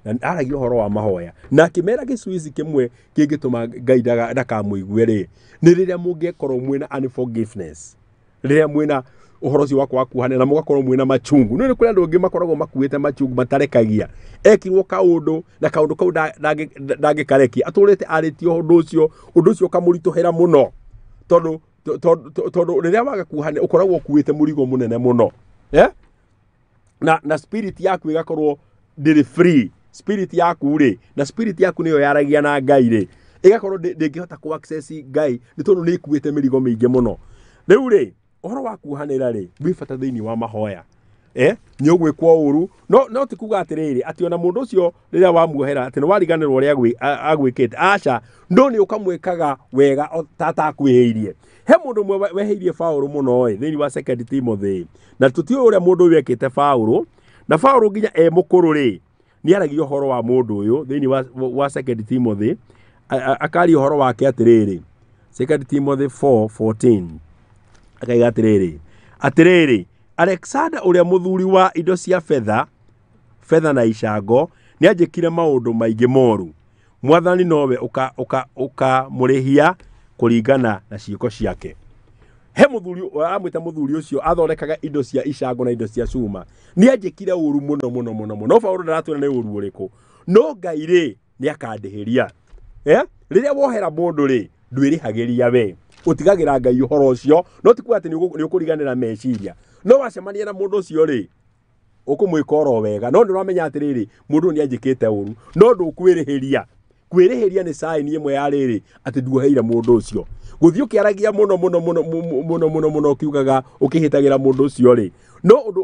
Na aragia ũhoro wa mahoya, na akĩmera gĩcuici kĩmwe kĩngĩtũma Ngai ndakamũigue rĩ, nĩ rĩrĩa mũngĩkorwo mwĩna unforgiveness, rĩrĩa mwĩna ũhoro ũcio wa kwaga kuohanĩra na mũgakorwo mwĩna machungu. No nĩ kũrĩ andũ angĩ makoragwo makuĩte machungu matarekagia, ekirwo kaũndũ na kaũndũ kau ndangĩkarekia, atũrĩte arĩtie ũndũ ũcio, ũndũ ũcio ũkamũritũhĩra mũno, tondũ rĩrĩa waga kuohanĩra ũkoragwo ũkuĩte mũrigo mũnene mũno, na spirit yaku ĩgakorwo ndĩrĩ free. Spirit yaku rĩ, na spirit yaku nĩyo yaragia na Ngai rĩ, ĩgakorwo ndĩngĩhota kũ access Ngai nĩ tondũ nĩ ĩkuĩte mĩrigo mĩingĩ mũno. Rĩu rĩ, ũhoro wa kuohanĩra rĩ, wĩ bata thĩinĩ wa mahoya. Nĩ ũgwĩkwo ũru, no ti kuga atĩrĩrĩ atĩ ona mũndũ ũcio rĩrĩa wamuohera atĩ nĩ wariganĩrwo ũrĩa agwĩkĩte, aca, no nĩ ũkamwĩkaga wega ta atakwĩhĩirie. He mũndũ ũmwe wehĩirie Paũlũ mũno ĩ, thĩinĩ wa 2 Timothy, na tũtiũĩ ũrĩa mũndũ ũyũ ekĩte Paũlũ, na Paũlũ nginya e mũkũrũ rĩ, nĩ aragia ũhoro wa mũndũ ũyũ thĩinĩ wa 2 Timothy, akaria ũhoro wake atĩrĩrĩ, 2 Timothy 4:14, akaiga atĩrĩrĩ, atĩrĩrĩ, Alexander ũrĩa mũthuri wa indo cia betha na icango nĩ anjĩkire maũndũ maingĩ moru. Mwathani nowe ũkamũrĩhia kũringana na ciĩko ciake. He mũthuri amwĩta mũthuri ũcio athondekaga indo cia icango na indo cia cuma, nĩ anjĩkire ũru mũno mũno mũno mũno. Paũlũ ndaratwĩra nĩ ũru ũrĩkũ, no Ngai rĩ nĩ akandĩhĩria. Rĩrĩa wohera mũndũ rĩ, ndwĩrĩhagĩria we, ũtigagĩra Ngai ũhoro ũcio, no ti kuga atĩ nĩ ũkũriganĩra meciria. No wacemania na mũndũ ũcio rĩ, ũkũmwĩka oro wega, no nĩ ũramenya atĩrĩrĩ, mũndũ nĩ anjĩkĩte ũru, no ndũkwĩrĩhĩria. Kwĩrĩhĩria nĩ sign ĩmwe ya rĩrĩ atĩ nduoheire mũndũ ũcio. Gũthiĩ ũkĩaragia mũno mũno mũno mũno mũno mũno ũkiugaga ũkĩhĩtagĩra mũndũ ũcio rĩ, no ũndũ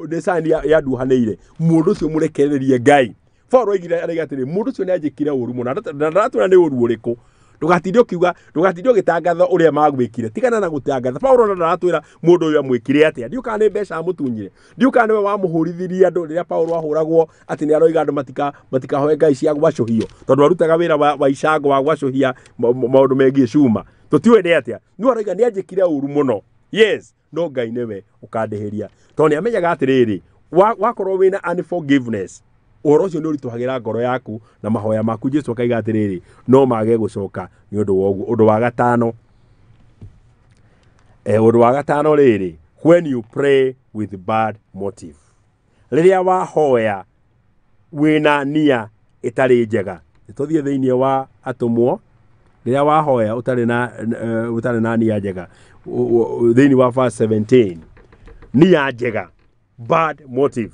nĩ sign ya nduohanĩire. Mũndũ ũcio mũrekererie Ngai. Paũlũ oigire araiga atĩrĩ, mũndũ ũcio nĩ anjĩkire ũru mũno, na ndaratwĩra nĩ ũru ũrĩkũ. Ndũgatinde ũkiuga, ndũgatinde ũgĩtangatha ũrĩa magwĩkire, tigana na gũtangatha. Paũlũ ona ndaratwĩra mũndũ ũyũ amwĩkire atĩa, ndiũ kana nĩ mbeca amũtunyire, ndiũ kana nĩwe wamũhũrithirie andũ rĩrĩa Paũlũ ahũragwo atĩ nĩ aroiga andũ matikahoe ngai cia gwacũhio, tondũ arutaga wĩra wa icango wa gwacũhia maũndũ megiĩ cuma. Tũtiũĩ nĩ atĩa, no aroiga nĩ anjĩkire ũru mũno. Yes, no Ngai nĩwe ũkandĩhĩria, tondũ nĩ amenyaga atĩrĩrĩ, wakorwo wĩna unforgiveness, ũhoro ũcio nĩ ũritũhagĩra ngoro yaku na mahoya maku. Jesu akaiga atĩrĩrĩ, no mage gũcoka nĩ ũndũ wa ũguo. Ũndũ wa gatano, ũndũ wa gatano rĩrĩ, when you pray with bad motive, rĩrĩa wahoya wĩna nia ĩtarĩ njega. Tũthiĩ thĩinĩ wa atũmwo, rĩrĩa wahoya ũtarĩ na nia njega, thĩinĩ wa verse 17, nia njega, bad motive,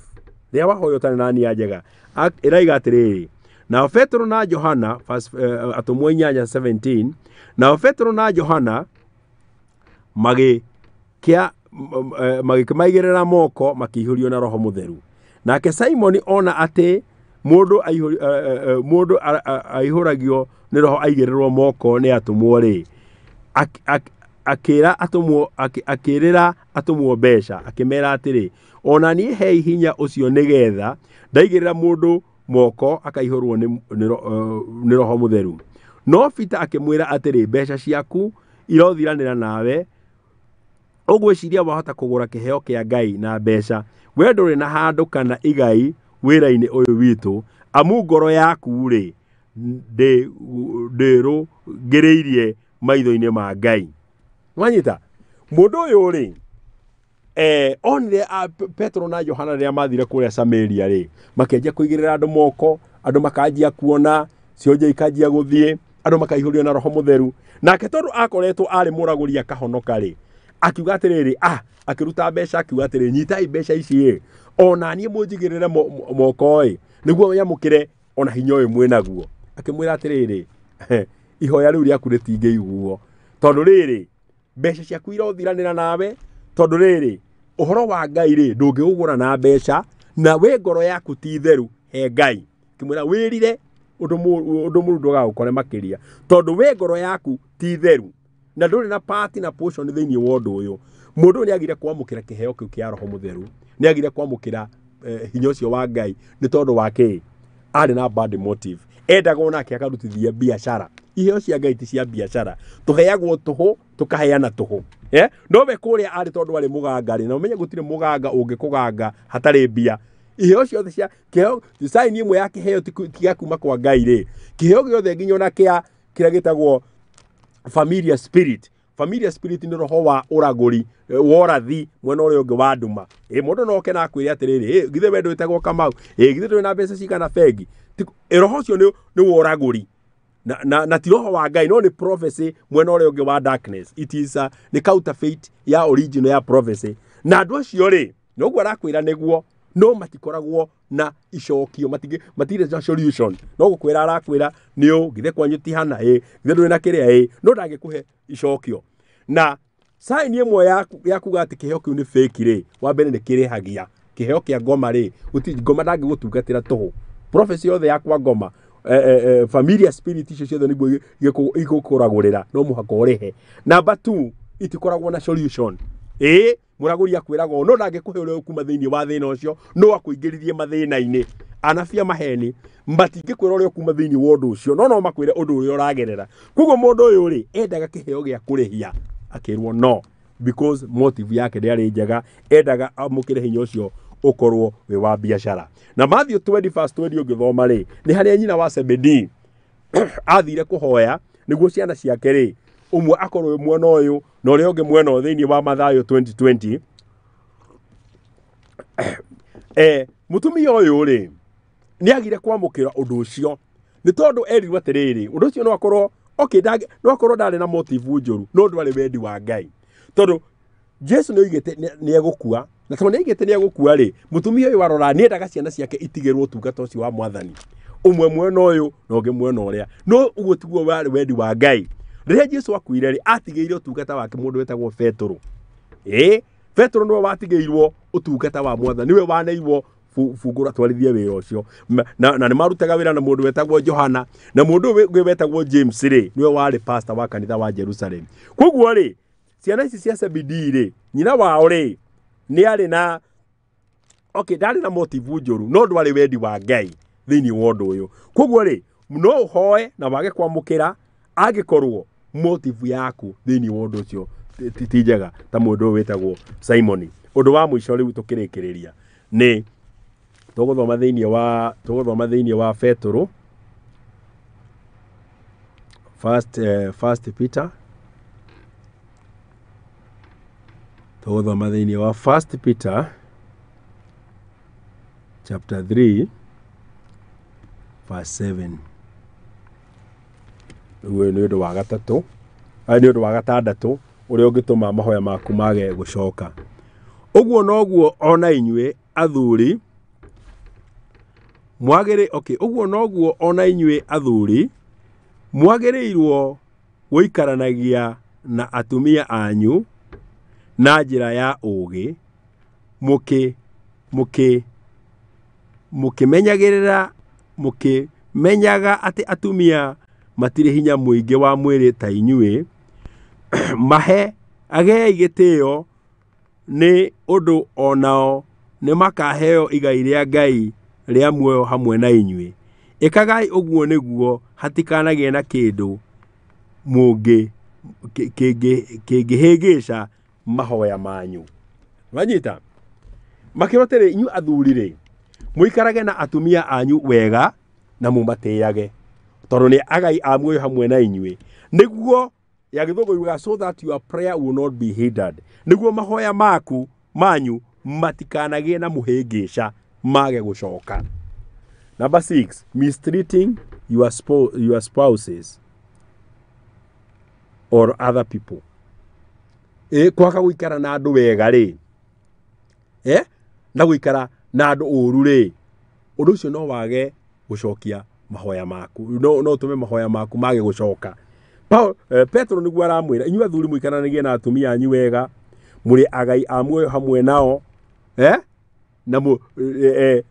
rĩrĩa wahoya ũtarĩ na nia njega, ĩraiga atĩrĩrĩ, nao Petero na Johana, atũmwo 8:17, nao Petero na Johana magĩkĩmaigĩrĩra moko makĩihũrio na Roho Mũtheru. Nake Simoni ona atĩ Mũndũ mũndũ aihũragio nĩ roho aigĩrĩrwo moko nĩ atũmwo rĩ, akĩra atũmwo akĩrĩra atũmwo mbeca, akĩmera atĩrĩ, ona niĩ hei hinya ũcio nĩgetha ndaigĩrĩra mũndũ moko akaihũrwo nĩ roho mũtheru. No Peter akĩmwĩra atĩrĩ, mbeca ciaku irothiranĩra nawe, ũgwĩciria wahota kũgũra kĩheo kĩa Ngai na mbeca? We ndũrĩ na handũ kana igai wĩra-inĩ ũyũ witũ, amu ngoro yaku rĩ ndĩrũngĩrĩirie maitho-inĩ ma Ngai. Nwanyita mũndũ ũyũ rĩ, onire Petro na Johana rĩrĩa mathire kũrĩa Samaria rĩ, makĩanjia kũigĩrĩra andũ moko, andũ makanjia kuona, cionje ikanjia gũthiĩ, andũ makaihũrio na roho mũtheru. Nake tondũ akoretwo arĩ mũragũri akahonoka rĩ, akiuga atĩrĩrĩ, akĩruta mbeca akiuga atĩrĩrĩ, nyitai mbeca ici ĩ, ona niĩ mũnjigĩrĩre moko ĩ, nĩguo nyamũkĩre ona hinya ũyũ mwĩnaguo. Akĩmwĩra atĩrĩrĩ, ihoya rĩu rĩaku rĩtingĩiguo, tondũ rĩrĩ mbeca ciaku irothiranĩra nawe, tondũ rĩrĩ ũhoro wa Ngai rĩ ndũngĩũgũra na mbeca, na we ngoro yaku ti theru he Ngai. Akĩmwĩra wĩrire ũndũ mũru ndũgagũkore makĩria, tondũ we ngoro yaku ti theru na ndũrĩ na part na portion thĩinĩ wa ũndũ ũyũ. Mũndũ ũyũ nĩagire kwamũkĩra kĩheo kĩu kĩa roho mũtheru, nĩagire kwamũkĩra hinya ũcio wa Ngai nĩ tondũ wa kĩĩ? Arĩ na bad motive, endaga onake akarutithia biacara. Iheo cia Ngai ti cia biacara, tũheagwo tũhũ tũkaheana tũhũ. No we kũrĩa arĩ tondũ arĩ mũganga rĩ, na ũmenye gũtirĩ mũganga ũngĩkũganga hatarĩ mbia. Iheo ciothe cia kĩheo, sign ĩmwe ya kĩheo ti gĩa kuma kwa Ngai rĩ, kĩheo gĩothe nginya ona kĩa kĩrĩa gĩtagwo familiar spirit. Familiar spirit nĩ roho wa ũragũri, wa ũrathi mwena ũrĩa ũngĩ wa nduma. Mũndũ no oke na akwĩre atĩrĩrĩ, githĩ we ndwĩtagwo Kamau, githĩ ndũrĩ na mbeca cigana bengi. Roho ũcio nĩ wa ũragũri na ti roho wa Ngai, no nĩ prophecy mwena ũrĩa ũngĩ wa darkness. It is nĩ counterfeit ya original ya prophecy. Na andũ acio rĩ, noguo arakwĩra nĩguo, no matikoragwo na icokio, matirĩ na solution. No gũkwĩra arakwĩra nĩ ũ, githĩ kwanyu ti hana, githĩ ndũrĩ na kĩrĩa, no ndangĩkũhe icokio. Na sign ĩmwe ya kuga atĩ kĩheo kĩu nĩ fake rĩ, wa mbere nĩ kĩrĩhagia. Kĩheo kĩa ngoma rĩ, ngoma ndangĩgũtungatĩra tũhũ. Prophecy yothe ya kwa ngoma, familiar spirit icio ciothe nĩguo igũkũragũrĩra, no mũhaka ũrĩhe. Number 2, itikoragwo na solution. Mũragũri akwĩraga ũũ, no ndangĩkũhe ũrĩa ũkuma thĩinĩ wa thĩna ũcio, no akũingĩririe mathĩna-inĩ. Anabii a maheni matingĩkwĩra ũrĩa ũkuma thĩinĩ wa ũndũ ũcio, no makwĩre ũndũ ũrĩa ũragerera. Koguo mũndũ ũyũ rĩ, endaga kĩheo gĩa kũrĩhia, akĩrwo no, because motive yake ndĩarĩ njega, endaga amũkĩre hinya ũcio ũkorwo wĩ wa biacara. Na Matthew 20:20 ũngĩthoma rĩ, nĩ harĩa nyina wa Zebedee athire kũhoya nĩguo ciana ciake rĩ, ũmwe akorwo mwena ũyũ na ũrĩa ũngĩ mwena ũyũ thĩinĩ wa Mathayo 20:20. Mũtumia ũyũ rĩ, nĩagire kwamũkĩra ũndũ ũcio nĩ tondũ erirwo atĩrĩrĩ, ũndũ ũcio no akorwo okay, no akorwo ndarĩ na motive njũru, no ndwarĩ wendi wa Ngai, tondũ Jesu nĩoigĩte nĩegũkua, na tondũ nĩoigĩte nĩegũkua rĩ, mũtumia ũyũ arora nĩendaga ciana ciake itigĩrwo ũtungata ũcio wa Mwathani, ũmwe mwena ũyũ na ũngĩ mwena ũrĩa, no ũguo tiguo warĩ wendi wa Ngai. Rĩrĩa Jesu akuire rĩ, atigĩire ũtungata wake mũndũ wetagwo Petero. Petero nĩwe watigĩirwo ũtungata wa Mwathani, nĩwe waneirwo bungũra twarithie wĩra ũcio. Na nĩ marutaga wĩra na mũndũ wetagwo Johana, na mũndũ ũngĩ wetagwo James rĩ, nĩwe warĩ pastor wa kanitha wa Jerusalem. Koguo rĩ, ciana ici cia Zebedee rĩ, nyina wao rĩ, nĩ arĩ na okay, ndarĩ na motive njũru, no ndwarĩ wendi wa Ngai thĩinĩ wa ũndũ ũyũ. Koguo rĩ, no ũhoe na wage kwamũkĩra angĩkorwo motive yaku thĩinĩ wa ũndũ ũcio ti njega, ta mũndũ ũyũ wĩtagwo Simoni. Ũndũ wa mũico rĩu tũkĩrĩkĩrĩria nĩ tũgũthoma thĩinĩ wa Petero, first Peter, tũgũthoma thĩinĩ wa First Peter chapter 3 verse 7. Ũyũ nĩ ũndũ wa gatatũ, nĩ ũndũ wa gatandatũ ũrĩa ũngĩtũma mahoya maku mage gũcoka. Ũguo noguo ona inyuĩ athuri mwagĩrĩ, okay, ũguo noguo ona inyuĩ athuri mwagĩrĩirwo gũikaranagia na atumia anyu na njĩra ya ũũgĩ, mũkĩmenyagĩrĩra Mũkĩmenyaga atĩ atumia matirĩ hinya mũingĩ wa mwĩrĩ ta inyuĩ, mahe agei gĩtĩo nĩ ũndũ onao nĩ makaheo igai rĩa Ngai rĩa muoyo hamwe na inyuĩ. Ĩkagai ũguo nĩguo hatikanagĩe na kĩndũ mũngĩ kĩngĩhĩngĩca mahoya manyu. Wanyita? Makĩrwo atĩrĩ, inyuĩ athuri rĩ, mũikarage na atumia anyu wega na mũmatĩage, tondũ nĩ agai a muoyo hamwe na inyuĩ, nĩguo ya gĩthũngũ yugaga so that your prayer will not be hindered, nĩguo mahoya maku manyu matikanagĩe na mũhĩngĩca mage gũcoka. Number 6, mistreating your spouses or other people. Kwaga gũikara na andũ wega rĩ, na gũikara na andũ ũru rĩ, ũndũ ũcio no wage gũcokia mahoya maku, no ũtũme mahoya maku mage gũcoka. Petro nĩguo aramwĩra, inyuĩ athuri mũikaranagie na atumia anyu wega, mũrĩ agai a muoyo hamwe nao, na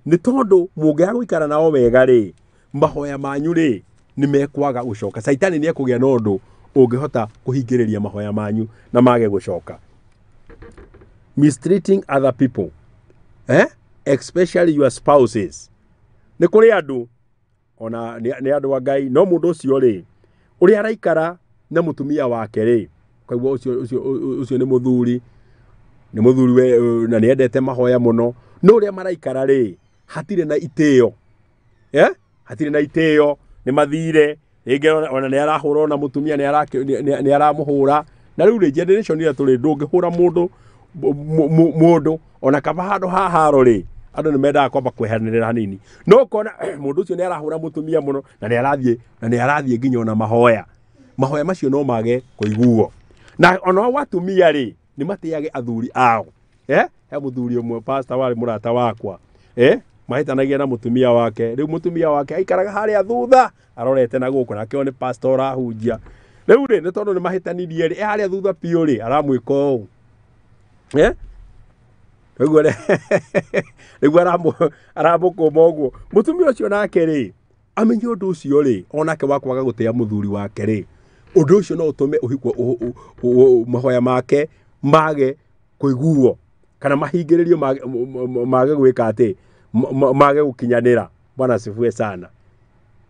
nĩ tondũ mũngĩaga gũikara nao wega rĩ, mahoya manyu rĩ nĩ mekwaga gũcoka. Caitani nĩ ekũgĩa na ũndũ ũngĩhota kũhingĩrĩria mahoya manyu na mage gũcoka. Mistreating other people, especially your spouses. Nĩ kũrĩ andũ ona nĩ andũ a Ngai, no mũndũ ũcio rĩ, ũrĩa araikara na mũtumia wake rĩ, ũkaigua ũcio nĩ mũthuri, nĩ mũthuri we, na nĩ endete mahoya mũno, no ũrĩa maraikara rĩ, hatirĩ na itĩo, hatirĩ na itĩo, nĩ mathire, rĩngĩ ona nĩ arahũra ona mũtumia nĩ aramũhũra. Na rĩu rĩ, generation ĩrĩa tũrĩ, ndũngĩhũra mũndũ ona kaba handũ ha haro rĩ, andũ nĩ mendaga kwamba kweheranĩra hanini, no ũkona mũndũ ũcio nĩ arahũra mũtumia mũno na nĩ arathiĩ nginya ona mahoya, mahoya macio no mage kũiguo. Na ona o atumia rĩ, nĩ matĩage athuri ao. He mũthuri ũmwe pastor warĩ mũrata wakwa, mahĩtanagia na mũtumia wake. Rĩu mũtumia wake aikaraga harĩa thutha arorete na gũkũ, nake ũyũ nĩ pastor ũrahunjia. Rĩu rĩ, nĩ tondũ nĩ mahĩtanirie rĩ, harĩa thutha biũ rĩ, aramwĩka ũũ, rĩu aramũkũma ũguo. Mũtumia ũcio nake rĩ, amenye ũndũ ũcio rĩ, onake wa kwaga gũtĩa mũthuri wake rĩ, ũndũ ũcio no ũtũme mahoya make mage kũiguo kana mahingĩrĩrio, mage gwĩka atĩ, mage gũkinyanĩra. Bwana asifiwe sana.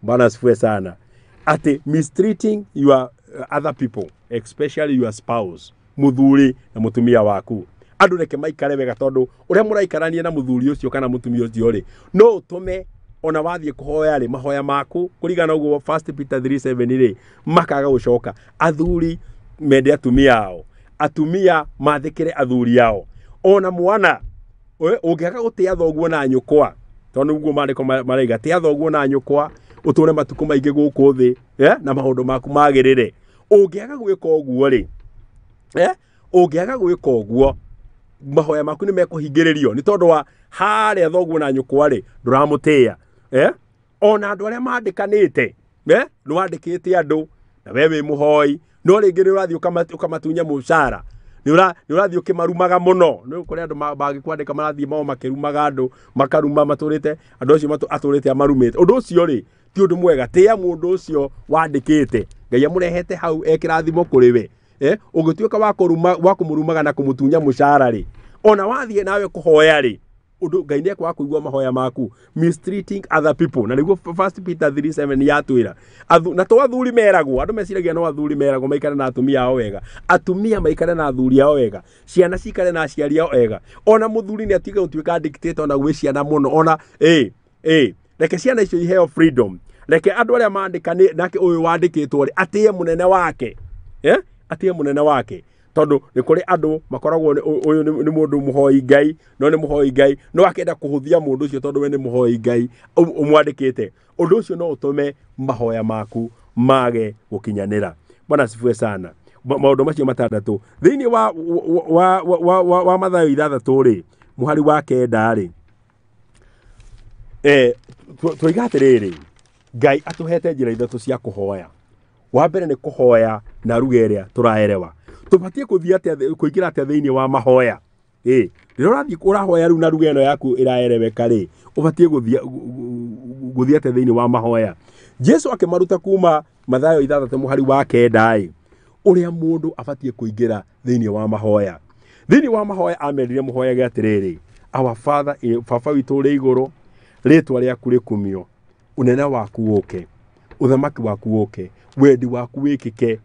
Bwana asifiwe sana. Atĩ mistreating your other people, especially your spouse, mũthuri na mũtumia waku. Andũ reke maikare wega, tondũ ũrĩa mũraikarania na mũthuri ũcio kana mũtumia ũcio rĩ, no ũtũme ona wathiĩ kũhoya rĩ, mahoya maku kũringana ũguo 1 Peter 3:7 rĩ, makaga gũcoka. Athuri mende atumia ao, atumia mathĩkĩre athuri ao. Ona mwana ũngĩaga gũtĩa thoguo na nyũkwa, tondũ nĩguo maandĩko maraiga, tĩa thoguo na nyũkwa ũtũre matukũ maingĩ gũkũ thĩ, na maũndũ maku magĩrĩre. Ũngĩaga gwĩka ũguo rĩ, ũngĩaga gwĩka ũguo, mahoya maku nĩ mekũhingĩrĩrio nĩ tondũ wa harĩa thoguo na nyũkwa rĩ, ndũramũtĩa. Ona andũ arĩa mandĩkanĩte, nĩ wandĩkĩte andũ na we wĩ mũhoi, no rĩngĩ nĩ ũrathiĩ ũkamatunya mũcara, nĩ ũrathiĩ ũkĩmarumaga mũno. Nĩ kũrĩ andũ mangĩkwandĩka marathiĩ mao makĩrumaga andũ, makaruma matũrĩte andũ acio atũrĩte amarumĩte. Ũndũ ũcio rĩ, ti ũndũ mwega. Tĩa mũndũ ũcio wandĩkĩte, Ngai amũrehete hau e kĩrathimo kũrĩ we. Ũngĩtuĩka wa kũmũrumaga na kũmũtunya mũcara rĩ, ona wathiĩ nawe kũhoya rĩ, ũndũ Ngai nĩ ekwaga kũigua mahoya maku. Mistreating other people, na nĩguo 1 Peter 3:7 yatwĩra. Na to athuri meragwo, andũ meciragia no athuri meragwo maikare na atumia ao wega, atumia maikare na athuri ao wega, ciana cikare na aciari ao wega. Ona mũthuri nĩ atige gũtuĩka dictator ona gwĩ ciana mũno, ona reke ciana icio iheo freedom. Reke andũ arĩa mandĩkane nake ũyũ wandĩkĩtwo rĩ, atĩe mũnene wake, atĩe mũnene wake, tondũ nĩ kũrĩ andũ makoragwo ũyũ nĩ mũndũ mũhoi Ngai, no nĩ mũhoi Ngai, no akenda kũhũthia mũndũ ũcio tondũ we nĩ mũhoi Ngai ũmwandĩkĩte. Ũndũ ũcio no ũtũme mahoya maku mage gũkinyanĩra. Bwana asifiwe sana. Maũndũ macio matandatũ thĩinĩ wa Mathayo 6 rĩ, mũhari wa 9 rĩ, twoiga atĩrĩrĩ, Ngai atũhete njĩra ithatũ cia kũhoya. Wa mbere nĩ kũhoya na ruga ĩrĩa tũraerewa. Tũbatiĩ kũthiĩ atĩa, kũingĩra atĩa thĩinĩ wa mahoya? Ĩ rĩrĩa ũrathiĩ ũrahoya rĩu na ruga ĩno yaku ĩraereweka rĩ, ũbatiĩ gũthiĩ gũthiĩ atĩa thĩinĩ wa mahoya? Jesu akĩmaruta kuma Mathayo 6:9 ĩ, ũrĩa mũndũ abatiĩ kũingĩra thĩinĩ wa mahoya. Thĩinĩ wa mahoya amerire mũhoyage atĩrĩrĩ, our father, baba witũ ũrĩ igũrũ, rĩtwa rĩaku rĩkumio, ũnene waku ũke, ũthamaki waku ũke, wendi waku wĩkĩke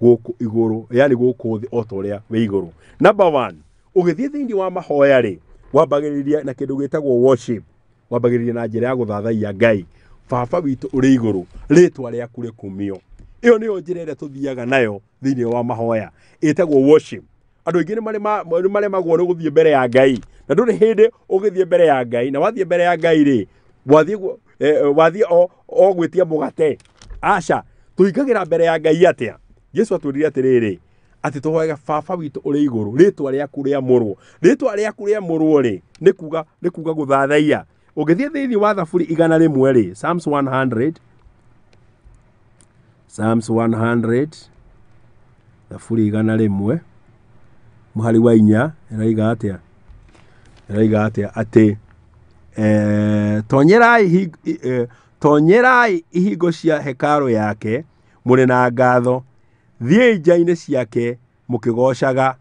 gũkũ igũrũ, yani gũkũ thĩ o ta ũrĩa wĩ igũrũ. Number one, ũgĩthiĩ thĩinĩ wa mahoya rĩ, wambagĩrĩria na kĩndũ gĩtagwo worship, wambagĩrĩria na njĩra ya gũthathaiya Ngai. Baba witũ ũrĩ igũrũ, rĩtwa rĩaku rĩkumio. Ĩyo nĩyo njĩra ĩrĩa tũthiaga nayo thĩinĩ wa mahoya, ĩtagwo worship. Andũ aingĩ nĩ maremagwo nĩ gũthiĩ mbere ya Ngai, na ndũrĩ hĩndĩ ũgĩthiĩ mbere ya Ngai, na wathiĩ mbere ya Ngai rĩ, wathiĩ wathiĩ o gwĩtia mũgate. Aca, tũingagĩra mbere ya Ngai atĩa? Jesu atwĩrire atĩrĩrĩ, atĩ tũhoyaga baba witũ ũrĩ igũrũ, rĩtwa rĩaku rĩamũrwo. Rĩtwa rĩaku rĩamũrwo rĩ, nĩ kuga gũthathaiya. Ũngĩthiĩ thĩinĩ wa Thaburi 100 rĩ, Psalms 100, Psalms 100, Thaburi 100:4 ĩroiga atĩa? Ĩroiga atĩa? Atĩ tonyerai ihingo cia hekarũ yake mũrĩ na ngatho, thiĩi nja-inĩ ciake mũkĩgoocaga,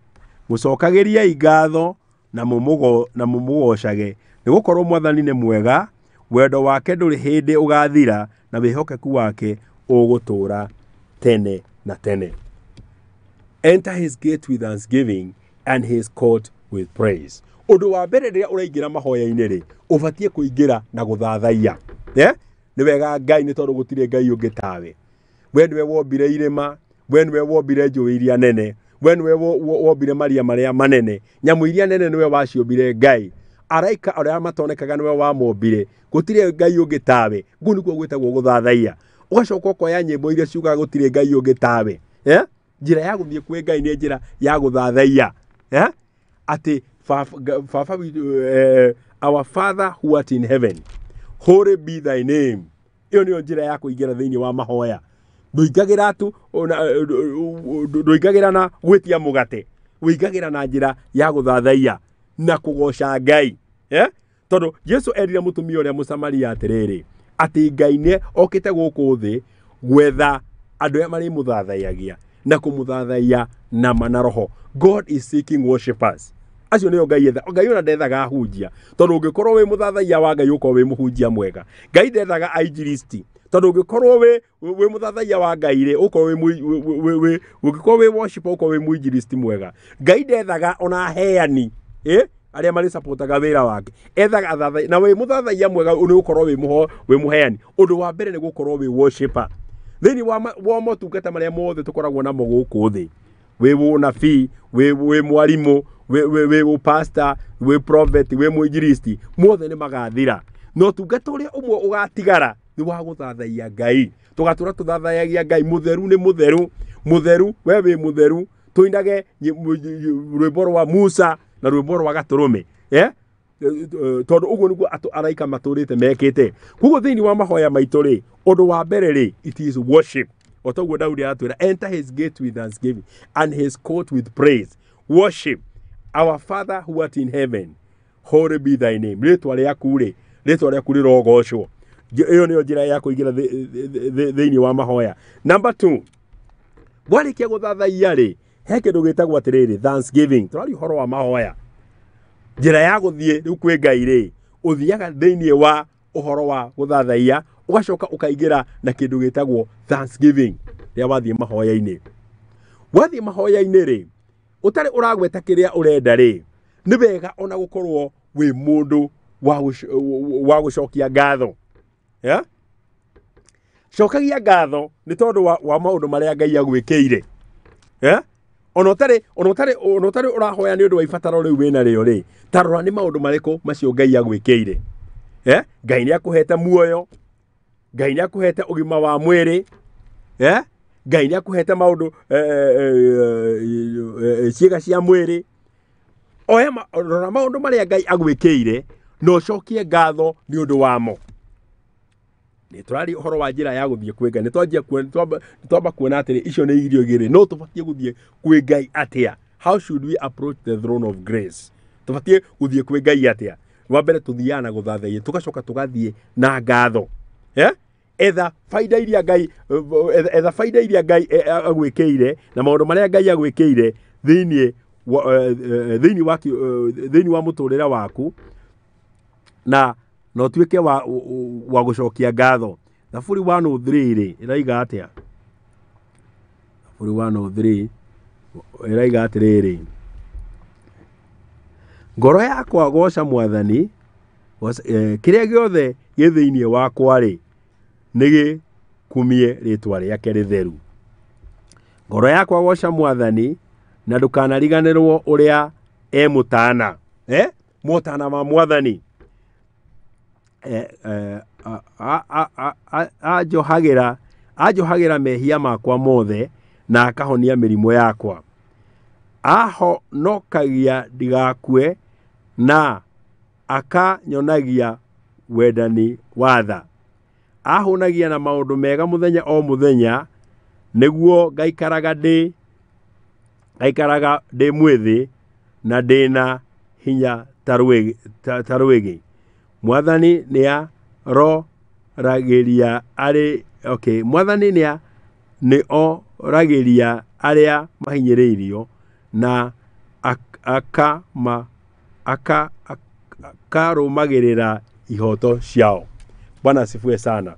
mũcokagĩriei ngatho na mũmũgoocage, nĩgũkorwo Mwathani nĩ mwega, wendo wake ndũrĩ hĩndĩ ũgathira, na wĩhokeku wake ũgũtũũra tene na tene. Enter his gate with thanksgiving and his court with praise. Ũndũ wa mbere rĩrĩa ũraingĩra mahoya-inĩ rĩ, ũbatiĩ kũingĩra na gũthathaiya. Nĩ wega Ngai, nĩ tondũ gũtirĩ Ngai ũngĩ tawe. We nĩwe wombire irĩma, we nĩwe wombire njũĩ iria nene, we nĩwe wombire maria marĩa manene, nyamũ iria nene nĩwe waciũmbire Ngai, araika arĩa matonekaga nĩwe wamombire, gũtirĩ Ngai ũngĩ tawe. Kũu nĩkuo gwĩtagwo gũthathaiya. Ũgacoka ũkoya nyĩmbo iria ciugaga gũtirĩ Ngai ũngĩ tawe. Njĩra ya gũthiĩ kwĩ Ngai nĩ njĩra ya gũthathaiya. Atĩ baba witũ, our father who art in heaven, holy be thy name. Ĩyo nĩyo njĩra ya kũingĩra thĩinĩ wa mahoya. Ndũingagĩra tu, ndũingagĩra na gwĩtia mũgate, ũingagĩra na njĩra ya gũthathaiya na kũgoca Ngai. Tondũ Jesu erire mũtumia ũrĩa Mũsamaria atĩrĩrĩ, atĩ Ngai nĩ okĩte gũkũ thĩ gwetha andũ arĩa marĩmũthathaiyagia na kũmũthathaiya na ma na roho. God is seeking worshipers. Acio nĩo Ngai etha. Ngai ona ndethaga ahunjia, tondũ ũngĩkorwo wĩ mũthathaiya wa Ngai ũkorwo wĩ mũhunjia mwega. Ngai ndethaga ainjilisti, tondũ ũngĩkorwo wĩ mũthathaiya wa Ngai rĩ, ũkorwo wĩ ũngĩkorwo wĩ worshiper ũkorwo wĩ mũinjilisti mwega. Ngai ndethaga ona aheani, arĩa marĩsupportaga wĩra wake, ethaga athathaiya. Na wĩ mũthathaiya mwega nĩ ũkorwo wĩ mũheani. Ũndũ wa mbere nĩ gũkorwo wĩ worshiper. Thĩinĩ wa motungata marĩa mothe tũkoragwo namo gũkũ thĩ, wĩ mũnabii, wĩ mwarimũ, wĩ pastor, wĩ prophet, wĩ mũinjilisti, mothe nĩ magathira. No ũtungata ũrĩa ũmwe ũgatigara nĩ wa gũthathaiya Ngai. Tũgatũra tũthathayagia Ngai. Mũtheru nĩ mũtheru, mũtheru, we wĩ mũtheru. Tũinage rwĩmbo rwa Musa na rwĩmbo rwa Gatũrũme. Tondũ ũguo nĩguo araika matũrĩte mekĩte. Koguo thĩinĩ wa mahoya maitũ rĩ, ũndũ wa mbere rĩ, it is worship. O ta ũguo Daudi aratwĩra, enter his gate with thanksgiving and his court with praise. Worship. Our father who art in heaven, holy be thy name. Rĩtwa rĩaku rĩ, rĩtwa rĩaku rĩrogocwo. Ĩyo nĩyo njĩra ya kũingĩra thĩinĩ wa mahoya. Number 2, warĩkia gũthathaiya rĩ, he kĩndũ gĩtagwo atĩrĩrĩ, thanksgiving. Tũraria ũhoro wa mahoya. Njĩra ya gũthiĩ rĩu kwĩ Ngai rĩ, ũthiaga thĩinĩ wa ũhoro wa gũthathaiya, ũgacoka ũkaingĩra na kĩndũ gĩtagwo thanksgiving rĩrĩa wathiĩ mahoya-inĩ. Wathiĩ mahoya-inĩ rĩ, ũtarĩ ũragweta kĩrĩa ũrenda rĩ, nĩ wega ona gũkorwo wĩ mũndũ wa gũcokia ngatho. Cokagia ngatho nĩ tondũ wa maũndũ marĩa Ngai agwĩkĩire. Ona ũtarĩ ũrahoya nĩ ũndũ wa ibataro rĩu wĩna rĩo rĩ, ta rora nĩ maũndũ marĩkũ macio Ngai agwĩkĩire. Ngai nĩ akũhete muoyo, Ngai nĩ akũhete ũgima wa mwĩrĩ, Ngai nĩ akũhete maũndũ ciĩga cia mwĩrĩ. Oya rora maũndũ marĩa Ngai agwĩkĩire na ũcokie ngatho nĩ ũndũ wamo. Nĩ tũraria ũhoro wa njĩra ya gũthiĩ kwĩ Ngai. Nĩ twamba kuona atĩrĩ, icio nĩ irio igĩrĩ, no tũbatiĩ gũthiĩ kwĩ Ngai atĩa? How should we approach the throne of grace? Tũbatiĩ gũthiĩ kwĩ Ngai atĩa? Wa mbere tũthiaga na gũthathaiya, tũgacoka tũgathiĩ na ngatho. Eh? Etha faida iria Ngai, etha faida iria Ngai agwĩkĩire na maũndũ marĩa Ngai agwĩkĩire thĩinĩ wa, thĩinĩ wa mũtũrĩre waku, na na ũtuĩke wa gũcokia ngatho. Thaburi 103 rĩ ĩraiga atĩa? Thaburi 103 ĩraiga atĩrĩrĩ, ngoro yakwa goca Mwathani, kĩrĩa gĩothe gĩ thĩinĩ wakwa rĩ nĩ gĩkumie rĩtwa rĩake rĩtheru. Ngoro yakwa goca Mwathani, na ndũkanariganĩrwo ũrĩa e mũtana. Motana ma Mwathani. Anjohagĩra mehia makwa mothe na akahonia mĩrimũ yakwa. Ahonokagia ndigakue na akanyonagia wendani wa tha. Ahũnagia na maũndũ mega mũthenya o mũthenya, nĩguo ngaikaraga ndĩ mwĩthĩ na ndĩna hinya ta rwĩgĩ. Mwathani nĩaroragĩria arĩ, okay, Mwathani nĩoragĩria arĩa mahinyĩrĩirio na akarũmagĩrĩra ihoto ciao. Bwana asifiwe sana.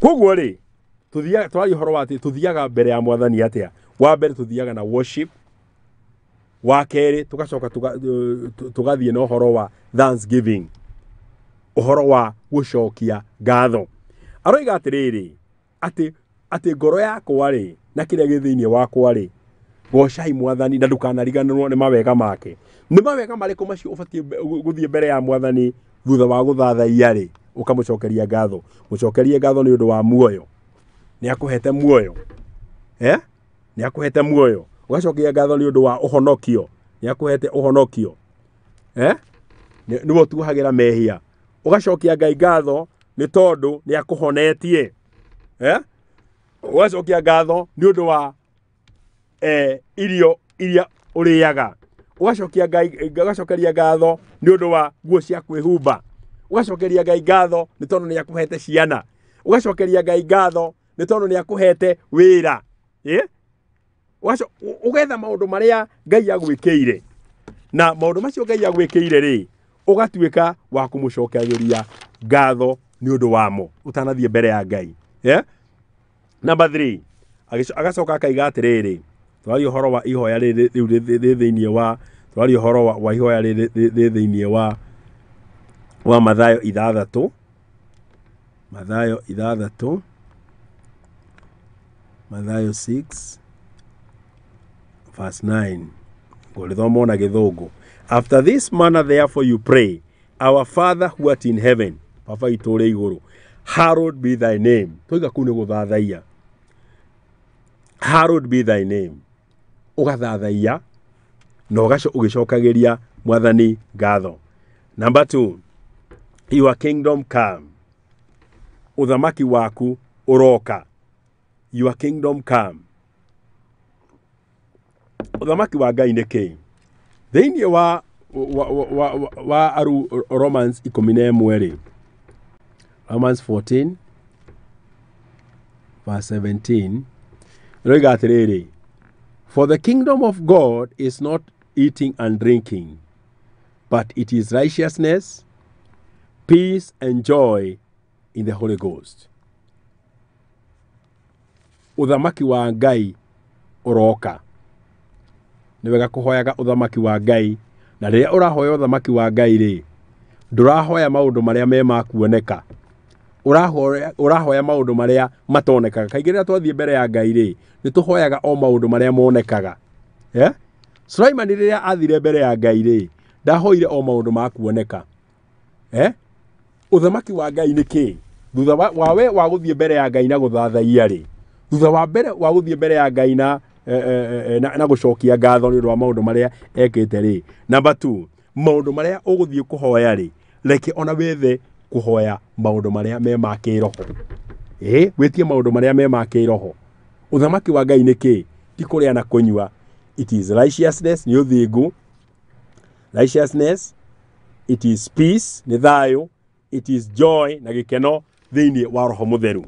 Koguo rĩ, tũthiaga, twaria ũhoro wa atĩ tũthiaga mbere ya Mwathani atĩa? Wa mbere tũthiaga na worship, wa kerĩ tũgacoka tũgathiĩ na ũhoro wa thanksgiving, ũhoro wa gũcokia ngatho. Aroiga atĩrĩrĩ, atĩ ngoro yakwa rĩ na kĩrĩa gĩ thĩinĩ wakwa rĩ, gocai Mwathani na ndũkanariganĩrwo nĩ mawega make. Nĩ mawega marĩkũ macio ũbatiĩ gũthiĩ mbere ya Mwathani thutha wa gũthathaiya rĩ, ũkamũcokeria ngatho? Mũcokerie ngatho nĩ ũndũ wa muoyo. Nĩ akũhete muoyo. Nĩ akũhete muoyo. Ũgacokeria ngatho nĩ ũndũ wa ũhonokio. Nĩ akũhete ũhonokio. Nĩwe ũtuohagĩra mehia. Ũgacokia Ngai ngatho nĩ tondũ nĩ akũhonetie. Ũgacokia ngatho nĩ ũndũ wa irio iria ũrĩaga. Ũgacokia Ngai, ũgacokeria ngatho nĩ ũndũ wa nguo cia kwĩhumba. Ũgacokeria Ngai ngatho nĩ tondũ nĩ akũhete ciana. Ũgacokeria Ngai ngatho nĩ tondũ nĩ akũhete wĩra. Ũgetha maũndũ marĩa Ngai agwĩkĩire. Na maũndũ macio Ngai agwĩkĩire rĩ, ũgatuĩka wa kũmũcokagĩria ngatho nĩ ũndũ wamo ũtanathiĩ mbere ya Ngai. Number 3, agacoka akaiga atĩrĩrĩ, twaria ũhoro wa ihoya rĩrĩ rĩu rĩ thĩinĩ wa, twaria ũhoro wa ihoya rĩrĩ rĩ thĩinĩ wa Mathayo ithathatũ, Mathayo ithathatũ, Mathayo 6 verse 9. Ngũrĩthoma na Gĩthũngũ. After this manner therefore you pray, our Father who art in heaven, Baba witũ ũrĩ igũrũ, hallowed be thy name. Tũiga kũu nĩ gũthathaiya. Hallowed be thy name. Ũgathathaiya na ũgĩcokagĩria Mwathani ngatho. Number 2, your kingdom come. Ũthamaki waku ũroka. Your kingdom come. Ũthamaki wa Ngai nĩ kĩĩ? Thĩinĩ wa Romans 11 rĩ, Romans 14 verse 17, ĩroiga atĩrĩrĩ, for the kingdom of God is not eating and drinking, but it is righteousness, peace and joy in the Holy Ghost. Ũthamaki wa Ngai ũroka. Nĩ wega kũhoyaga ũthamaki wa Ngai, na rĩrĩa ũrahoya ũthamaki wa Ngai rĩ, ndũrahoya maũndũ marĩa me ma kuoneka. Ũrahoya maũndũ marĩa matonekaga. Kaingĩ rĩrĩa twathiĩ mbere ya Ngai rĩ, nĩ tũhoyaga o maũndũ marĩa monekaga. Sulaimani rĩrĩa athire mbere ya Ngai rĩ, ndahoire o maũndũ ma kuoneka. Ũthamaki wa Ngai nĩ kĩĩ? Thutha wa we wa gũthiĩ mbere ya Ngai na gũthathaiya rĩ, thutha wa mbere wa gũthiĩ mbere ya Ngai na gũcokia ngatho nĩ ũndũ wa maũndũ marĩa ekĩte rĩ. Number 2, maũndũ marĩa ũgũthiĩ kũhoya rĩ, reke ona wethe kũhoya maũndũ marĩa me ma kĩroho. Wĩtie maũndũ marĩa me ma kĩroho. Ũthamaki wa Ngai nĩ kĩĩ? Ti kũrĩa na kũnyua. It is righteousness, nĩ ũthingu, Righteousness, it is peace, nĩ thayũ, it is joy na gĩkeno thĩinĩ wa roho mũtheru.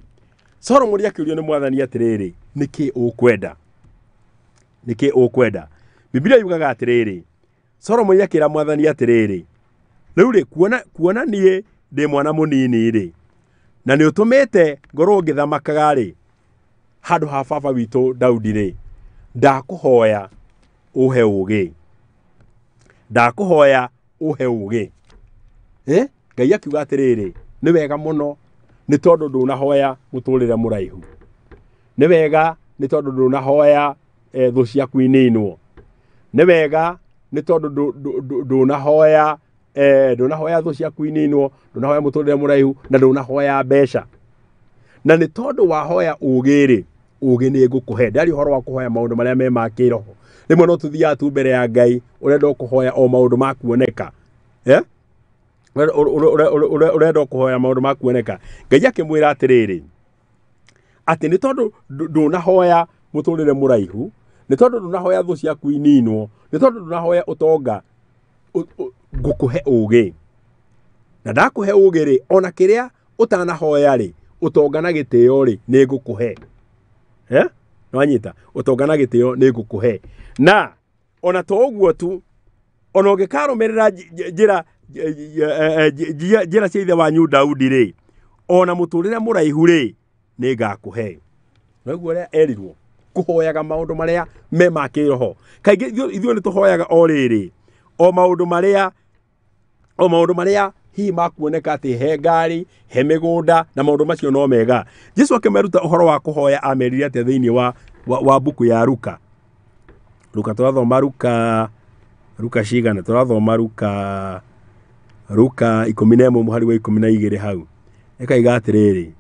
Solomoni akĩũrio nĩ mwathani atĩrĩrĩ, nĩkĩ ũkwenda? Nĩkĩ ũkwenda? Biblia yugaga atĩrĩrĩ, Solomoni akĩra mwathani atĩrĩrĩ, rĩu rĩ, kuona niĩ ndĩ mwana mũnini rĩ, na nĩ ũtũmĩte ngorwo ngĩthamakaga rĩ, handũ ha baba witũ Daudi rĩ, ndakũhoya ũhe ũũgĩ. Ndakũhoya ũhe ũũgĩ. Ngai akiuga atĩrĩrĩ, nĩ wega mũno nĩ tondũ ndũnahoya mũtũrĩre mũraihu. Nĩ wega nĩ tondũ ndũnahoya thũ ciaku ininwo. Nĩ wega nĩ tondũ ndũnahoya ndũnahoya thũ ciaku ininwo, ndũnahoya mũtũrĩre mũraihu na ndũnahoya mbeca. Na nĩ tondũ wahoya ũũgĩ rĩ, ũũgĩ nĩ ngũkũhe. Ndari ũhoro wa kũhoya maũndũ marĩa me ma kĩroho. Rĩmwe no tũthiaga tu mbere ya Ngai ũrenda kũhoya o maũndũ ma kuoneka. Ũrenda kũhoya maũndũ ma kuoneka. Ngai akĩmwĩra atĩrĩrĩ, atĩ nĩ tondũ ndũnahoya mũtũrĩre mũraihu, nĩ tondũ ndũnahoya thũ ciaku ininwo, nĩ tondũ ndũnahoya ũtonga, ngũkũhe ũũgĩ. Na ndakũhe ũũgĩ rĩ, ona kĩrĩa ũtanahoya rĩ, ũtonga na gĩtĩo rĩ, nĩ ngũkũhe. Nĩwanyita? Ũtonga na gĩtĩo nĩ ngũkũhe. Na ona to ũguo tu, ona ũngĩkarũmĩrĩra njĩra cia ithe wanyu Daudi rĩ, ona mũtũrĩre mũraihu rĩ, nĩ ngakũhe. Naguo ũrĩa erirwo kũhoyaga maũndũ marĩa me ma kĩroho. Kaingĩ ithuĩ nĩ tũhoyaga o rĩrĩ, o maũndũ marĩa hihi makuoneka atĩ he ngari, he mĩgũnda, na maũndũ macio no mega. Jesu akĩmeruta ũhoro wa kũhoya amerire atĩa thĩinĩ wa mbuku ya Luka. Luka tũrathoma Luka cigana? Tũrathoma Luka 11 mũhari wa 12 hau. Ĩkaiga atĩrĩrĩ,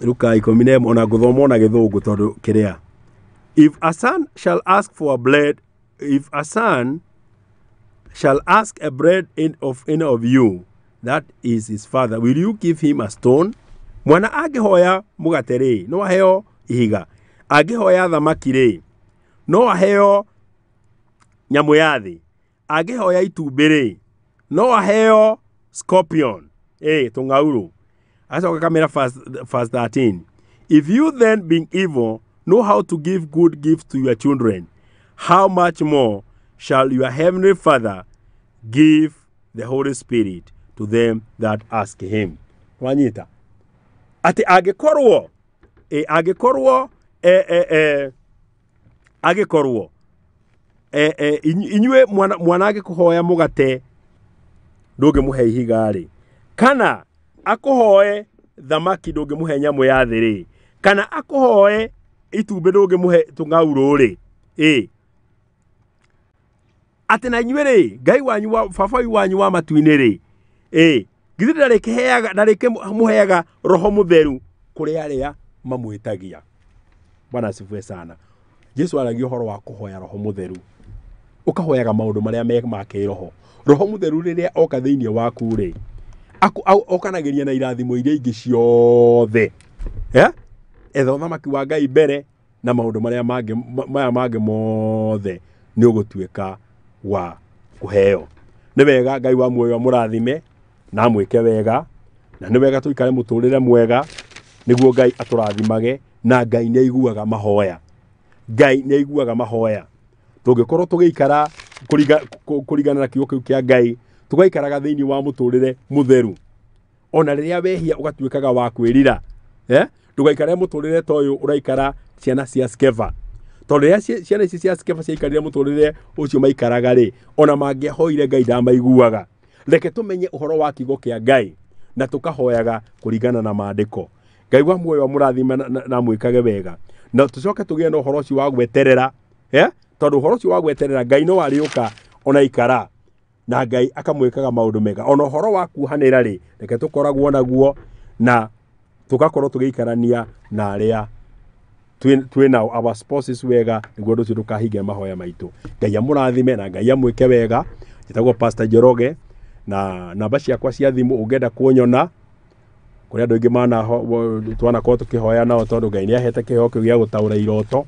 Luka 11, ona ngũthoma ona gĩthũngũ tondũ kĩrĩa. If a son shall ask for a bread, if a son shall ask a bread of any of you, that is his father, will you give him a stone? Mwana angĩhoya mũgate rĩ, no aheo ihiga. Angĩhoya thamaki rĩ, no aheo nyamũ ya thĩ. Angĩhoya itumbĩ rĩ, no aheo scorpion, tũng'aurũ. Acoka kamera verse 13. If you then, being evil, know how to give good gifts to your children, how much more shall your heavenly Father give the Holy Spirit to them that ask him? Wanyita. Ati angĩkorwo angĩkorwo inyuĩ mwana angĩkũhoya mũgate ndũngĩmũhe ihiga rĩ, kana akũhoe thamaki ndũngĩmũhe nyamũ ya thĩ rĩ, kana akũhoe itumbĩ ndũngĩmũhe tũng'aurũ rĩ, atĩ na inyuĩ rĩ, Ngai wanyu wa baba wanyu wa matu-inĩ rĩ, githĩ ndarĩkĩmũheaga roho mũtheru kũrĩ arĩa mamwĩtagia. Bwana asifiwe sana. Jesu aragia ũhoro wa kũhoya roho mũtheru. Ũkahoyaga maũndũ marĩa me ma kĩroho. Roho mũtheru rĩrĩa oka thĩinĩ waku rĩ, okanagĩria na irathimo iria ingĩ ciothe. Etha ũthamaki wa Ngai mbere na maũndũ marĩa mangĩ maya mangĩ mothe nĩ ũgũtuĩka wa kũheo. Nĩ wega Ngai wa muoyo amũrathime na amwĩke wega, na nĩ wega tũikare mũtũrĩre mwega nĩguo Ngai atũrathimage, na Ngai nĩ aiguaga mahoya. Ngai nĩ aiguaga mahoya. Tũngĩkorwo tũgĩikara kũringana na kiugo kĩu kĩa Ngai, tũgaikaraga thĩinĩ wa mũtũrĩre mũtheru. Ona rĩrĩa wehia ũgatuĩkaga wa kwĩrira. Ndũgaikare mũtũrĩre ta ũyũ ũraikara ciana cia Skeva. Tondũ rĩrĩa ciana ici cia Skeva ciaikarire mũtũrĩre ũcio maikaraga rĩ, ona mangĩahoire Ngai ndamaiguaga. Reke tũmenye ũhoro wa kiugo kĩa Ngai na tũkahoyaga kũringana na maandĩko. Ngai wa muoyo amũrathime na amwĩkage wega. Na tũcoke tũgĩe na ũhoro ũcio wa gweterera, tondũ ũhoro ũcio wa gweterera Ngai no arĩũka ona ikara, na Ngai akamwĩkaga maũndũ mega. Ona ũhoro wa kuohanĩra rĩ, reke tũkoragwo naguo na tũgakorwo tũgĩikarania na arĩa twĩ nao, our spouses wega, nĩguo ũndũ ũcio ndũkahinge mahoya maitũ. Ngai amũrathime na Ngai amwĩke wega. Njĩtagwo Pastor Njoroge, na namba ciakwa cia thimũ ũngĩenda kunyona, kũrĩ andũ aingĩ twanakorwo tũkĩhoya nao tondũ Ngai nĩahete kĩheo kĩu gĩa gũtaũra iroto.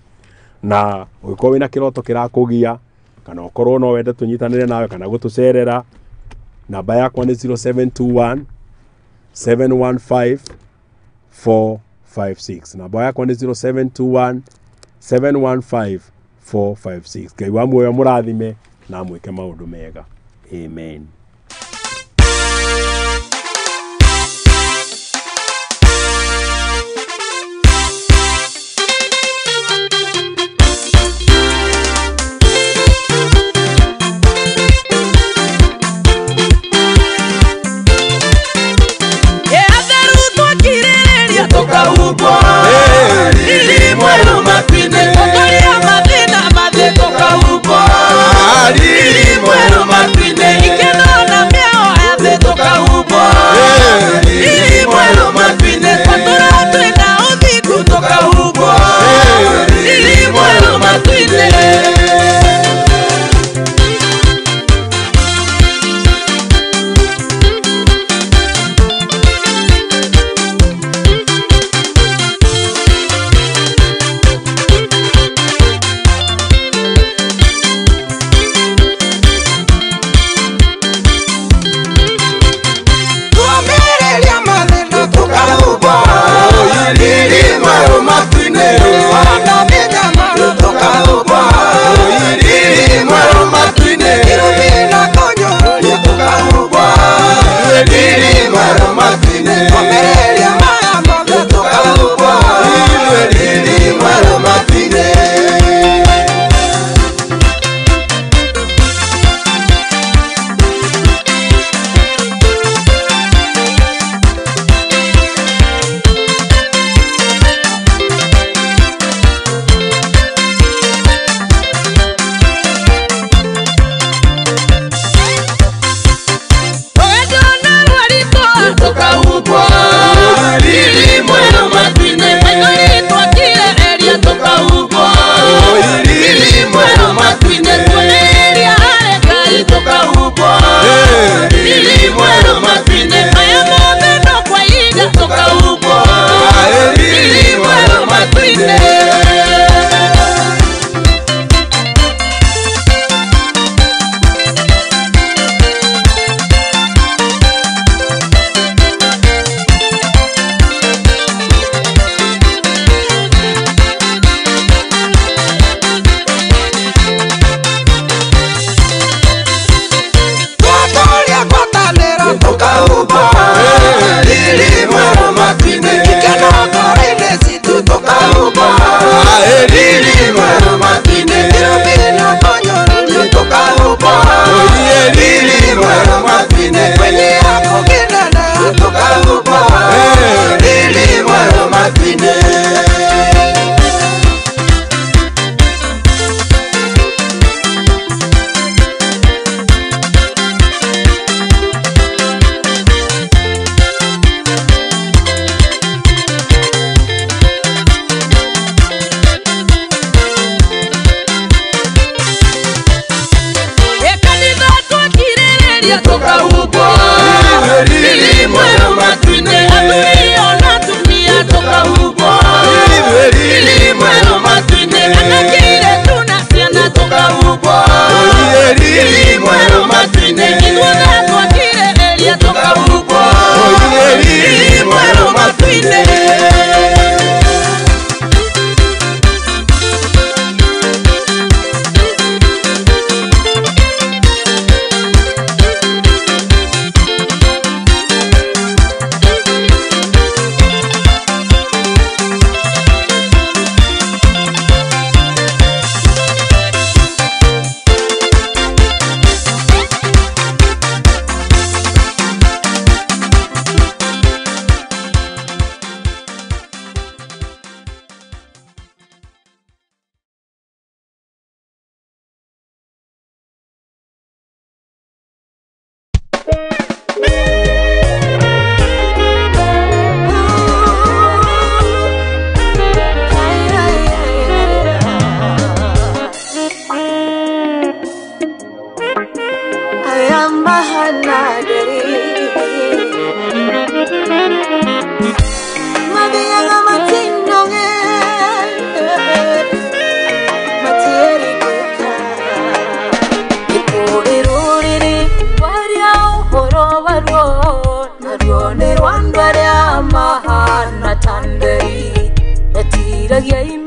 Na ũngĩkorwo wĩna kĩroto kĩrakũgia kana ũkorwo no wende tũnyitanĩre nawe kana gũtũcerera, namba yakwa nĩ 0721 715 456. Namba yakwa nĩ 0721 715 456. Ngai wa muoyo mũrathime na mwĩke maũndũ mega. Amen.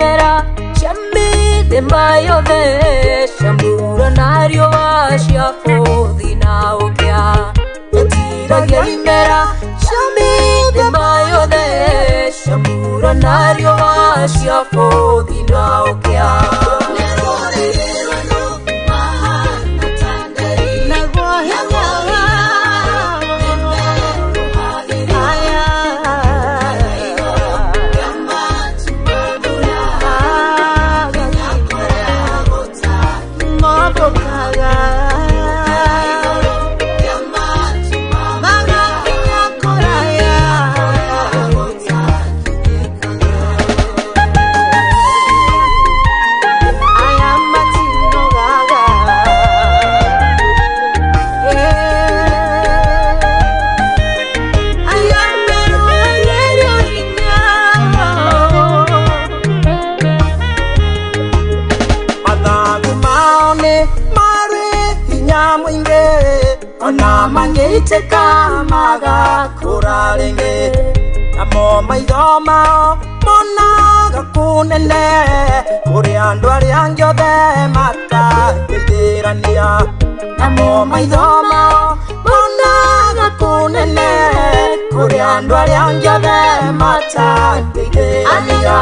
imera cia mĩthemba yothe cia mbura na riũa cia bũthi na ũkĩa Etiragia imera cia mĩthemba yothe cia mbura na riũa cia bũthi na ũkĩa Mangĩitĩka magakũra rĩngĩ namo maitho mao monaga kũnene kũrĩ andũ arĩa angĩ othe matangĩithĩrania namo maitho mao monaga kũnene kũrĩ andũ arĩa angĩ othe matangĩithĩrania.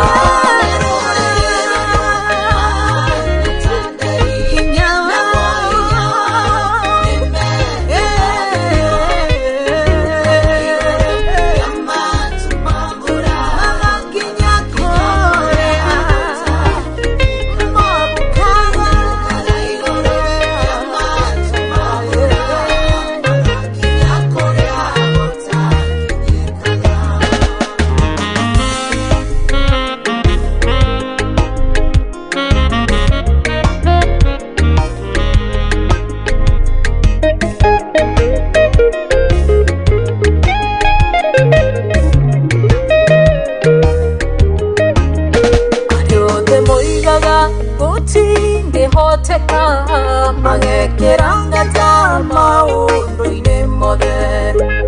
Magekĩra nganja maũndũ-inĩ mothe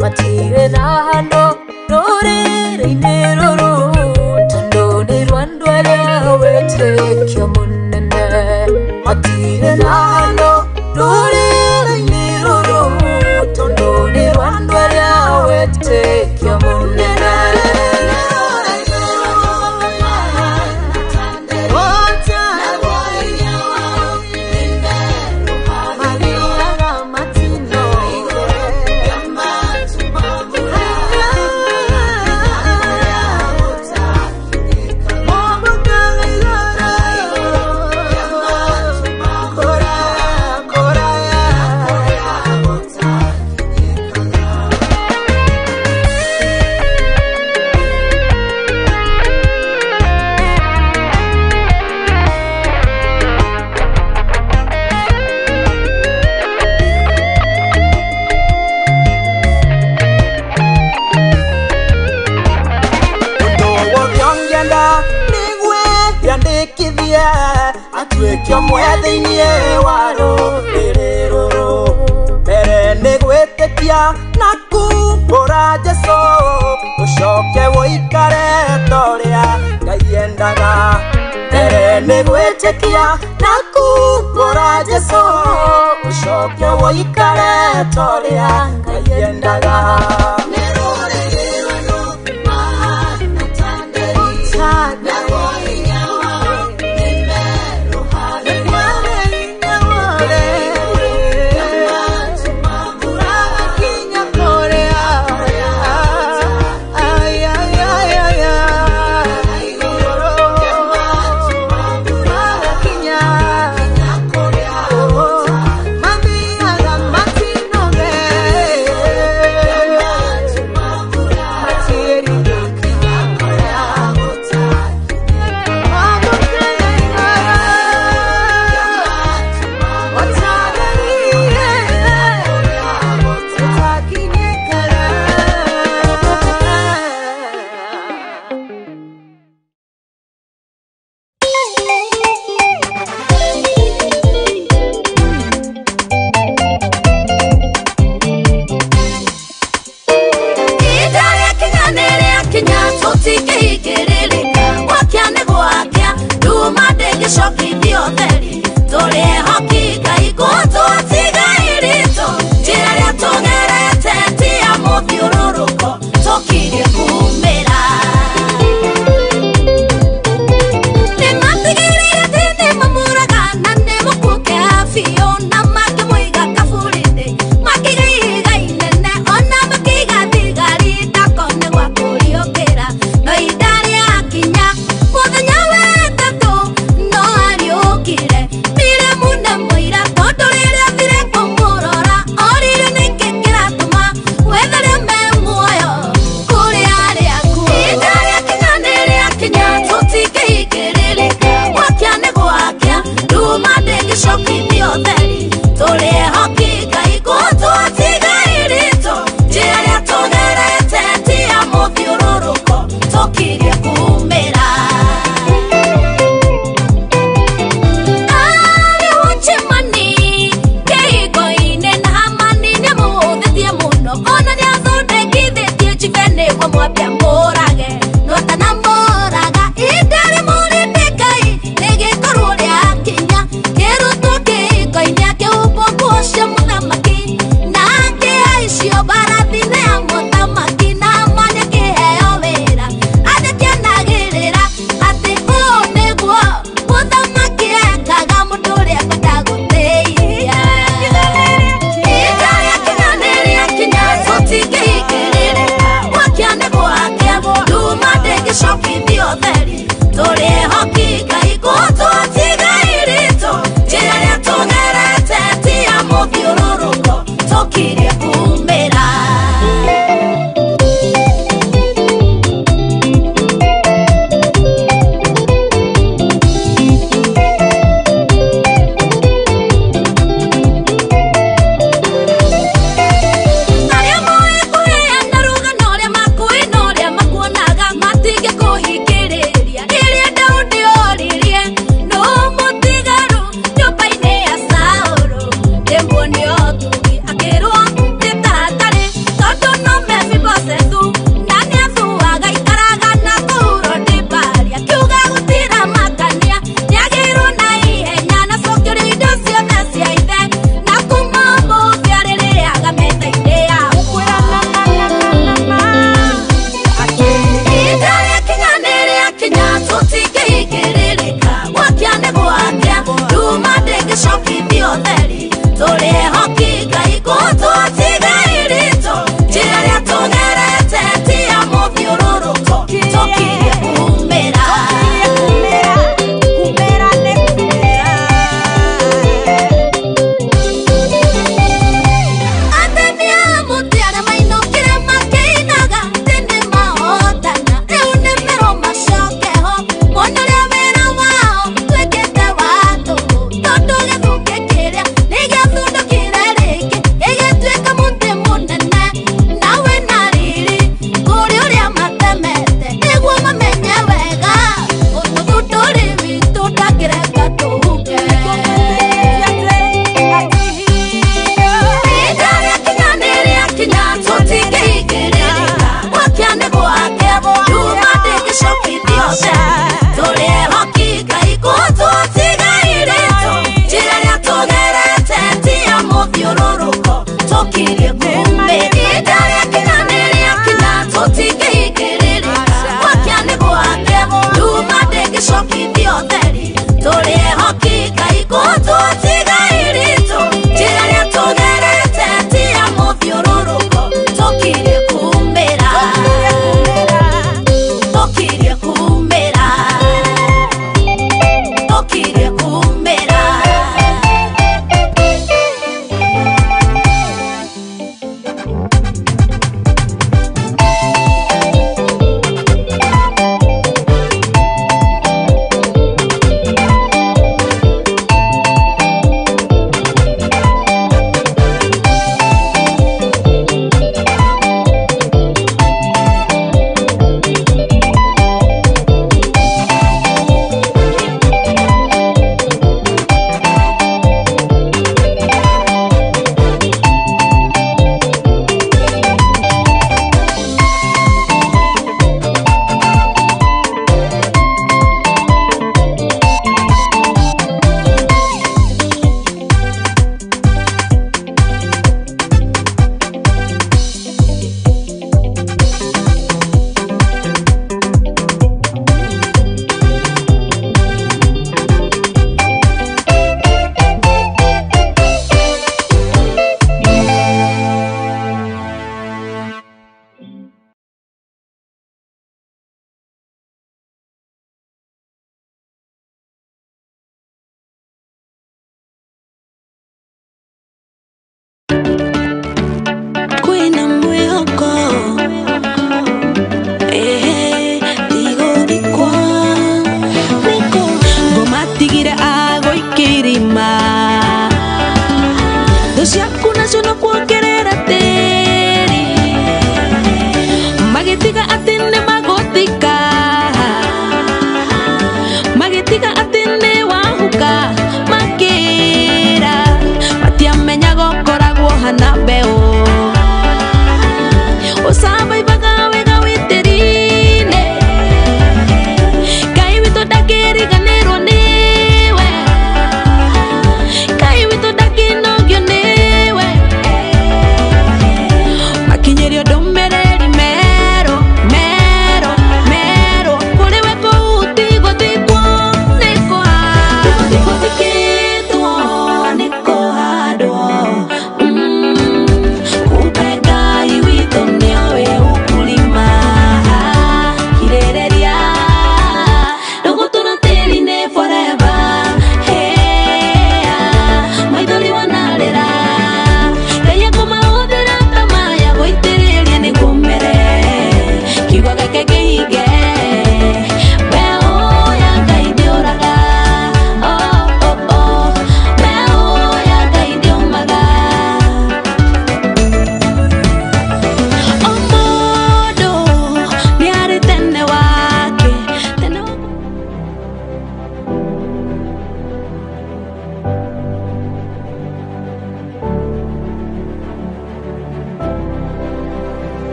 matirĩ na handũ rũrĩrĩ-inĩ rũrũ tondũ nĩ rwa andũ arĩa wĩtĩkio mũnene matirĩ na handũ rũrĩrĩ-inĩ rũrũ tondũ nĩ rwa andũ arĩa wĩtĩkio mũnene. Atuĩke ũmwe thĩinĩ wa rũrĩrĩ rũrũ mbere nĩ gwĩtĩkia na kumbũra Jesũ ũcoke ũikare ta ũrĩa Ngai endaga mbere nĩ gwĩtĩkia na kumbũra Jesũ ũcoke ũikare ta ũrĩa Ngai endaga. Yeah. ndĩngĩcokithio theri tũrĩ ehoki Ngai gũtũtiga iritũ njĩra ĩrĩa tũgerete ti ya mũthiũrũrũko tũkirie kumĩra. Arĩ Wanjimani kĩhingo-inĩ na Hamani nĩamũhũthĩtie mũno ona nĩathondekithĩtie njibe nĩguo mwambia mũrage no atanamũraga ihinda rĩmũrĩndĩ Ngai rĩgĩkorwo rĩakinya kĩrutwo kĩhingo-inĩ akĩhumbwo nguo cia mũthamaki na akĩhaicio mbarathi-inĩ ya mũthamaki na Hamani akĩheo wĩra athĩkĩanagĩrĩra atĩ ũũ nĩguo mũthamaki ekaga mũndũ ũrĩa ekwenda gũtĩithia. Ihinda rĩakinya nĩrĩakinya tũtingĩhingĩrĩrĩka gwakia nĩ gwakia nduma ndĩngĩcokithio theri tũrĩ ehoki Ngai gũtũtiga iritũ njĩra ĩrĩa tũgerete ti ya mũthiũrũrũko tũkirie kumĩra. Arĩa moĩ kũheana rũgano ũrĩa makũĩ na ũrĩa makuonaga matingĩkũhingĩrĩria rĩrĩa Daudi oririe nũ mũtigaru nyũmba-inĩ ya Saũlũ ndĩmuonie ũtugi akĩrwo nĩ ta atarĩ tondũ no Mefibosethu na nĩathuaga ikaraga na kũu Lodebari akiuga gũtiramakania nĩagĩirwo na ihenya na cokerio indo ciothe cia ithe na kuma ũmũthĩ arĩrĩaga metha-inĩ yakwa. Ihinda rĩakinya nĩrĩakinya tũtingĩhingĩrĩrĩka gwakia nĩ gwakia nduma ndĩngĩcokithio theri tũrĩ ehoki Ngai gũtũtiga iritũ njĩra ĩrĩa tũgerete ti ya mũthiũrũrũko tũkirie kumĩra. Atemi a mũtĩ arĩa mainũkire makĩinaga atĩ nĩmahotana rĩu nĩmerwo macoke ho mone ũrĩa wĩra wao ũtuĩkĩte wa tũhũ tondũ gĩthukĩ kĩrĩa nĩgĩathundũkire rĩngĩ gĩgĩtuĩka mũtĩ mũnene na wĩna riri kũrĩ ũrĩa matemete nĩguo mamenye wega ũthuthundũri witũ ndangĩreka tũhuke. Ihinda rĩakinya nĩrĩakinya tũtingĩhingĩrĩrĩka gwakia nĩ gwakia nduma ndĩngĩcokithio theri tũrĩ ehoki Ngai gũtũtiga iritũ njĩra ĩrĩa tũgerete ti ya mũthiũrũrũko tũkirie kumĩra. Ihinda rĩakinya nĩrĩakinya tũtingĩhingĩrĩrĩka gwakia nĩ gwakia nduma ndĩngĩcokithio theri tũrĩ ehoki Ngai